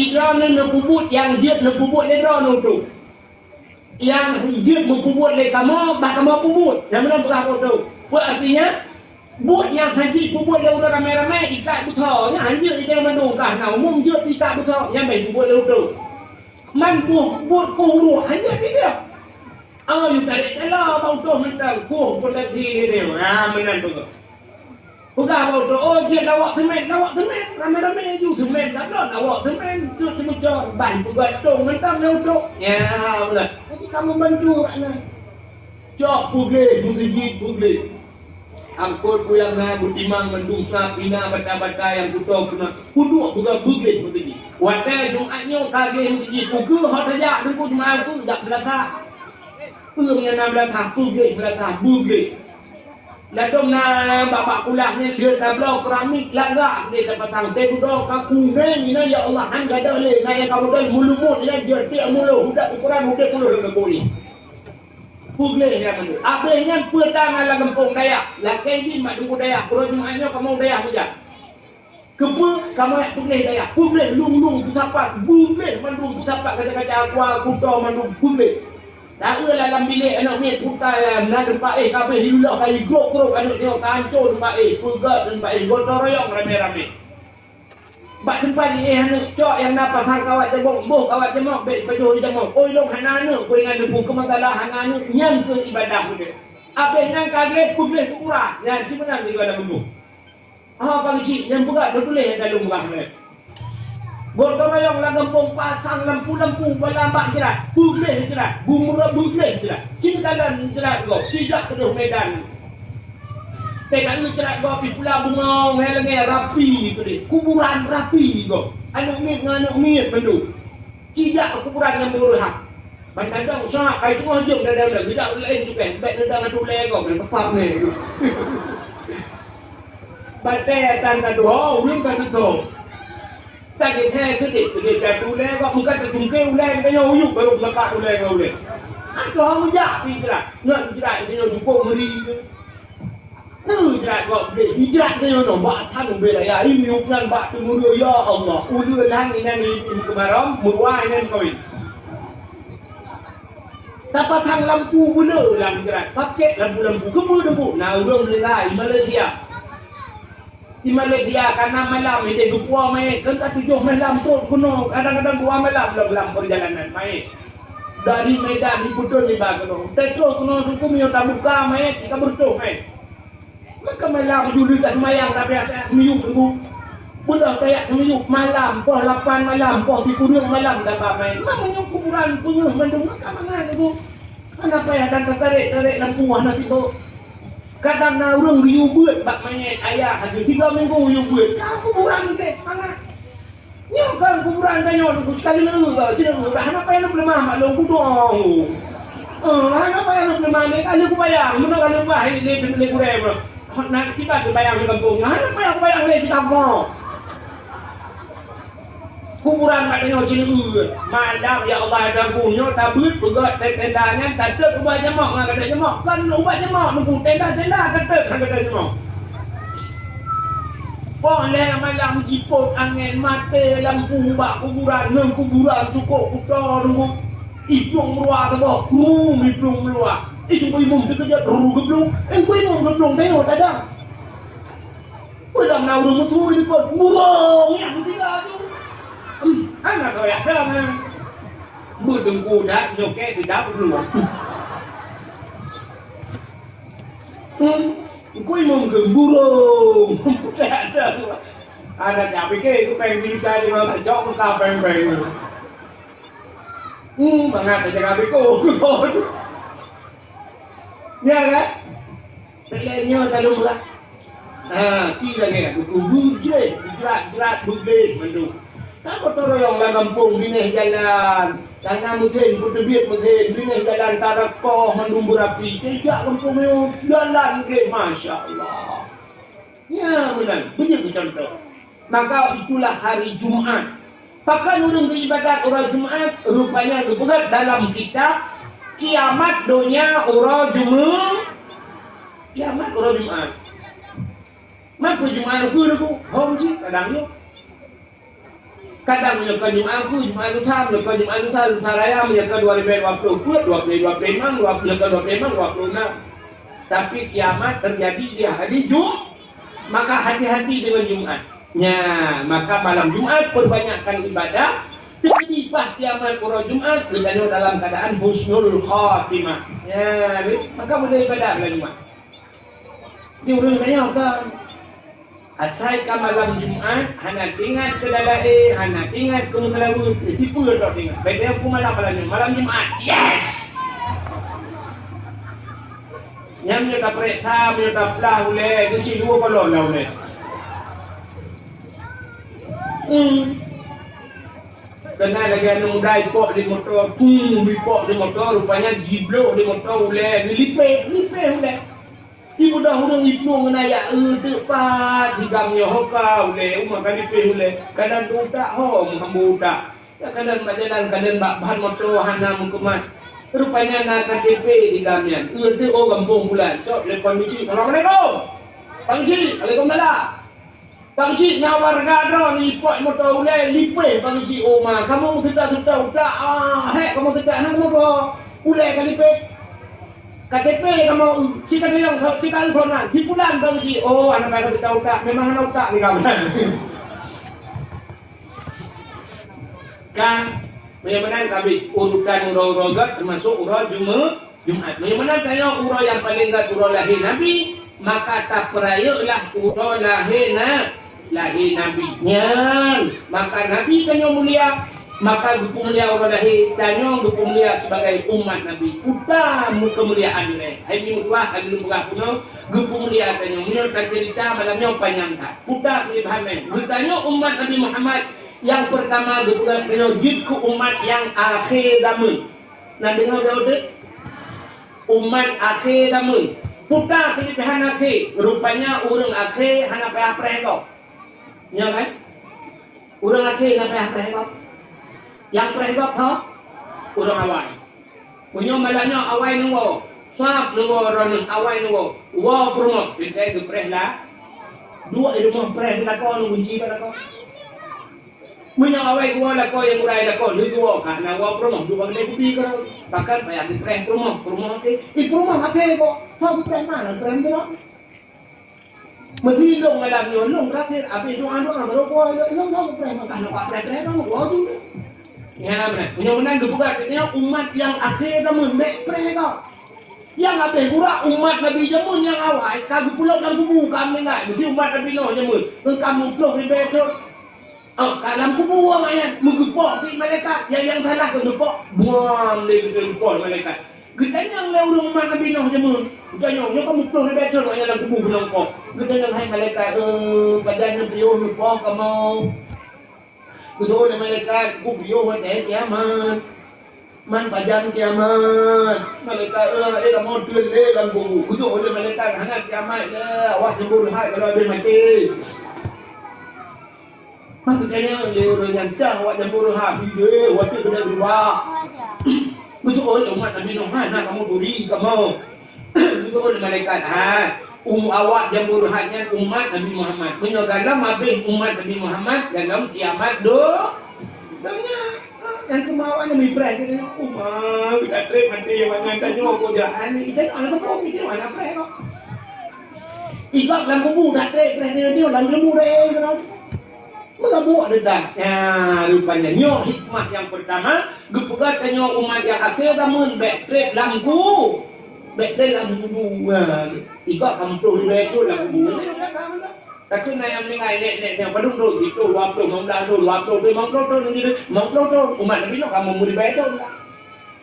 droeneuh neupeubuet nyang jeuet neupeubuet lé droeneuh utô. Nyang jeuet meupeubuet lé kamoe, bah kamoe peubuet. Nyang meunan peugah bak utô. Peue artinya? Buet nyang hana jeuet peubuet lé ureueng ramé-ramé, ikat beusoe. Nyan hana jeuet, ikat mandum kah na umum jeuet ikat beusoe. Nyan bah peubuet lé utô. Man buet, buet keu ureueng hana jeuet. Oh, yue tarek tala bak utô mantong. Kuh pun lagi ni. Ha, meunan peugah. Peugah bak utô, oh, jeuet lawak seumén, lawak seumén, ramé-ramé ju seumén, ka lôn lawak seumén, tu seumeucor, ban peugah tong mantong lé utô. Ya, meunan. Jadi kamoe bantu awaknyan. Cok peugleh, meuseujid peugleh. Angkot peue nyang na, beutimang mandum sa pina bata-bata nyang kuto peuna. Kuduek peugah peugleh meuseujid. Watèe Jumat nyoe ka gleh meuseujid, ukeue ho tajak teungku jeumaah tu jak beulasah. Peue nyang na beulasah, peugleh beulasah, peugleh. Ladôm na bak-bak kulah nyan jeuet tabloe keramik lagak deh tapasang teuh dudoe ka kunéng inan, ya Allah, han gadôh lé, na nyang ka model meulumôt inan jeuet tiek mulo, udat ukoran udép mulo lagak kunéng. Peugleh nyan mandum. Abéh nyan peue tangan lam gampông Dayak, lakèe jih mak teungku Dayak, uroe Jumat nyoe kamoe Dayak meujak. Keupeue kamoe jak peugleh Dayak? Peugleh lôn-lôn peusapat, peugleh mandum peusapat kaca-kaca aqua, kuto mandum peugleh. Taeu lam bilék aneuk miet, bukai na teumpat éh, ka abéh ilulok ka igrôp-grôp aneuk nyoe, ka ancô teumpat éh, peugöt teumpat éh, gotong royong ramé-ramé. Bak teumpat éh aneuk cok nyang na pasang kawat jamok, boh kawat jamok, bèk pajoh jamok. Oi lôn hana aneuk, peue nyan neupeu keumangalah hana aneuk, nyan keuh ibadah beutôi. Abéh nyan ka gleh, peugleh keu urat, nyan sibeuna lagèe na bunoh. Ah, Bang Cik, nyang peugah teutuléh ata lôn peugah nyoe. Gotong royong lam gampông pasang lampu-lampu bala bak jrat, peugleh jrat, bumeureuh peugleh jrat. Cit kalon jrat gob, sijak keudeh Medan. Teuka jrat gob di Pulo Bungong, ngon lagèe rapi keudeh, kuburan rapi gob. Aneuk miet ngon aneuk miet mandum. Sijak kuburan nyang meureuhah. Ban tadong sa kai teungoh jeuem dada-dada geujak laén tukang, bèk neudong atu lé gob, nang teupap nè. Batèe tan ka tuho, ulôn ka teuto. Ka jeuet hai keudéh, keudéh ka atu lé gob, meukat teutungké ulèe, tanyoe uyuek barô meukat ulèe ngon ulèe. Atoe meujak pi jrat, ngon jrat tanyoe jukôk meuri. Neujrat gob gleh, jrat nyoe bak that ubé raya, i miyueb nyan bak teumuru, ya Allah, uleue lhan inan i keumarôm, meuruwa inan kawin. Tapasang lampu buleue lam jrat, pakèk lampu-lampu, keupeue teupeu na ureueng meuninggai i Malaysia. I Malaysia ka nam malam, idéh geupuwoe manyét, keu ka tujoh malam trôk keunoe, kadang-kadang dua malam lam, lam peurjalanan manyét. Dari Medan di Puton iba keunoe. Teutroh keunoe Teungku, meunyoe tabuka manyét, ka beureutoh manyét. Maka malam julu taseumayang, tapi até miyueb Teungku. Beudôh tajak miyueb malam, poh lapan malam, poh sikureueng malam taba manyét. Maka meunyoe kuburan peungeuh mandum, maka mangat Teungku. Hana payah dan tatarek-tarek lampu hana sibok. Kadang na ureueng geuyue beuet bak manyét ayah, laju tiga minggu geuyue beuet. Ka kuburan teuh mangat. Nyoe kan kuburan tanyoe tu, sekali leueh, sekali leueh. Dah hana payah leueh peuleumah mak lôn kudong. Eh, hana payah leueh peuleumah, lé kali kubayang, meunoe kali ubah lé, lé, lé gurèe meunoe. Hot na kiban kubayang di gampông. Hana payah kubayang lé kitab mo. Kuburan mak tanyoe ci leueh. Malam, ya Allah, dan nyoe tabeuet peugöt tenda nyan, tatot ubat jamok ngon gadôh jamok. Kan ubat jamok nunggu tenda-tenda, tatot ngon gadôh jamok. Poh lhèe malam jipôt angén, maté lampu bak kuburan, ngon kuburan cukôp kuto rumoh. Iplueng meuluwa saboh, krum iplueng meuluwa. Ih, teungku imum teukeujot, ru geuplueng. Eh, teungku imum geuplueng, tengok dadang. Peue lam na ureueng meuteumé likot, burông nyan meusiga tu. Hmm, hana kau yak dong, ha. Beuteungku dak nyokek di dap dulu. Hmm, kui mungkin burung. Ada tak pikir itu pengen cerita di mana jok muka peng-peng. Hmm, mangat aja kami kok. Ya kan? Lagèe nyoe ka lôn brat. Ha, ci lagèe buku bujreh, jrat-jrat bujreh mandum. Ka gotong royong lam gampông binéh jalan. Kana meusen, peuteubiet meusen, binéh jalan tarek koh mandum beurapi. Teuka gampông nyoe jalan gèt, masya Allah. Ya, meunan. Beujeuet keucuntoh. Maka itulah hari Jumat. Pakon ureuëng geuibadat uroe Jumat, rupanya geupeugah dalam kitab, kiamat donya uroe Jumat. Kiamat uroe Jumat. Maka Jumat ukeue nyoe, hom jih kadang nyoe. Kadang nyoe ka Jumat ukeue, Jumat lusa, nyoe ka Jumat lusa, lusa raya, nyoe ka dua ribu dua puluh, dua puluh dua puluh lima, dua puluh, nyoe ka dua puluh lima, dua puluh enam. Tapi kiamat terjadi di hari Jumat. Maka hati-hati dengan Jumat. Nya, maka malam Jumat perbanyakkan ibadah. Jadi pas kiamat uroe Jumat, geutanyoe dalam keadaan husnul khatimah. Nya, maka boleh ibadah malam Jumat. Di ureuëng tanya kan. Asai ka malam Jumat, hana ingat keu lalahé, hana ingat keu meuseulaweuet, tipe tok ingat. Beda aku malam malam Jumat. Malam Jumat. Yes! Nyan meunyoe taprek sa, meunyoe taplah ulèe, keuci dua kolom lah ulèe. Hmm. Keunan lagèe aneuk muda ipok di moto, hmm, ipok di moto, rupanya jiblok di moto ulèe, geulipéh, lipéh ulèe. Di muda ureuëng iplueng ngon ayah, eu, teuk pat, digam nyoe hoka ulèe, uma ka lipéh ulèe, kadang teutak ho meuhambo utak. Ya, kadang bak jalan, kadang bak ban moto hana meukeumah. Rupanya na K T P di gam nyan. Eunteuk, oh, gampông bulan. Cok, telepon Bang Cik. Assalamualaikum. Bang Cik, waalaikumsalam. Bang Cik, na warga droe ni ipok moto ulèe lipéh Bang Cik. Oh, ma, kamoe meuseutôt-seutôt utak. Ah, hék kamoe seutôt, na kamoe ulèe ka lipéh. K T P kamoe, cit ka teunyong, cit ka teunyong, di bulan Bang Cik. Oh, aneuk ka seutôt utak. Memang hana utak di gam nyan. Kan, meunyoe meunan ka habéh urutan uroe-uroe gèt, teumasok uroe Jume-, Jumat. Meunyoe meunan tanyoe uroe nyang paleng gèt uroe lahé Nabi, maka tapeurayeuklah uroe lahé na-, lahé Nabi nyan. Maka Nabi tanyoe mulia, maka geupeumulia uroe lahé, tanyoe geupeumulia sibagai umat Nabi. Uta meukeumuliaan nyan. Hai meutuah, hai lôn peugah keunoe, geupeumulia tanyoe. Meunyoe taceurita malam nyoe panyang that. Uta keuleubhan nyan. Geutanyoe umat Nabi Muhammad, nyang peurtama geupeugah tanyoe jeuet keu umat nyang akhé zameun. Na deungoe teuh? Umat akhé zameun. Peue keuleubhan akhé? Rupanya ureuëng akhé hana payah preh gob. Nyo kan? Ureuëng akhé hana payah preh gob. Nyang preh gob ho? Ureuëng awai. Meunyoe malam nyoe awai neuwoe, sab neuwoe droeneuh, awai neuwoe, woe peurumoh, teuntèe geupreh la-, duek di rumoh preh di lakoe, nunggu ji bak lakoe. Meunyoe awai geuwoe lakoe nyang urai lakoe, lheueh geuwoe ka na woe peurumoh, duek bak keudè kupi keudroe. Bahkan payah geupreh peurumoh, peurumoh akhé, ih peurumoh akhé kok, soe geupreh ma lôn preh sidroe. Meusi lôn malam nyoe, lôn terakhir, abéh doa-doa, baru geuwoe, lôn, lôn, lôn preh, maka lôn preh-preh, lôn geuwoe ju. Nyan, meunyoe meunan geupeugah, geutanyoe umat nyang akhé zameun, bèk preh gob. Nyang abéh gura umat Nabi jameun nyang awai ka geupeulok lam kubu ka meuninggai. Meusi umat Nabi Nuh jameun, ka muplôh ribèe thôn. Oh, ka lam kubu awaknyan, meugeupok di malaikat, nyang, nyang salah keu geupok, buang lé geupok malaikat. Geutanyong lé ureuëng umat Nabi Nuh jameun. Geutanyong, nyoe ka muplôh ribèe thôn awaknyan lam kubu geulong poh. Geutanyong, "Hai malaikat, eh, pajan nyoe piôh neupoh kamoe?" Geujaweueb lé malaikat, "Kupiôh watèe kiamat." "Man pajan kiamat?" Malaikat, "Eh, eh, kamoe deuh lé lam kubu." Geujaweueb lé malaikat, "Hana kiamat lé, awak nyang beureuhat ka lheueh maté." Maksudnya, lé ureuëng nyan dah awak nyang beureuhat, bidé, watèe beudôh dua. Geujaweueb lé umat Nabi Nuh, "Hana kamoe turi kamoe." Geujaweueb lé malaikat, "Ha, um, awak nyang beureuhat nyan umat Nabi Muhammad. Meunyoe galom habéh umat Nabi Muhammad, galom kiamat do-, donya." Nyang teuma awak nyan mipreh, "Uma, kita trép maté, awak nyan tanyoe ko jahan ni, kita anak beutôi, kita anak preh kok." Ibak lam kubu dah trép, preh dia, dia lam lembu deh, gitu. Peulabuek deuda. Nyan, rupanya nyoe hikmah nyang peurtama, geupeugah tanyoe umat nyang akhé zaman bèk trép lam ku-, bèk trép lam kubu. Nyan, iba kamoe ploh ribèe thôn lam kubu. Takheun na nyang meuninggai nèk-nèk nyang padum thôn, siplôh, dua plôh, limong blaih thôn, dua plôh, limong plôh thôn, limong plôh thôn. Umat Nabi Nuh kamoe meuribèe thôn.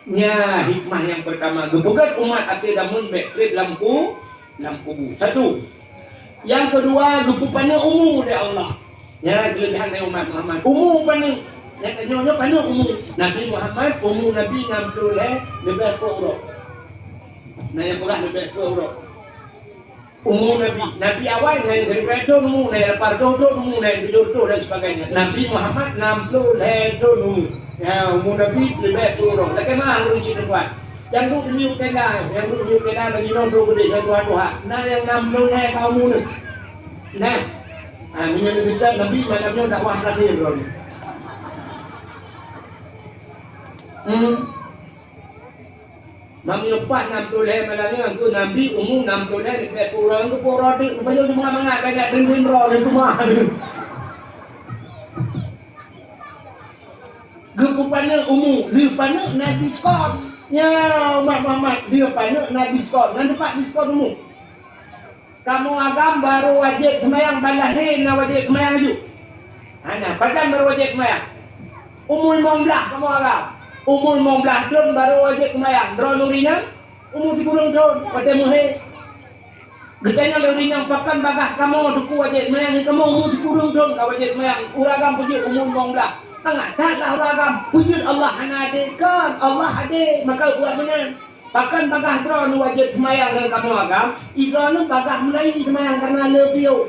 Nyan hikmah nyang peurtama, geupeugah umat akhé zaman bèk trép lam ku-, lam kubu. Satu. Nyang keudua, geupeupaneuk umu lé Allah. Nyan keuleubèhan lé umat Muhammad. Umu paneuk. Nyang tanyoe nyoe paneuk umu. Nabi Muhammad, umu Nabi nam plôh lhèe leubèh peuet uroe. Na nyang peugah leubèh peuet uroe. Umu Nabi, Nabi awai nyan siribèe thôn umu, nyan lapan reutôh thôn umu, nyan tujoh reutôh dan sebagainya. Nabi Muhammad nam plôh lhèe thôn umu. Ya, umu Nabi leubèh peuet uroe. Lakèe meu'ah ureueng cit tuan. Nyang duek di miyueb tenda, nyang duek di miyueb tenda lagèe nyoe trôk keudéh nyang tuha-tuha. Na nyang nam plôh lhèe ka umu neuh. Nah. Ha, meunyoe neuh Nabi malam nyoe dakwah terakhir droeneuh. Hmm. Meunyoe pat nam plôh lhèe malam nyoe, engkeu Nabi umu nam plôh lhèe, leubèh peuet uroe, engkeu peuet uroe teuk, geupajoh mangat-mangat, bèk jak deueng-deueng droe, leubèh teuma. Geupeupaneuk umu, lheueh paneuk na diskon. Nyan, umat Muhammad, lheueh paneuk na diskon. Nyan teumpat diskon umu. Kamoe agam barô wajéb seumayang, ban lahé na wajéb seumayang laju. Hana, pajan barô wajéb seumayang? Umu limong blaih kamoe agam. Umu limong blaih thôn barô wajéb seumayang. Droeneuh ureueng inong, umu sikureueng thôn, watèe meuhé. Geutanyong lé ureueng inong, pakon bagaih kamoe teungku wajéb seumayang, kamoe umu sikureueng thôn ka wajéb seumayang, ureueng agam peujeuet umu limong blaih. Mangat that lah ureueng agam, peujeuet Allah hana adé, kon, Allah adé, maka buet meunan. Pakon bagaih droeneuh wajéb seumayang ngon kamoe agam, droeneuh bagaih meulayeue seumayang kareuna le piôh.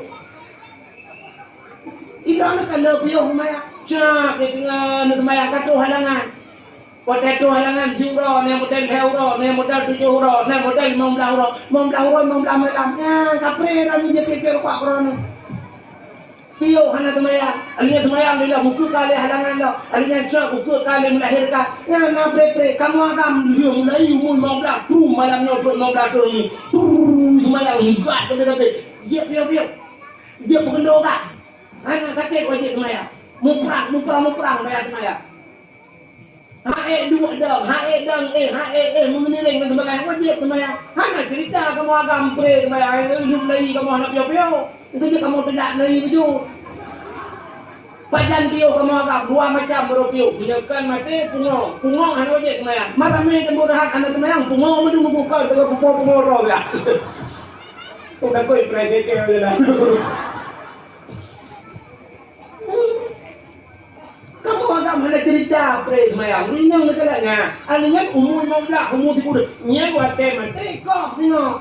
Droeneuh ka le piôh seumayang. Cak, neuteungoh neuseumayang ka troh halangan. Watèe troh halangan siuroe, na model lhèe uroe, na model tujoh uroe, na model limong blaih uroe, limong blaih uroe, limong blaih malam. Nyan, ka pré droeneuh jeuet pike rupa droeneuh. Piôh hana seumayang, akhé nyan seumayang lé lom, ukeue ka lé halangan lom, akhé nyan cok ukeue ka lé meulahirkan. Nyan na pré-pré, kamoe agam lheueh mulai umu limong blaih, trum malam nyoe trok limong blaih thôn nyoe. Trum seumayang, ugat sabe-sabe. Jeuet piôh-piôh. Jeuet peukeundoe ugat. Hana sakét wajéb seumayang. Muprang, muprang, muprang baya seumayang. Ha ék duek dong, ha ék dong éh, ha ék éh, meungiring dan sebagainya, wajéb seumayang. Hana cerita kamoe agam pré seumayang, eh, lheueh meulayeue kamoe hana piôh-piôh. Engkeu jeuet kamoe teudak meulayeue beujeuet. Pajan piôh kamoe agam, dua macam baroe piôh. Meunyoe kon maté, pungo. Pungo hana wajéb seumayang. Maramé jeuet beureuhat hana seumayang, pungo meudum bukon, teungoh pungo-pungo droe ya. Oh, takoi pré-pré je lah. Kamoe agam hana cerita pré seumayang. Ureueng inong neukalak nyan. Aneuk nyan umu limong blaih, umu sikureueng. Nyan watèe maté koh singoh.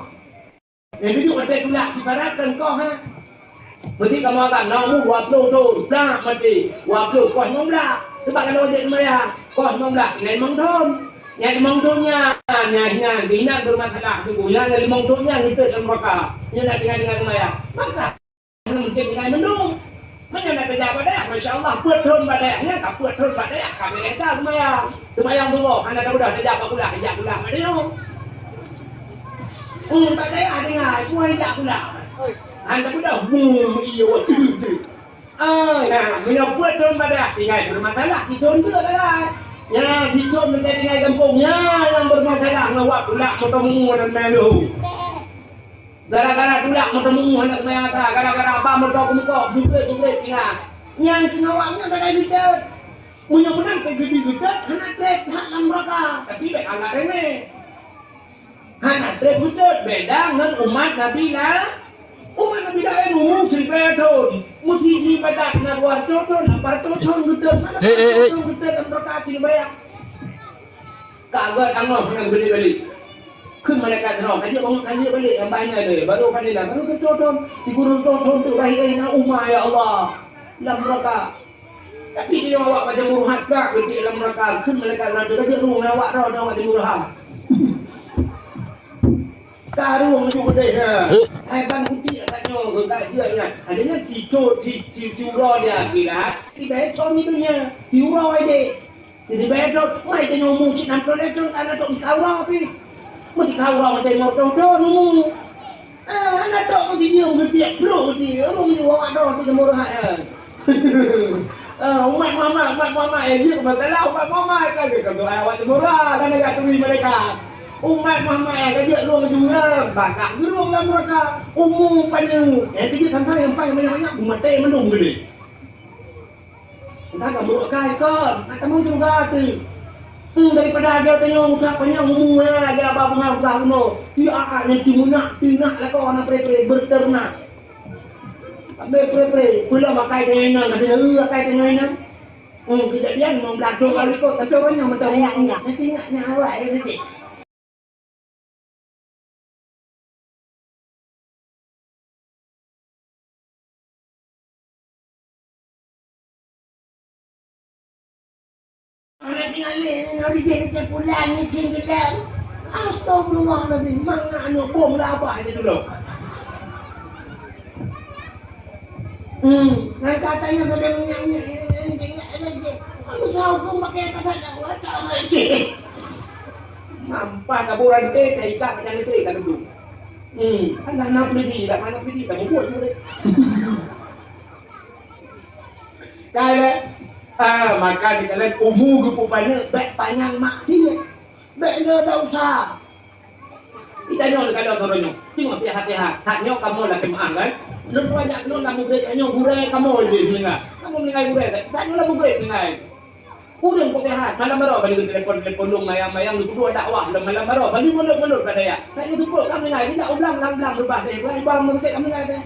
Nyang tujoh watèe tulak siparat kan koh, ha. Berarti kamoe agam na umu dua plôh thôn, blah maté. Dua plôh koh limong blaih. Sebab ka na wajéb seumayang. Koh limong blaih, tinggai limong thôn. Nyang limong thôn nyan, nyan hinan, hinan bermasalah tuboh. Nyan limong thôn nyan geuteuet lam neuraka. Nyan na tinggai-tinggai seumayang. Maka Mungken tinggai mandum. Meunyoe na tajak bak dayah, masya Allah, peuet thôn bak dayah nyan, ka peuet thôn bak dayah, ka bèrèh that seumayang. Seumayang suboh, hana tapeugah tajak bak kulah, tajak kulah bak dayah. Hmm, bak dayah tinggai, semua jak kulah. Hana tapeugah, bum, iyo, tu, tu. Ah, nah, meunyoe peuet thôn bak dayah, tinggai bermasalah, di thôn tu tinggai. Nyan, di thôn meuntèe tinggai gampông, nyan nyang bermasalah ngon wak kulah moto mu dan melu. Gara-gara tulak meuteumé hana seumayang atra, gara-gara ba moto keumukok, jubret-jubret tinggai. Nyang singoh awak nyan sagai geutet. Meunyoe meunan keu geubi geutet, hana trép that lam neuraka, tapi bèk anggap remeh. Hana trép geutet, beda ngon umat Nabi la-, umat Nabi laén umu siribèe thôn, meusijibadat na dua reutôh thôn, lapan reutôh thôn geutet, hana Eh, eh, eh. Thôn geutet lam neuraka cit bayang. Ka gèt angoh nyan balik-balik. Kheun malaikat droe, "Ka jeuet bangon, ka jeuet balik, tambah nyan lé." Baru ka lila, baru teuthon, di gurèe teuthon tu, "Wahé na uma, ya Allah, lam neuraka." Tapi di awak macam meuruhat bak, keutik lam neuraka. Kheun malaikat droe, "Ka jeuet rueng awak droe, droe macam meuruhat." Ka rueng ju keudeh, ha. Eh. Hai ban kutik kat nyoe, ka jeuet nyan. Ada nyan tico, ti-, ti-, tiuroe di akhirat, di bawah thon di dunia. Tiuroe deh. Jadi, bayar dot, wai, tanyoe umu cit nam ploh lhèe thon, hana trok sikau uroe pih. Meusikau uroe mantong limong ploh thon umu. Ah, hana trok meusijeue, meugeutiek, brok geuti, ureueng nyoe awak droe tu jameun rehat, eh. Ah, umat Muhammad, umat Muhammad, eh, jeuet masalah umat Muhammad, kan, kan, kan, awak Timur, kan, ka turi mereka. Umat Muhammad, eh, ka jeuet lôn juga, bakak geurong lam neraka. Umu panjang, eh, ka jeuet sampai, sampai banyak-banyak, umat teh mandum gede. Entah kamu kai kon, nak kamu juga tu. Hmm, daripada aja tanya utak panjang umu, eh, aja abah bunga utak umu. Iya, ah, ah, nanti munak, tinak lah kau anak pre-pre, berternak. Ambil pre-pre, pulang makai dengan inang, tapi lalu makai dengan inang. Hmm, kejadian mau belakang kali kau, tapi orang yang macam ingat-ingat, nanti ingat-ingat awak, ya, nanti. Anak tinggal ni, ni, ni, dia pulang, ni, dia pulang. Astagfirullahaladzim, mana anak bom lah apa aja dulu. Hmm, nang katanya sudah menyanyi, menyanyi lagi. Kamu tahu pun pakai kata dah, wadah lagi. Nampak kaburan teh, tak ikat macam listrik, tak duduk. Hmm, kan dah enam puluh lima, dah enam puluh lima, tak buat juga. Kaya, ah, maka dikalian umu geupeu banyak, baik panjang mak dia. Baik dia dah usah. Kita nyoe ka lheueh nyoe. Tengok tiha-tiha. That nyoe kamoe lakée meu'ah, kan? Lôn tuan jak lôn lam mugreb nyoe gurée kamoe lé meuninggai. Kamoe meuninggai gurée, kan? That nyoe lam mugreb meuninggai. Ureueng kok sehat, malam baroe bani geutelepon-telepon lôn mayang-mayang geupeudua dakwah lom malam baroe. Bani mondok-mondok ka daya. That nyoe teupeu ka meuninggai, tidak ublang lam blang reubah deh. Bukan ibang meuseujid ka meuninggai deh.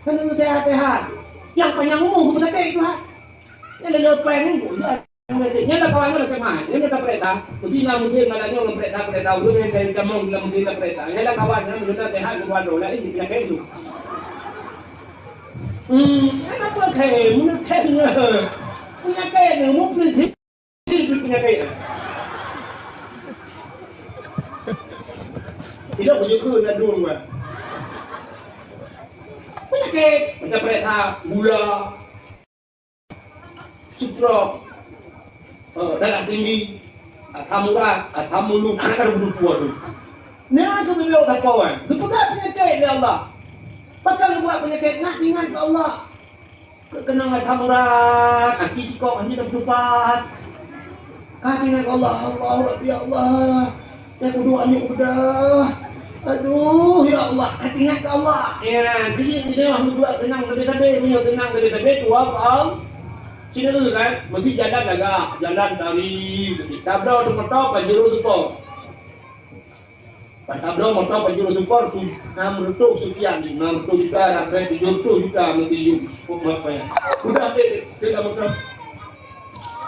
Kan sehat-sehat. Nyang panyang umu geupeusakét Tuhan. Nyan lé leupah ni, bu, ya. Nyan dah kawan nyoe lakée meu'ah. Nyan dah kaprek dah. Mesti na mungkin malam nyoe kaprek dah, kaprek dah. Ureueng nyang dari kamoe guna mungkin kaprek dah. Nyan dah kawan nyoe guna sehat, guna doa. Lain penyakit tu. Hmm, kenapa kayak mungkin penyakit ni? Mungkin penyakit. Tidak begitu nak dua. Penyakit, macam penyakit gula. Stroke, eh, darah tinggi, asam urat, asam lambung, kan ada budu tua tu. Nah, tu beliau tak kawan. Geupeugah penyakit dari Allah. Pakon geupeugah penyakit, nak ingat ke Allah. Keunong asam urat, aki cikok hanya dah berubah. Ka ingat ke Allah, Allah, Rabbi Allah. Saya kudu anyuk bedah. Aduh, ya Allah, hati ingat ke Allah. Ya, jadi, jadi, Allah buat tenang, tapi, tapi, ini tenang, tapi, tapi, tuap, al. Sini dulu, kan? Mesti jalan lagak, jalan tari, tabrak tu motor, Pajero tu kau. Tabrak motor, Pajero tu kau, tu, enam ratus sekian, enam ratus juta, sampai tujuh ratus juta, mesti you, kok berapa ya? Udah, deh, deh, dah motor.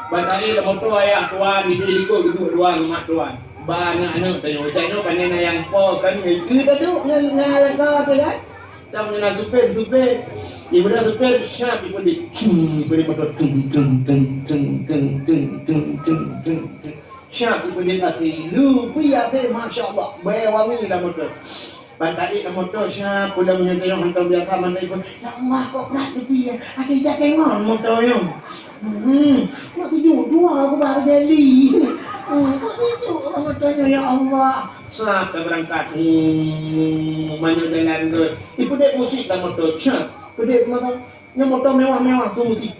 Ban taék lam moto ayah tuan, di likot duduk tuan, mak tuan. Ba aneuk-aneuk tanyoe, tanyoe pane na nyang po kan, itu taduk ngon, ngon laka tu kan. Tam ngon supir, supir. Ibarat supir, siap ipeudik. Cung, ipeudik moto. Tung, tung, tung. Siap ipeudik até. Lu, pih até, masya Allah. Bèe wangi lam moto. Ban taék lam moto siap, pulang meunyoe teunyok hantom biasa mandai pun, "Ya Allah, kok brat teupie, até jak ngon moto nyoe." Hmm, kok tujoh dua aku baru jadi. Hmm, kok tujoh moto nyoe, ya Allah. Sat ka beurangkat. Hmm, meunyoe jalan gèt. Ipeudek musik lam moto, siap. Peudek moto. Nyoe moto mewah-mewah tu meusti.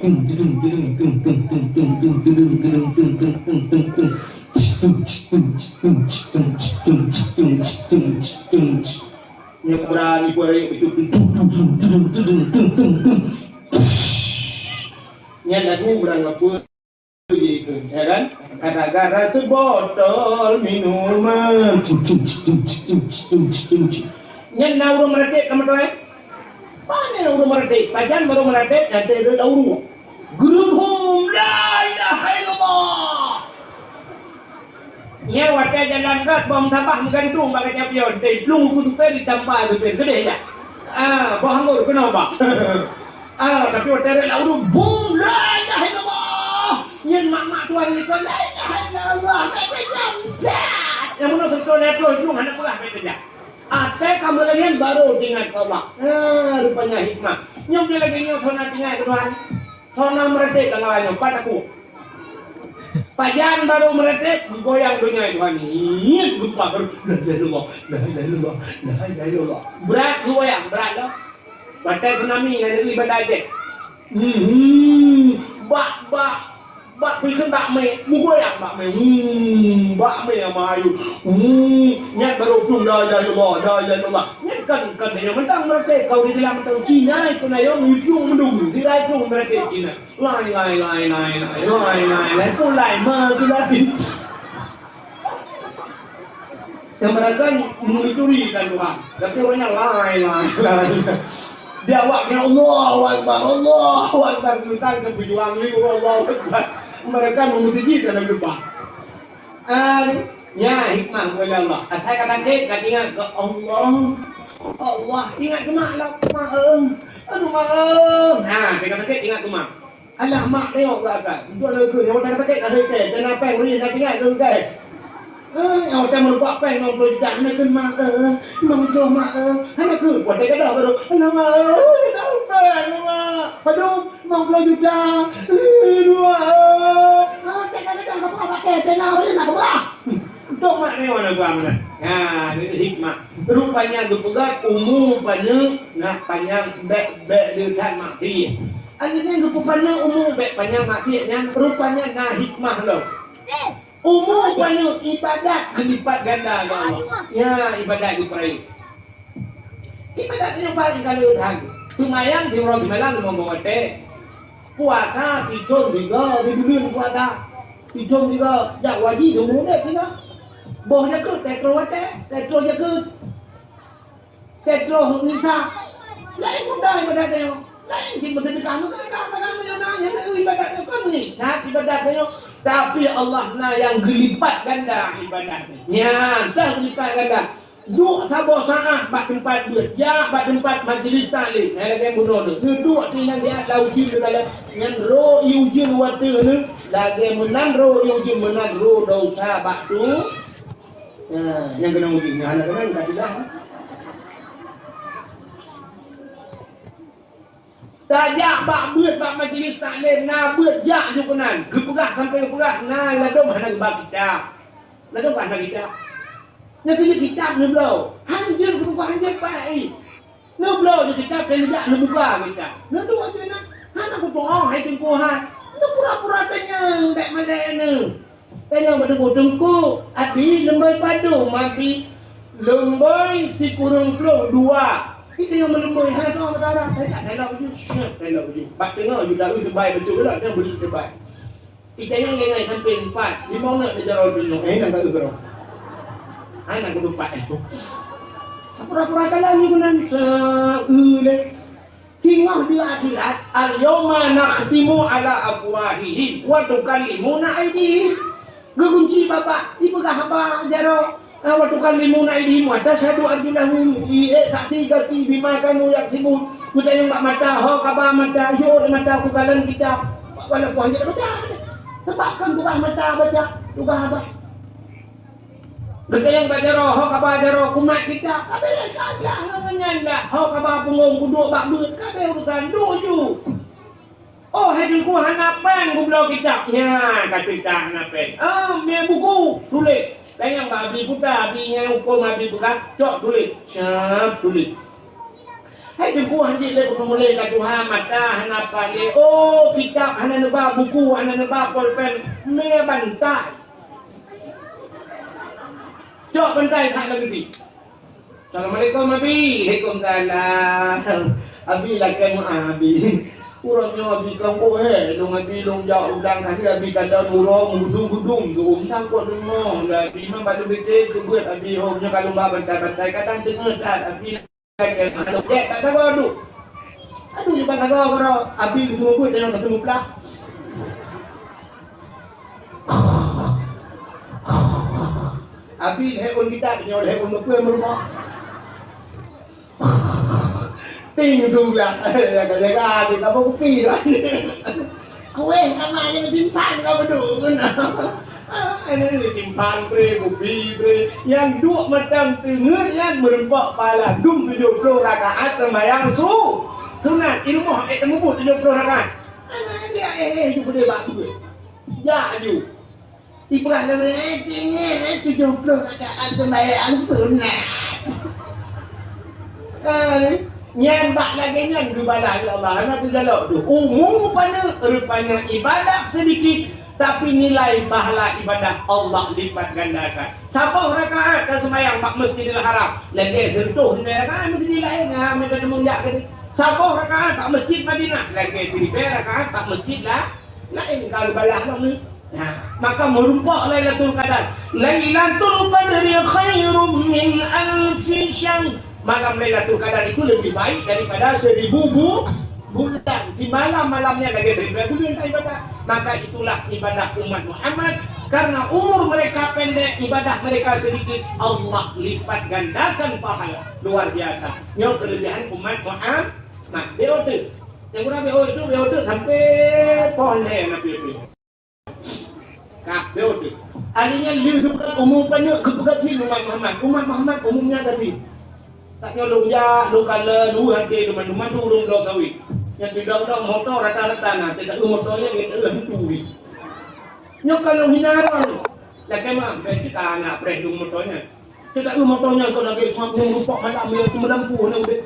Nyoe berani pun ayat betul. Nyan lagu urang apa? Ya kan? Gara-gara sebotol minuman. Nyan na ureueng meuratéb ka meutuai? Pane ureueng meuratéb? Pajan barô meuratéb, nyan teuh ureueng ureueng. Geureuhom, la ilaha illallah. Nyan watèe jalan rot bom sabah meugantung bak kaca pion, teuh plueng ku supir ditampa supir, keudeh dak? Ah, boh anggô keunoe bah. Ah, tapi watèe rot lam ureueng, bum, la ilaha illallah. Nyan mak-mak tuan nyan, la ilaha illallah, la ilaha illallah. Nyang bunoe seubeutôi lhèe ploh jeuem hana peugah bèk teuga. Até ka meulayan barô teuingat keu Allah. Ah, rupanya hikmah. Nyoe lagèe nyoe, soe na teuingat keu Tuhan. Soe na meuratéb lam gawa nyoe, pat takot. Pajan barô meuratéb, geugoyang donya Tuhan. Nyan, geupeugah barô, la ilaha illallah, la ilaha illallah, la ilaha illallah. Brat geugoyang, brat lom. Watèe tsunami nyan di Banda Aceh. Hmm, bak, bak, bak pih kheun bak mé, mugoyak bak mé. Hmm, bak mé nyang meuayu. Hmm, nyan barô plueng la ilaha illallah, la ilaha illallah. Nyan kan, kan tanyoe mantong meuratéb, kau di dalam mantong Cina, itu nayong ujong mendung, sira itu meuratéb Cina. Lai, lai, lai, lai, lai, lai, lai, lai, pun lai, ma, tu lagi. Nyang meurakan meuturi dan Tuhan. Tapi awaknyan lai, lai, lai. Di awak, "Ya Allahu Akbar, Allahu Akbar." Tuhan kan berjuang ni, "Allahu Akbar." Meurakan meuturi dalam lupa. Ah, nya hikmah oleh Allah. Asai ka sakét, ka ingat ke Allah. Allah, ingat ke mak lah, mak, eh. Aduh, mak, eh. Ha, ka sakét, ingat ke mak. Alah, mak tengok ke atas. Untuk aneuk keuh, nyang watèe sakét, ka sakét. Kena péng, bri, nak tinggai, tu, guys. Eh, nyang watèe meurupak péng, limong ploh juta. Aneuk keuh, mak, eh, limong ploh, mak, eh. Aneuk keuh, watèe gadoh baru. Alah, mak, eh, limong ploh, mak. Padum, limong ploh juta. Eh, dua, eh. Ah, tengok, tengok, apa, apa, tengok, tengok, tengok, apa? Untuk mak tengok, aneuk keuh, aneuk. Ha, ini hikmah. Rupanya geupeugah umu paneuk na panyang bèk, bèk le that maté. Aneuk nyan geupeupaneuk umu bèk panyang maté nyan rupanya na hikmah lom. Umu paneuk ibadat geulipat ganda lom. Ya, ibadat geupeurayeuk. Ibadat nyan paléng ka le that. Seumayang siuroe simalam limong boh watèe. Puasa sithôn sigoe di buleuen puasa. Sithôn sigoe jak haji seumeu udép sigoe. Boh jakeuet, teutroh watèe, teutroh jakeuet. Teutroh nisa. Laén mudah ibadat nyoe. Laén cit beuseudeukah, beuseudeukah, beuseudeukah, nyoe na, nyoe na ibadat nyoe kon ngikat ibadat nyoe. Tapi Allah na nyang geulipat ganda ibadat nyoe. Nyan, dah geulipat ganda. Duek saboh saát bak teumpat beuet, jak bak teumpat majlis taklim. Hai lagèe bunoe nyoe. Neuduek sinan siat lam ujeuen teukalon. Nyan ro ié ujeuen watèe nyoe. Lagèe meunan ro ié ujeuen meunan ro desya bak tu. Nah, nyang keunong ujeuen, nyang hana keunong, ka sudah. Tajak bak beuet, bak majlis taklim, na beuet jak ju keunan. Geupeugah sampoe geupeugah, na ladôm hana geuba kitab. Ladôm hana kitab. Nyang keuneuk kitab neubloe. Han jeuet geupeugah, han jeuet pai. Neubloe ju kitab, dan jak neubuka kitab. Neuduek ju keunan. Hana kutu'oh, hai Teungku hai. Neupura-pura tanyong, bèk malèe nyoe. Tanyong bak Teungku, "Teungku, abi leumbôi padum, abi?" "Leumbôi sikureueng ploh dua." Itu nyang meuleumbôi, hana tu'oh meutarah. Saya tak tanyong ju, siap tanyong ju. Bak teungoh ju tahu sebai beutôi lah, dia beri sebai. Itanyong ngai-ngai sampai empat, limong nak dijaroe tunjuk. Eh, nak tahu berapa? Hana kutupat itu. Pura-pura kalah ni guna sa-, eh, leh. Singoh di akhirat, "Al-yauma nakhtimu ala afwahihim wa tukallimuna aidihim." Geugunci babah, ipeugah haba jaroe, "Wa tukallimuna aidihim wa tashhadu arjuluhum." Ié saksi gaki bima kanu yaksibun. Kutanyong bak mata, ho kaba mata, yôh di mata kukalon kitab. Walaupun hana baca. Sebab kan tugaih mata baca, tugaih haba. Geutanyong bak jaroe, ho kaba jaroe, kumat kitab, ka bèrèh, ka blah ngon nyan dah. Ho kaba punggong kuduek bak beuet, ka bèrèh urusan, duek ju. Oh, hai Teungku, hana péng kubloe kitab. Nyan, ka cerita hana péng. Ah, mé buku, tuléh. Tanyong bak abi puta, abi nyang hukôm abi peugah, cok tuléh. Siap tuléh. Hai Teungku, hanjeuet lé kupeumulèe ka tuha, mata hana paléh. Oh, kitab hana neuba, buku hana neuba, polpen mé bantai. Cok bantai that lam geuti. Assalamualaikum, Abi. Waalaikumsalam. Abi lakèe meu'ah, Abi. Uroe nyoe Abi kong boh he, lôn Abi lôn jak udang tadi Abi kalon uroe mudung-gudung tu. Mantong kok deungoe lé Abi, memang baru beutôi keubeuet Abi hom nyoe ka lôn ba bantai-bantai. Kadang deungoe that Abi. Aduh, jak tak sabar tu. Aduh, jak tak sabar, bro. Abi geuseumeubeuet nyang geuseumeublah. Abi lhèe ôn kitab, nyoe lhèe ôn meupeu meurumoh. Ting tu lah. Jaga-jaga, dia tak kupi lah. Kueh sama je simpan kau bedu. Ah, ini simpan bre, kupi bre. Nyang duek mantong teungeut nyan meureumpok pahala dum tujoh ploh rakaat sembahyang su-, sunat. Di rumoh, eh, teumubuet tujoh ploh rakaat. Anak dia, eh, eh, ju beudé bak tu. Jak ju. Ipeugah lé ureueng, eh, tinggi, eh, tujoh ploh rakaat sembahyang sunat. Ah, Nyan bak lagée nyan geubalah lé Allah, hana teujalok tu. Umu paneuk, rupanya ibadah sedikit, tapi nilai pahala ibadah Allah lipat gandakan. Saboh rakaat taseumayang bak Masjidil Haram, lagée siribée rakaat masjid laén, ha, meuka teumong jak keudeh. Saboh rakaat bak Masjid Madinah, lagée siribée rakaat bak masjid la-, laén ka geubalah lom ni. Nah, maka meurumpok Lailatul Qadar. Lailatul Qadri khairum min alfi syahr. Malam Lailatul Qadar itu lebih baik daripada seribu bu-, bulan. Di malam-malamnya lagi seribu bulan ibadah. Maka itulah ibadah umat Muhammad. Karena umur mereka pendek, ibadah mereka sedikit, Allah lipat gandakan pahala. Luar biasa. Nyoe kelebihan umat Muhammad. Nah, dia tu. Yang kurang B O itu, B O itu sampai pohon dia nak pergi. Ka, B O itu. Artinya, lheueh umu paneuk geupeugah umat Muhammad. Umat Muhammad umumnya tadi. Tak nyoe lôn jak, lôn kalon, lôn hati, lôn mandum-mandum, lôn bloe kawin. Yang tidak ada motor rata-rata na, tidak ada motornya, yang ada hantu ni. Nyoe kalau hina orang. Lakée mah, berarti tak anak preh lôn motornya. Teuka moto nyan kon lagée seumaken rupak malam, ya, teumeulampôh nyan udeb.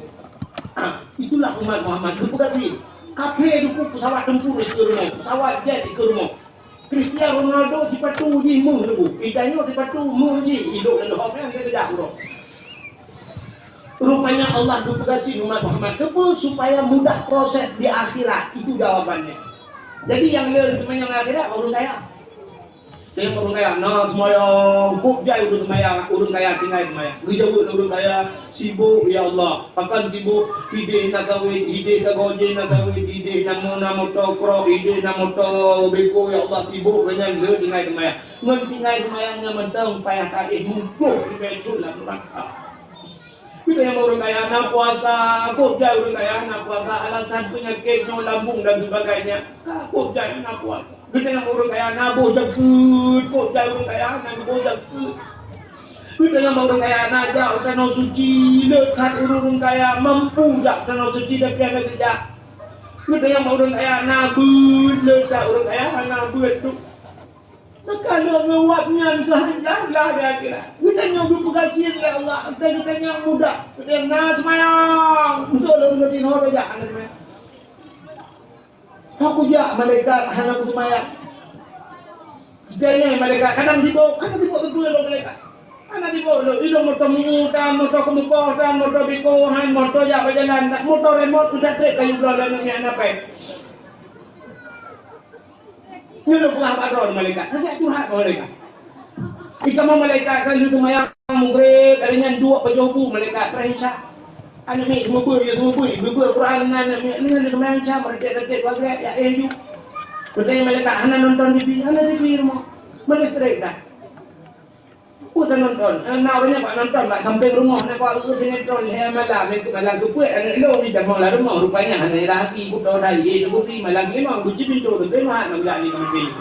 Ha, itulah umat Muhammad. Geupeugah cit, kafé dukuk pesawat tempur ikeue rumoh, pesawat jet ikeue rumoh. Cristiano Ronaldo sipatu jih meuh leubu. Ita nyoe sipatu meuh jih, idok dan hom nyan keujak uroe. Rupanya Allah geupeugah cit umat Muhammad. Kenapa? Supaya mudah proses di akhirat. Itu jawabannya. Jadi yang le teumanyong akhirat, ureuëng kaya. Teuh ureuëng kaya na seumayang, kok jai ureuëng seumayang, ureuëng kaya tinggai seumayang. Geujaweueb lé ureuëng kaya, "Sibok, ya Allah. Pakon sibok? Ideh na kawin, ideh sagoe jih na kawin, ideh na mo-, na moto krok, ideh na moto beko, ya Allah, sibok." Nyan le tinggai seumayang. Ngon tinggai seumayang nyan mantong payah taéh muplôh ribèe thôn lam neuraka. Geutanyoe ureuëng kaya na puasa, kok jai ureuëng kaya na puasa, alasan peunyakét nyoe lambung dan sebagainya. Ka kok jai na puasa. Geutanyoe ureuëng kaya na boh jakeuet, kok jai ureuëng kaya na boh jakeuet. Geutanyoe ureuëng kaya na jak u tanoh suci, le that ureuëng kaya mampu jak tanoh suci tapi hana geujak. Geutanyoe ureuëng kaya na beuet, le that ureuëng kaya hana beuet tu. Maka lôn ngon awak nyan keuhanjeuet di akhirat. Geutanyoe geupeugah cit lé Allah, geutanyoe mudah. Geutanyoe na seumayang, beutôi lôn ngon tinoh bajak hana seumayang. Ka kujak malaikat hana kuseumayang. Geutanyoe malaikat kadang sibok, hana sibok teupeue lôn malaikat. Hana sibok lôn, ilôn moto meu-, tan, moto keumeukoh, tan, moto biko, han, moto jak bajalan, moto remot, udah trép kayu bloe lôn ngon aneuk miet. Nyoe lôn peugah bak droe malaikat. Lagèe curhat bak malaikat. Di kamoe malaikat ka lheueh seumayang Maghrib, kali nyan duek pajoh bu malaikat, teurah Isya. Aneuk miet seumeubeuet, ya seumeubeuet, beuet Quran ngon aneuk miet, nyan lheueh seumayang Isya, meureutek-reutek dua gret, ya éh ju. Peutanyong malaikat, "Hana nonton T V?" "Hana T V rumoh." "Meuleustrek dah?" Peue tanonton? Eh, na ureueng nyan bak nonton bak sampéng rumoh, na bak ureueng sinetron lhèe malam, eh, malam keupeuet aneuk lôn jitamong lam rumoh, rupanya hana rhah até, beudoh that, eh, teubukti malam nyoe memang geucit pintoe teuntèe mat, na geujak lé sampéng.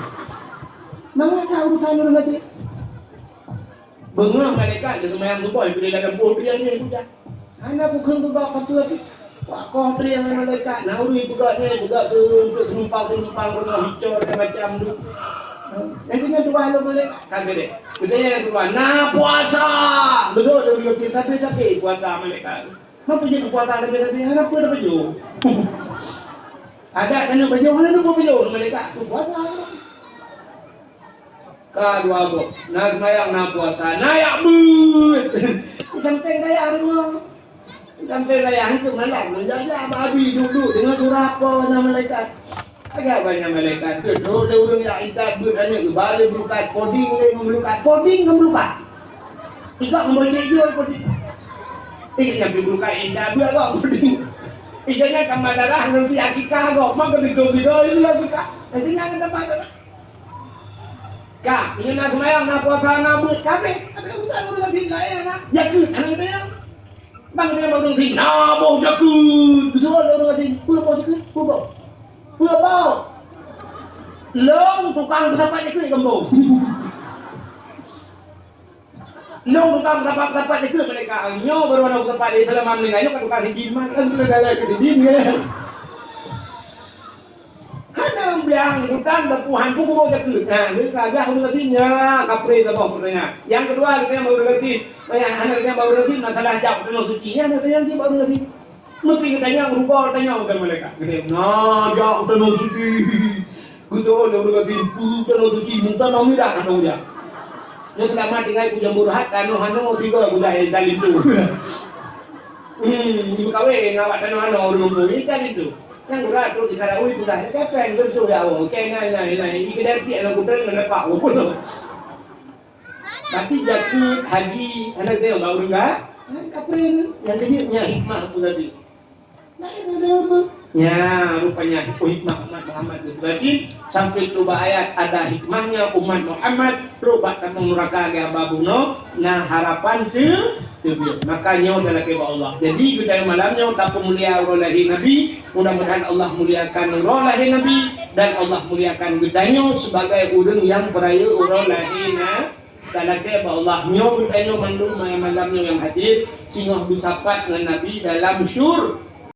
Mangat that urusan ureueng até. Beungoh malaikat geuseumayang suboh, geulé lam gampông, geulé lam gampông. Hana kukheun peugah papeue pih. Wak koh trieng ngon malaikat, na ureueng peugah nyan, peugah keu, keu penumpang-penumpang rumoh icok dan macam tu. Nyang keunan tuha lom malaikat, ka geude. Geude nyang tuha, na puasa. Beudôh lé ureueng pih, tapi-tapi puasa malaikat. Meupeujeuet puasa tapi-tapi, hana peue tapeujeuet. Adat keuneuk peujeuet, hana peue peujeuet malaikat. Puasa. Ka dua boh, na seumayang, na puasa, na jak beuet. Sampéng dayah rumoh. Sampéng dayah hantu malam, meunjajah babi duek-duek deungon surah po na malaikat. Agak banyak malaikat tu, tu lé ureueng jak intat beuet aneuk, geuba lé beulukat, poding lé ngon beulukat, poding ngon beulukat. Tiga ngon bocek jua poding. Eh, nyang beulukat intat beuet kok poding. Ija nyan ka madarah, nanti akikah kok, maka beutôi-beutôi itu lah beulukat. Nanti nyan ada madarah. Ka, meunyoe na seumayang, na puasa, na beuet, kabeh. Tapi urusan ureueng laén na. Jakeuet, hana geutanyong. Bang geutanyong bak ureueng sinoe, na boh jakeuet. Beutôi ureueng sinoe, peue boh jakeuet? Peue boh? Peue boh? Lôn tukang peusapat jakeuet di gampông. Lôn tukang sapat-sapat dikeue malaikat. Nyoe baru aneuk sapat di dalam malam nyoe kan tukang sidin mah, kan sudah jalan ke sidin, ya. Hana bilang bukan bapuhan buku baca ke. Nah, ni kagak ureueng sidin nya, kapre saboh putanya. Yang kedua, kita yang baru lagi, banyak anak yang baru lagi masalah jawab penuh suci. Ya, ada yang dia baru lagi. Meusti geutanyong, rugoe tanyong keu malaikat. Geutanyong, "Na jak u tanoh suci?" Geutanyong, "Na jak u tanoh suci?" Meunan tanoh mirah, tanoh mirah. Nyoe seulamat tinggai u Jambu Rehat, tanoh hano sigoe gulai dan linto. Hmm, jimeukawen ngon awak tanoh hano ureueng mumpung, ikan linto. Nyang gura trok di Sarawi tulah, "Siapa yang linto ya Allah?" Oke, nai, nai, nai. Di kedai cik anak kuda ngon lepak. Tapi jakeuet haji, hana teuh bak ureueng ka-, kapreh. Nyang keujeuet nyan hikmah tu tadi. Laén ada apa? Nya, rupanya hikmah umat Muhammad itu tadi, sampai tu bak ayat ada hikmahnya umat Muhammad, trok bak tanong nuraka lé haba bunoe, na harapan teu-, teubiet. Maka nyoe talakée bak Allah. Jadi, geutanyoe malam nyoe tapeumulia uroe lahé Nabi, mudah-mudahan Allah muliakan uroe lahé Nabi dan Allah muliakan geutanyoe sebagai ureueng nyang peurayeuk uroe lahé Na-, Talakée bak Allah, nyoe geutanyoe mandum ma-, malam nyoe nyang hadir, singoh beusapat ngon Nabi dalam syur-,